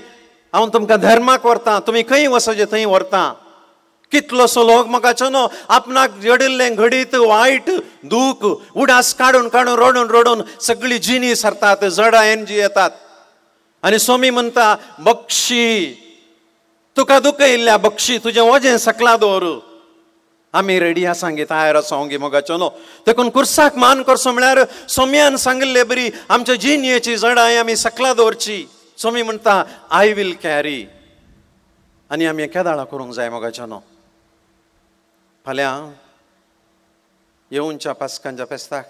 हांव तुमकां धर्माक व्हरतां, तुमी खंय वचचें थंय व्हरतां. कितलोसो लोक म्हाका न्हू आपणाक जडिल्लें घडीत वायट दूख उडास काडून काडून रडून रडून सगळी जिनी सरतात, जडायेन जी येतात. आनी सोमी म्हणटा, बक्षी, तुका दुखयिल्ल्या बक्षी, तुजें वजें सकला दवर. आमी रेडी आसा गे, तयार आसा गे मोगाचो न्हू. देखून कुर्साक मान करचो म्हळ्यार सोम्यान सांगिल्ले बरी आमच्या जिणयेची जडाय आमी सकला दवरची. सोमी म्हणटा, I will carry. आनी आमी केदाळा करूंक जाय मोगाचो न्हू. फाल्यां येवच्या पास्कांच्या फेस्ताक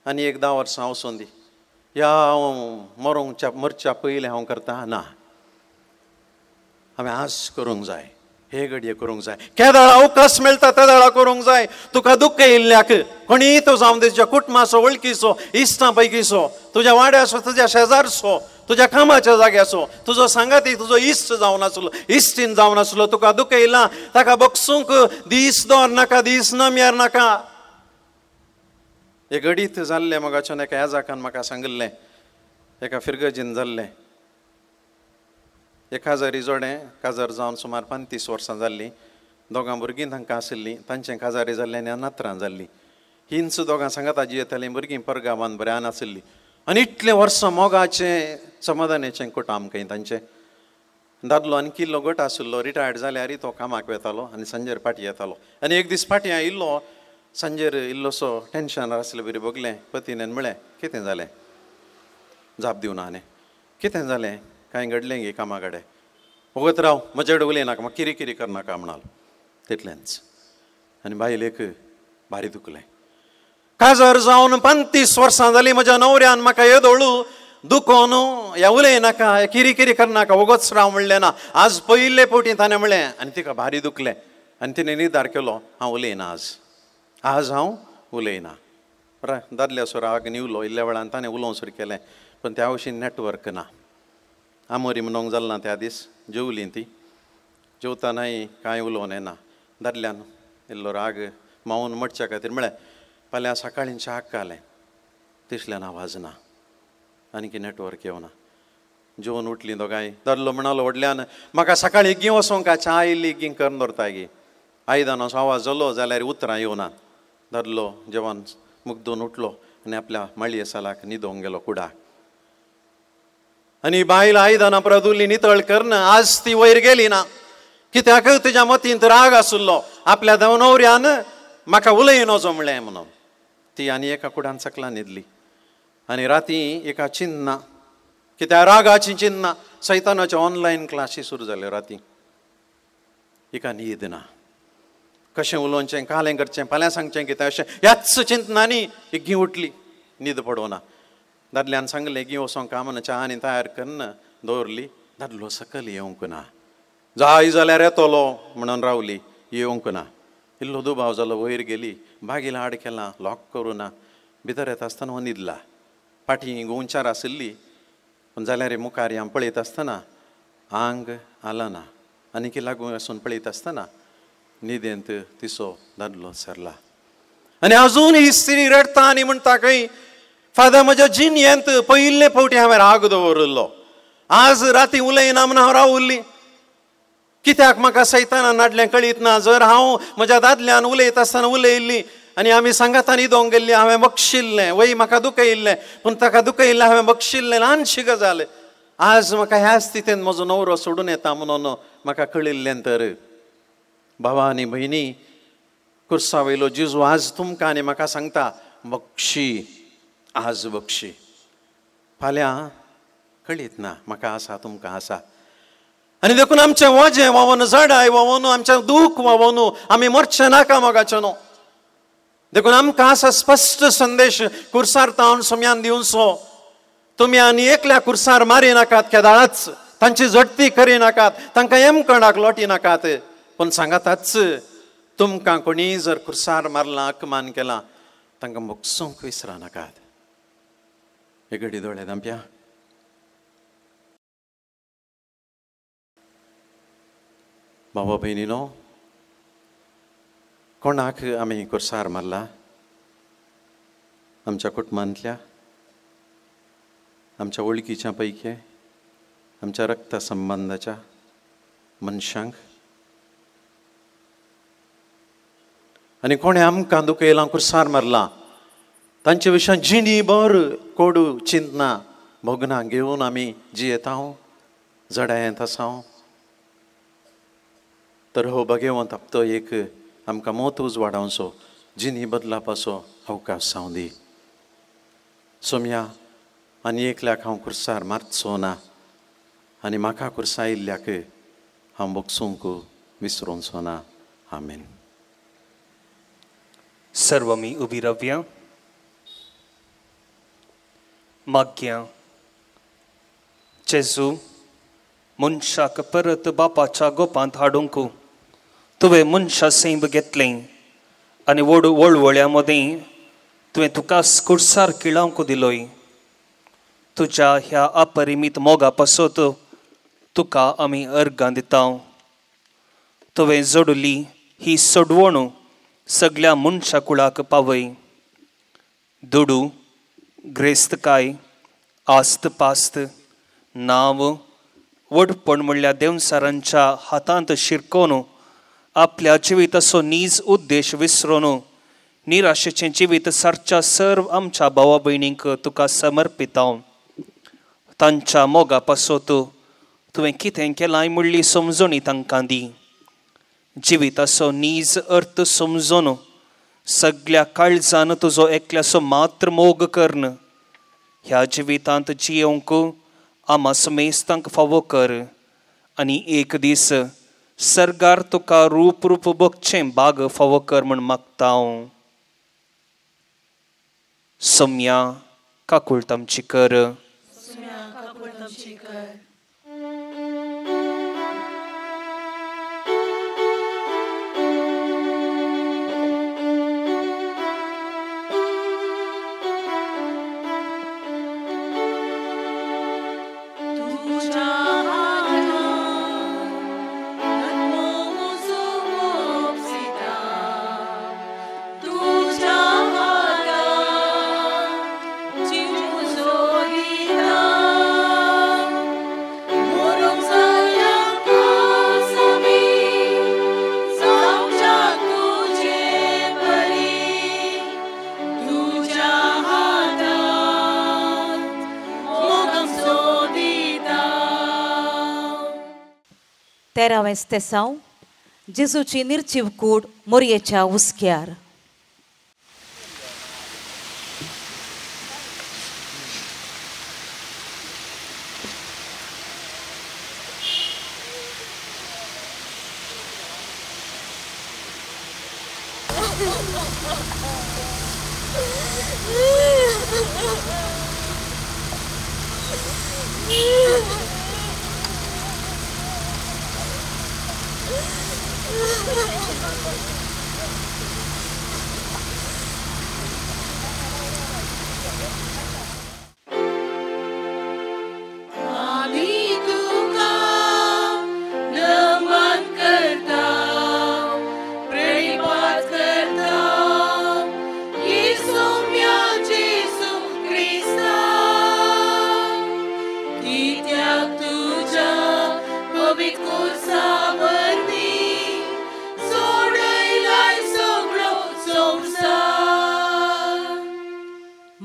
आनी एक 10 वर्सां वचून दी, ह्या हांव मरोंकच्या मरच्या पयलें हांव करता ना, हांवें आज करूंक जाय, हे घडये करूंक जाय. केदाळा अवकाश मेळटा तेदाळा करूंक जाय. तुका दुख्ख येयल्ल्याक कोणीय तो जावं दी, तुज्या कुटुंबाचो, वळखीचो, इश्टां पैकीचो, तुज्या वाड्याचो, तुज्या शेजारचो, तुज्या कामाच्या जाग्याचो, तुजो सांगाती, तुजो इश्ट जावन आसलो, इश्टीन जावन आसलो, तुका दुख्ख येयलां ताका बक्षूंक दीस दवर नाका, दीस नमयार नाका. एक घडीत जाल्लें मोगाच्यान एका याजाकान म्हाका सांगिल्लें, एका फिरगजीन जाल्लें. एक काजारी जोडें काजार जावन सुमार 35 वर्सां जाल्लीं, दोगां भुरगीं तांकां आशिल्लीं, तांचें काजारी जाल्लें आनी नात्रां जाल्लीं. हींच दोगां सांगाता जी येतालीं, भुरगीं परगांवान बऱ्यान आशिल्लीं. आनी इतलें वर्सां मोगाचें समाधानाचें कुटाम खंय तांचें. दादलो आनी किल्लो गट आशिल्लो, रिटायर्ड जाल्यार तो कामाक वेतालो आनी सांजेर फाटीं येतालो. आनी एक दीस फाटीं आयिल्लो, सांजेर इल्लोसो टेंशन आसलें बरी भोगलें. पतीनेन म्हळें, कितें जालें? जाप दिवना हाणें, कितें जालें? कांय घडलें गे कामा कडेन? वगत राव, म्हजे कडेन उलयनाका, म्हाका किरी करनाका म्हणालो. तितलेंच. आनी बायलेक भारी दुखलें. काजार जावन 35 वर्सां जालीं म्हज्या न्हवऱ्यान म्हाका येदोळू दुखोन ह्या उलयनाका, किरी किरी करनाका, वगत राव म्हणलें ना. आज पयले फावटी ताणें म्हणलें आनी तिका भारी दुखलें. आनी तिणें निर्धार केलो, हांव उलयना आज, आज हांव उलयना. दादल्याचो राग निवलो इल्ल्या वेळान ताणें उलोवंक सुरू केलें, पूण त्या वशीन नॅटवर्क ना. आमोरी म्हणूंक जाल ना त्या दीस, जेवलीं ती, जेवतानाय कांय उलोवन येना. दादल्यान इल्लो राग मावन मटच्या खातीर म्हळें, फाल्यां सकाळीं च्याक घालें, तिसल्यान आवाज ना, आनी नॅटवर्क येवना. जेवन उठलीं दोगांय. दादलो म्हणालो व्हडल्यान, म्हाका सकाळीं एगी वचोंक च्या इल्ली एगी करून दवरता गी, आयदनाचो आवाज जालो जाल्यार उतरां येवना. दादलो जेवण मुगदून उठलो आनी आपल्या माळये सालाक न्हिदोंक गेलो कुडाक. आनी बायल आयदनां परत उरली नितळ करन, आज ती वयर गेली ना. कित्याक? तिच्या मतींत राग आशिल्लो, आपल्या न्हवऱ्यान म्हाका उलयनजो म्हणलें म्हणून. ती आनी एका कुडान सकला न्हिदली. आनी राती एका चिन्ना, कित्याक रागाची चिन्ना, सैतानाच्यो ऑनलायन क्लासी सुरू जाल्यो राती. हिका न्हीद ना, कशें उलोवचें, कालें करचें, फाल्यां सांगचें कितें अशें ह्याच चिंतनांनी एगी उठली, न्हीद पडोना. दादल्यान सांगलें एगी वचोंक काम च्या आनी तयार करून दवरली. दादलो सकयल येवंक ना, जाय जाल्यार येतलो म्हणून रावली, येवंक ना. इल्लो दुबाव जालो, वयर गेली, बागील आड केला, लॉक करूं ना. भितर येता आसतना हो न्हिदला. फाटीं गोंचार आशिल्ली पूण जाल्यार मुखार हांव पळयत आसतना आंग आलना आनी लागून आसून पळयत आसतना न्हिदेंत तिसो दादलो सरला. आनी अजून ही स्त्री रडटा आनी म्हणटा खंय, फादर म्हज्या जिणेंत पयले फावटी हांवें राग दवरिल्लो, आज राती उलयना म्हूण हांव रावल्ली. कित्याक म्हाका सैताना नाडलें कळीत ना. जर हांव म्हज्या दादल्यान उलयत आसतना उलयल्ली आनी आमी सांगातान न्हिदोंक गेल्ली, हांवें बक्षिल्लें, वय म्हाका दुखयल्लें पूण ताका दुखयल्लें हांवें बक्षिल्लें, ल्हानशी गजाल. आज म्हाका ह्या स्थितीन म्हजो नवरो सोडून येता म्हणून म्हाका कळिल्लें. तर भावा आनी भयणी, कुर्सा वयलो जेजू आज तुमकां आनी म्हाका सांगता, बक्षी, आज बक्षी, फाल्यां कळीत ना. म्हाका आसा, तुमकां आसा. आनी देखून आमचें वजें व्हांवून, जडाय व्हांवून, आमचें दूख व्हांवून आमी मरचें नाका मोगाचें न्हू. देखून आमकां आसा स्पश्ट संदेश कुर्सार तावन सोम्यान दिवचो, तुमी आनी एकल्या कुर्सार मारी नाकात, केदाळाच तांची झडती करी नाकात, तांकां येमकणाक लोटी नाकात, पूण सांगाताच तुमकां कोणीय जर कुर्सार मारला, अपमान केला, तांकां बक्षूंक विसरा नाकात. हे घडी दोळे धांपया. भावा भयणीनो, कोणाक आमी कुर्सार मारला? आमच्या कुटुंबांतल्या, आमच्या वळखीच्या पैकी, आमच्या रक्ता संबंदाच्या मनशांक. आनी कोणें आमकां दुखयलां, कुर्सार मारला, तांचे विशयान जिणी भर कोडू चिंतना भोगना घेवन आमी जियेता, जडायेंत आसा. तर हो भगेवंत हप्तो एक आमकां मोत उजवाडावचो, जिणी बदलापाचो अवकाश जावं दी. सोम्या, आनी एकल्याक हांव कुर्सार मारचो ना आनी म्हाका कुर्सायिल्ल्याक हांव बक्षूंक विसरोचो ना. आमेन. सर्व आमी उबी रावया. मागया. जेजू, मनशाक परत बापाच्या गोपांत हाडूंक तुवें मनशा सैब घेतलें आनी व्हड वळवळ्या मदीं तुवें तुका कुर्सार किळावंक दिलोय. तुज्या ह्या अपरिमीत मोगा पासत तुका आमी अर्गां दिता. तुवें जोडली ही सोडवण सगल्या मनशा कुळाक पावय. दुडू, ग्रेस्तकाय, आस्त पास्त, नांव, व्हडपण म्हणल्यार देवसारांच्या हातांत शिरकोवन आपल्या जिविताचो नीज उद्देश विसरून निराशेचें जिवीत सारच्या सर्व आमच्या भावा भयणींक तुका समर्पिता. तांच्या मोगा पासत तुवें कितें केलां म्हणली समजणी तांकां दी. जिविताचो नीज अर्थ समजून सगल्या काळजान तुजो एकल्याचो मात्र मोग करन ह्या जिवितांत जियोवंक आमा समेस्तांक फावो कर आनी एक दीस सर्गार तुका रूप रूप बगचें बाग फावो कर म्हूण मागता हांव. सोम्या, काकूळट आमची कर. तेरावें स्तेसांव जेजूची निर्जीव कूड मोरयेच्या हुस्क्यार.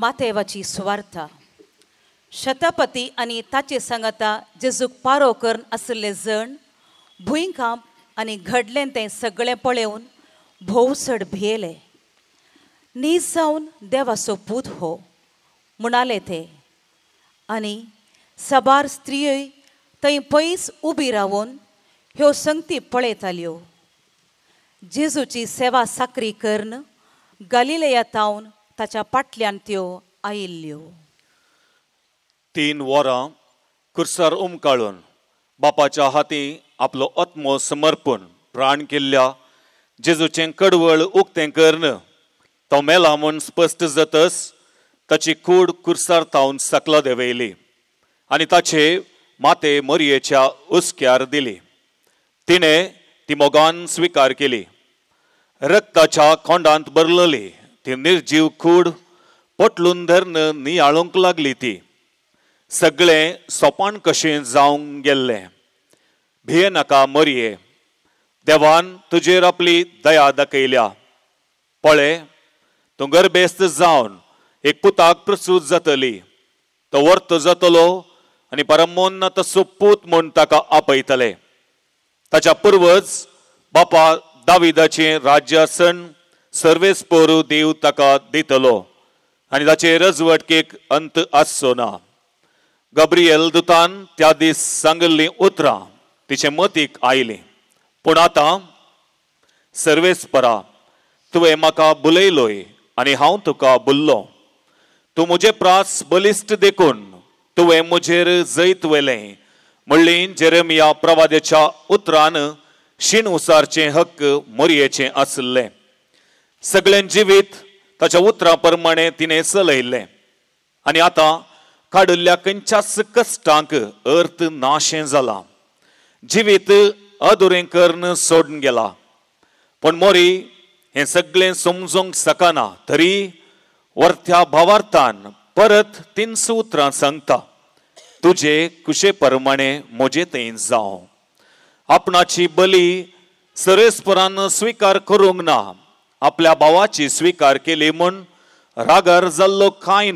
मातेवाची सुवार्ता शतपती आनी ताचे सांगाता जेजूक पारो करून आशिल्ले जण भुंयकांप आनी घडलें तें सगळें पळोवन भोव चड भियेले. नीज जावन देवाचो पूत हो म्हणाले ते. आनी साबार स्त्रियोय थंय पयस उबी रावन ह्यो संगती पळयताल्यो. जेजूची सेवा साकरी करून गालिलेया तावन ताच्या पाटल्यान त्यो आयिल्ल्यो. 3 वरां कुर्सार उमकाळून बापाच्या हाती आपलो आत्मो समर्पून प्राण केल्ल्या जेजूचें कडवळ उक्तें करून तो मेला म्हूण स्पश्ट जातच ताची कूड कुर्सार तावन सकला देंवयली आनी ताचे माते मोरयेच्या हुस्क्यार दिली. तिणें ती मोगान स्विकार केली. रक्ताच्या कोंडांत भरलेली ती निर्जीव कूड पोटलून धरून नियाळूंक लागली. ती सगळें सोपान कशें जावंक गेल्लें. भिये नाका मोरये, देवान तुजेर आपली दया दाखयल्या. पळय, तूं गर्भेस्त जावन एक पुताक प्रसूत जातली. तो वर्त जातलो आनी परमोन्न तसो पूत म्हूण ताका आपयतले. ताच्या पुर्वज बापा दाविदाचें राज्यासन सर्वेस पोरू देव ताका दितलो आनी ताचे रजवटकेक अंत आसचो ना. गब्रियल दुतान त्या दीस सांगिल्लीं उतरां तिचे मतीक आयलीं. पूण आतां सर्वेस्परा, तुवें म्हाका बुलयलोय आनी हांव तुका बुल्लो. तूं म्हजे प्रास बलिश्ट देखून तुवें म्हजेर जैत व्हेलें म्हणली जेरेमिया प्रवाद्याच्या उतरान शीण उसारचें हक्क मोरयेचें आशिल्लें. सगळें जिवीत ताच्या उतरां प्रमाणें तिणें चलयल्लें आनी आतां काडिल्ल्या खंयच्याच कश्टांक अर्थ नाशें जालां. जिवीत अधुरें करून सोडून गेला. पूण मोरी हें सगळें समजूंक शकना तरी वरत्या भावार्थान परत 300 उतरां सांगता, तुजे कुशे प्रमाणें म्हजे थंय जावं. आपणाची बली सरेस्परान स्विकार करूंक ना, आपल्या भावाची स्विकार केली म्हूण रागार जाल्लो कांय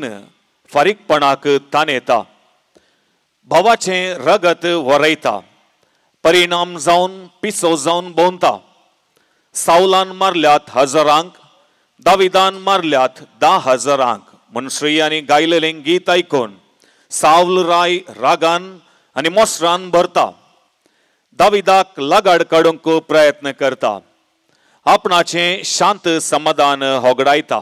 फारीकपणाक ताणेता, भावाचें रगत वरयता, परिणाम जावन पिसो जावन भोंवता. सावलान मारल्यात हजारांक, दाविदान मारल्यात 10,000 म्हूण श्रेयांनी गायलेलें गीत आयकून सावल राय रागान आनी मोसरान भरता. दाविदाक लगाड काडूंक प्रयत्न करता, आपणाचें शांत समाधान होगडायता.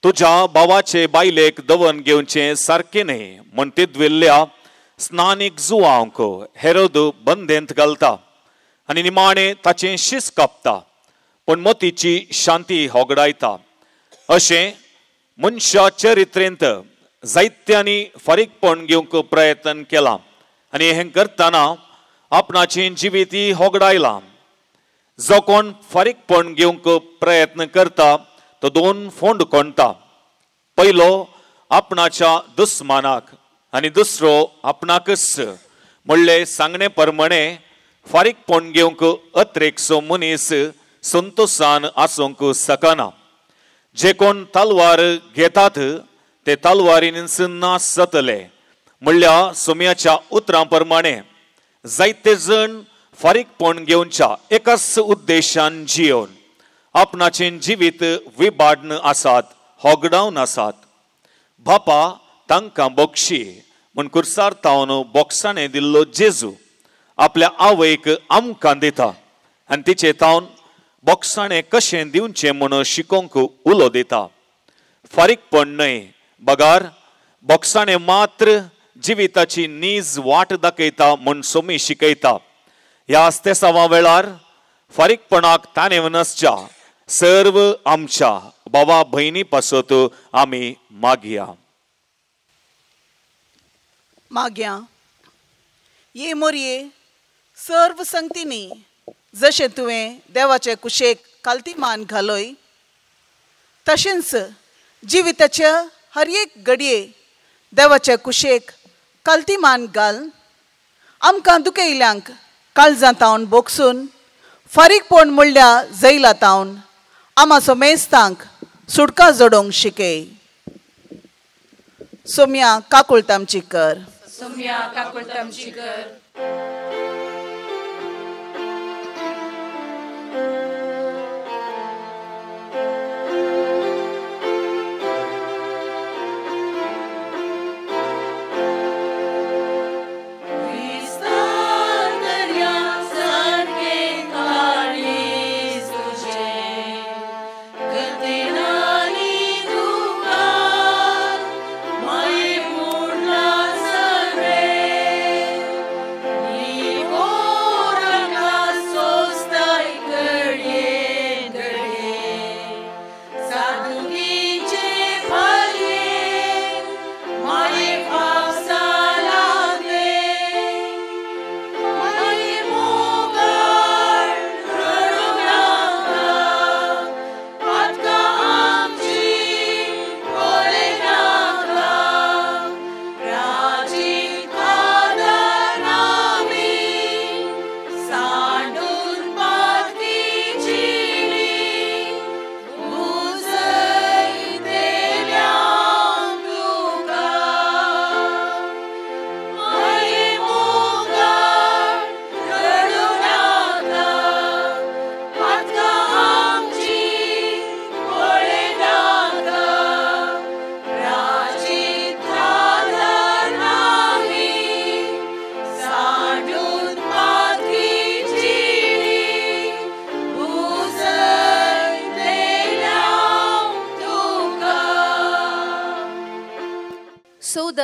तुज्या भावाचे बायलेक दवन घेवचें सारकें न्हय म्हूण तिद्विल्ल्या स्नानीक जुवांक हेरोद बंदेंत घालता आनी निमाणें ताचें शीस कापता, पूण मोतीची शांती होगडायता. अशें मनशा चरित्रेंत जायत्यांनी फारीकपण घेवंक प्रयत्न केलां आनी हें करतना आपणाचें जिवीतय होगडायलां. जो कोण फारीकपण घेवंक प्रयत्न करता तो 2 फोंड कोणता. पयलो आपणाच्या दुस्मानाक आनी दुसरो आपणाकच. म्हणले सांगणे प्रमाणे फारीकपण घेवंक अत्रेकसो मनीस संतोशान आसूंक शकना. जे कोण तलवार घेतात ते तलवारीनच नाश जातले म्हणल्या सोम्याच्या उतरां प्रमाणे जायते जण फारीकपण घेवच्या एकाच उद्देशान जियोवन आपणाचें जिवीत विबाडन आसात, होगडावन आसात. बापा तांकां बक्षी म्हूण कुर्सार तावन बोक्साणें दिल्लो जेजू आपल्या आवयक आमकां दिता आनी तिचे तावन बोगसाणें कशें दिवचें म्हूण शिकोवंक उलो दिता. फारीकपण न्हय बगार बोगसाणें मात्र जिविताची नीज वाट दाखयता म्हूण सोमी शिकयता. ह्या आस्तेसावा वेळार फारीकपणाक ताणें नासच्या सर्व आमच्या बाबा भयणी पासत आमी मागया. मागया ये मोरये सर्व संगतींनी जशें तुवें देवाचे कुशेक कालती मान घालोय तशेंच जिविताच्या हर एक घडये देवाचे कुशेक कालती मान घाल. आमकां दुखयल्यांक काळजां तावन बोगसून फारीकपण म्हणल्या जैला तावन आमाचो मेस्तांक सुटका जोडोवंक शिकय. सोम्या काकुळट आमची कर. सोम्या काकुळट आमची कर.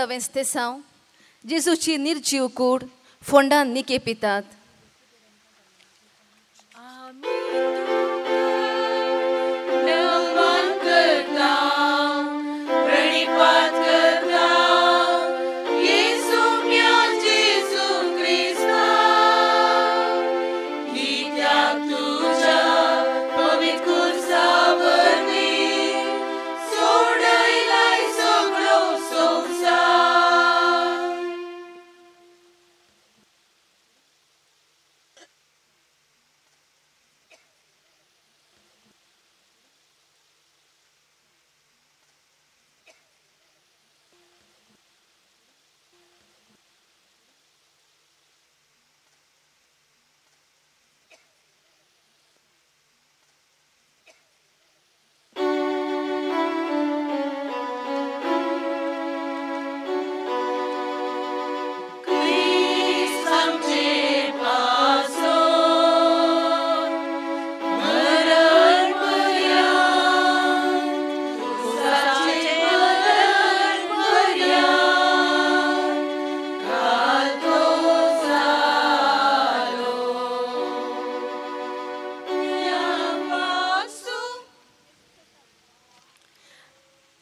वेस्तेसांव जेजूची निर्जीव कूड फोंडान निके पितात.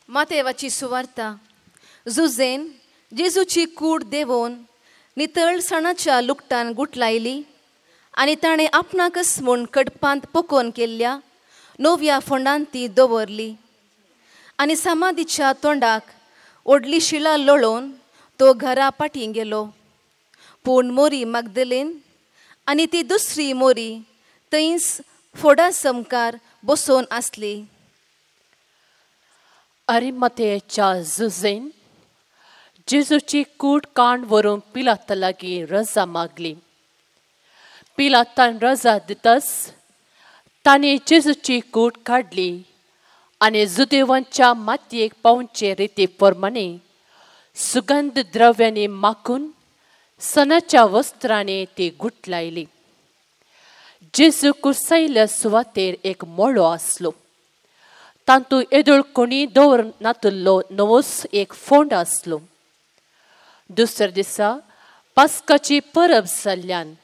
मातेवाची सुवार्ता. जुजेन जेजूची कूड देवोन नितळसाणाच्या लुकटान गुटलायली आनी ताणें आपणाकच म्हूण कडपांत पोकोवन केल्ल्या नव्या फोंडांत ती दवरली आनी समाधीच्या तोंडाक व्हडली शिळा लोळोवन तो घरा फाटीं गेलो. पूण मोरी मागदलेन आनी ती दुसरी मोरी थंयच फोडा समकार बसोवन आसली. अरिमतेच्या जुजेन जेजूची कूड काण व्हरूंक पिलाता लागीं रजा मागली. पिलातान रजा दितच तांणी जेजूची कूड काडली आनी जुदेवांच्या मातयेक पावचे रिती प्रमाणे सुगंध द्रव्यांनी माखून सणाच्या वस्त्रांनी ती गुटलायली. जेजू कुर्सायिल्ल्या सुवातेर एक मळो आसलो. तातूंत येदोळ कोणी दवर नातल्लो नवोच एक फोंड आसलो. दुसऱ्या दिसा पास्काची परब जाल्ल्यान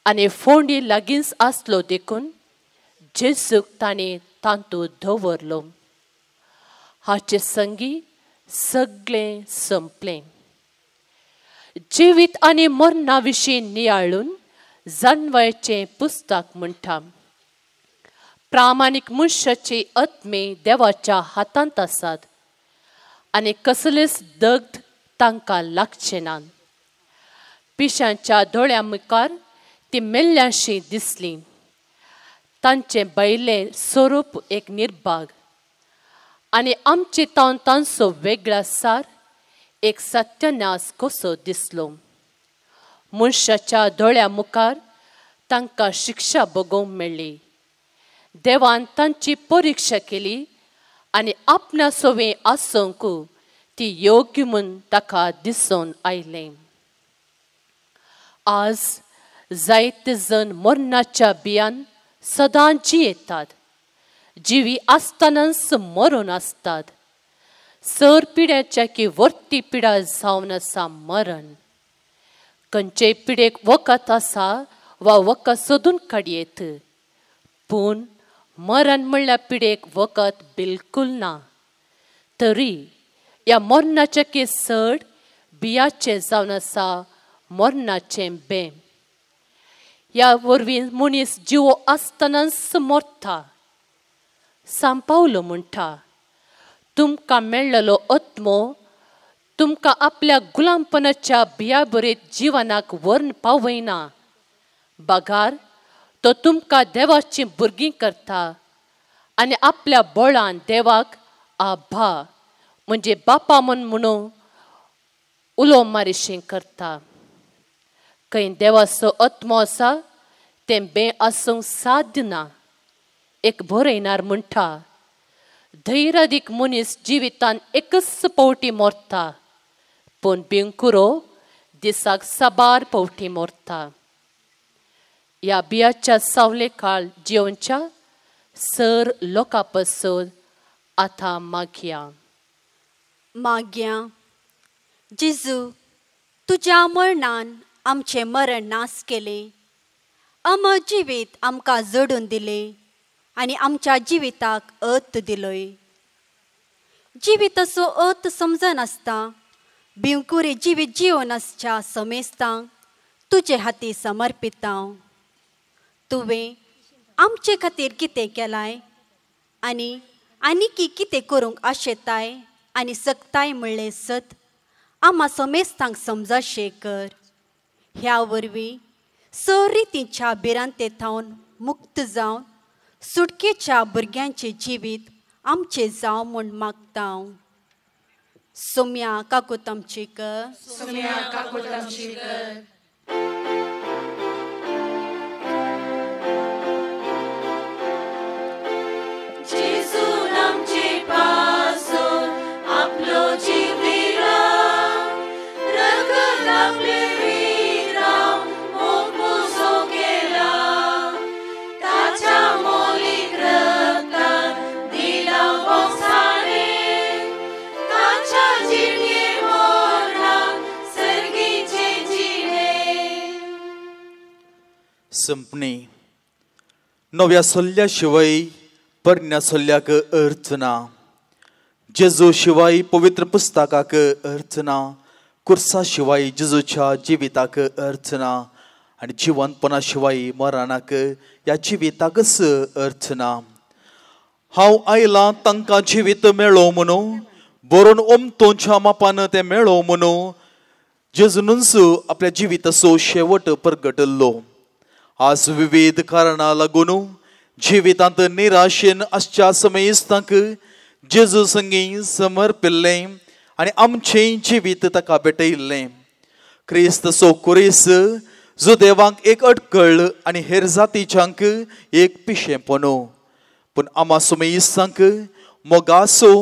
आनी फोंडी लागींच आसलो देखून जेजूक ताणें तातूंत दवरलो. हाचे संगी सगळें संपलें. जिवीत आनी मरणा विशीं नियाळून जानवयाचें पुस्तक म्हणटा, प्रामाणीक मनशाचे आत्मे देवाच्या हातांत आसात आनी कसलेच दग्ध तांकां लागचें ना. पिशांच्या दोळ्यां मुखार ती मेल्ल्याशी दिसली. तांचें भायलें स्वरूप एक निर्भाग आनी आमचे तावन तांचो वेगळा सार एक सत्यनाश कसो दिसलो. मनशाच्या दोळ्यां मुखार तांकां शिक्षा भोगोवंक मेळ्ळी. देवान तांची परिक्षा केली आनी आपणा सवें आसूंक ती योग्य म्हूण ताका दिसून आयलें. आज जायते जण मरणाच्या बियान सदां जियेतात, जिवी आसतनाच मरून आसतात. सर पिड्याच्या की वर्ती पिडा जावन आसा मरण. खंयचेय पिडेक वखद आसा वा वखद सोदून काडयेत, पूण मरण म्हणल्यार पिडेक वखद बिलकूल ना. तरी ह्या मरणाच्या की चड बियाचें जावन आसा मरणाचें बें. ह्या वरवीं मनीस जिवो आसतनाच मरता. सांपावलो म्हणटा, तुमकां मेळ्ळलो आत्मो तुमकां आपल्या गुलामपणाच्या बियाबरीत जिवनाक व्हरून पावयना, बगार तो तुमकां देवाचीं भुरगीं करता आनी आपल्या बळान देवाक आभा म्हणजे बापा म्हूण म्हणून उलो मारिशी करता. खंय देवाचो आत्मो आसा तें बें आसूंक साध्य ना. एक बरयणार म्हणटा, धैर्यादीक मनीस जिवितान एकच पावटी मरता, पूण भिंकुरो दिसाक साबार पावटी मरता. ह्या बियाच्या सावले काळ जिवनच्या सर लोकां पासून आतां मागया. मागया जेजू, तुज्या मरणान आमचें मरण नास केलें, अमर जिवीत आमकां जोडून दिलें आनी आमच्या जिविताक अर्थ दिलोय. जिविताचो अर्थ समजनासता भिवकुरे जिवीत जिवन आसच्या समेस्तांक तुजे हाती समर्पिता. तुवें आमचे खातीर कितें केलाय आनी आनीकी कितें करूंक आशेताय आनी सकताय म्हणलें सत आमा समेस्तांक समजाशें कर. ह्या वरवीं सर रितीच्या भिरांते थावन मुक्त जावन सुटकेच्या भुरग्यांचें जिवीत आमचें जावं म्हूण मागता. सोम्या काकूत आमची कर. सोम्या काकूत आमची कर. जेजून आमचे पासून आपलो जीव दिला, रगत आपलें विराम मोग पुजो केला, ताच्या मोलीक रगतान दिला बोगसाणें, ताच्या जिणे मरणान सर्गीचें जिणें. संपणी नव्या सल्ल्या शिवाय परण्या सल्ल्याक अर्थ ना, जेजू शिवाय पवित्र पुस्तकाक अर्थ ना, कुर्सा शिवाय जेजूच्या जिविताक अर्थ ना आनी जिवनपणा शिवाय मरणाक ह्या जिविताकच अर्थ ना. हांव आयलां तांकां जिवीत मेळो म्हणून, बरोवन ओमतोंच्या मापान तें मेळो म्हणून जेजूनच आपल्या जिविताचो शेवट परगटल्लो. आज विविध कारणां लागून जिवितांत निराशेन आसच्या समेस्तांक जेजू संगी समर्पिल्लें आनी आमचें जिवीत ताका भेटयल्लें. क्रिस्त सो कुरीस जुदेवांक एक अटकळ आनी हेर जातीच्यांक एक पिशेंपण, पूण आमा समेस्तांक मोगाचो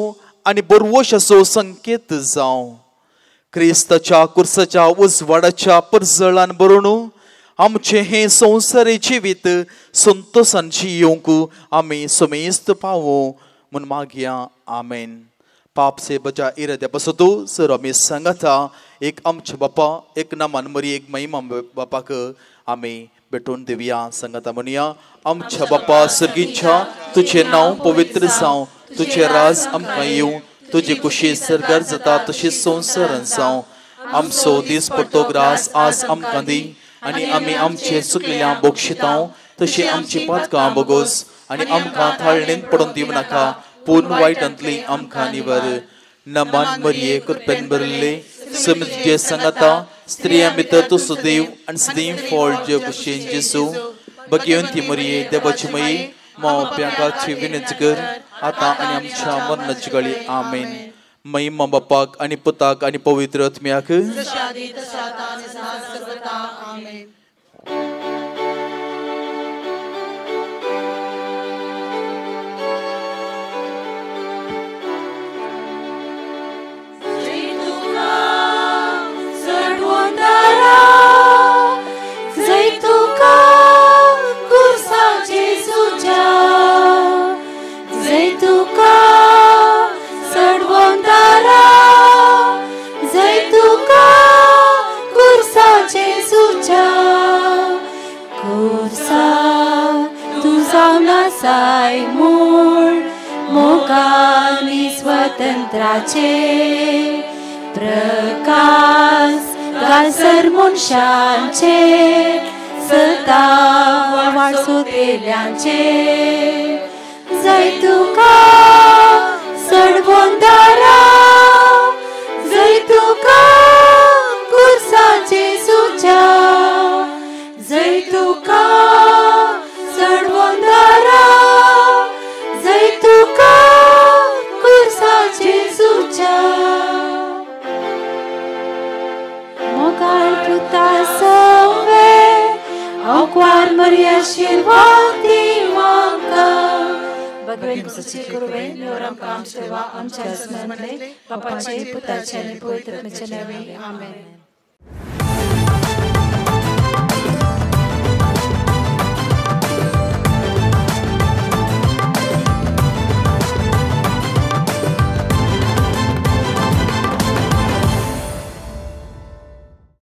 आनी बरवशाचो संकेत जावं. क्रिस्ताच्या कुर्साच्या उजवाडाच्या परजळान बरोवन आमचें हें संवसारी जिवीत संतोशान जियोवंक आमी समेस्त पावूं म्हूण मागया. आमेन. पाप से बचा इराद्या पासत सर आमी सांगाता एक आमच्या बापा एक नामान मरी एक महिमा बापाक आमी भेटून दिवया. सांगाता म्हणया, आमच्या बापा सर्गींच्या तुजें नांव पवित्र जावं, तुजें राज आमकां येवं, तुजी कुशी सर्गार जाता तशी संवसारान जावं. आमचो दीस पडतो ग्रास आज आमकां दी आनी आमी आमचे चुकलेल्या बोगशितांव तशी आमची पातकां बोगोस आनी आमकां थाळणेन पडून दिवं नाका, पूर्ण वायटांतली आमकां निवर. नमान मरिये कृपेन भरिल्ले समजे सांगाता, स्त्रियां भितर तूं सदैव आनी सदैव फळ जे भशेन जेजू. भगवंती मरिये देवाची मयी मावप्यांकाची विनंती कर आतां आनी आमच्या मरणाची गळी. आमेन. महिमा बापाक आनी पुताक आनी पवित्र आत्म्याक. साय मूळ मोगानी स्वतंत्राचे प्रकाश गासर मनशांचे सता वाडसोतेल्यांचे. जय तुका सडबोंदारा, जय तुका कुर्साचे सुचा, जय तुका सडवंदारा, जय तुका कुर्साचे सुचा. मोगाळ पुता सवे अवक्वार मरिया शिरवाती माका. भगवंताची कृपे निवराम काम सेवा आमच्या स्मरणातले बापाचे पुताचे आणि पवित्र आत्म्याचे नावे. आमेन.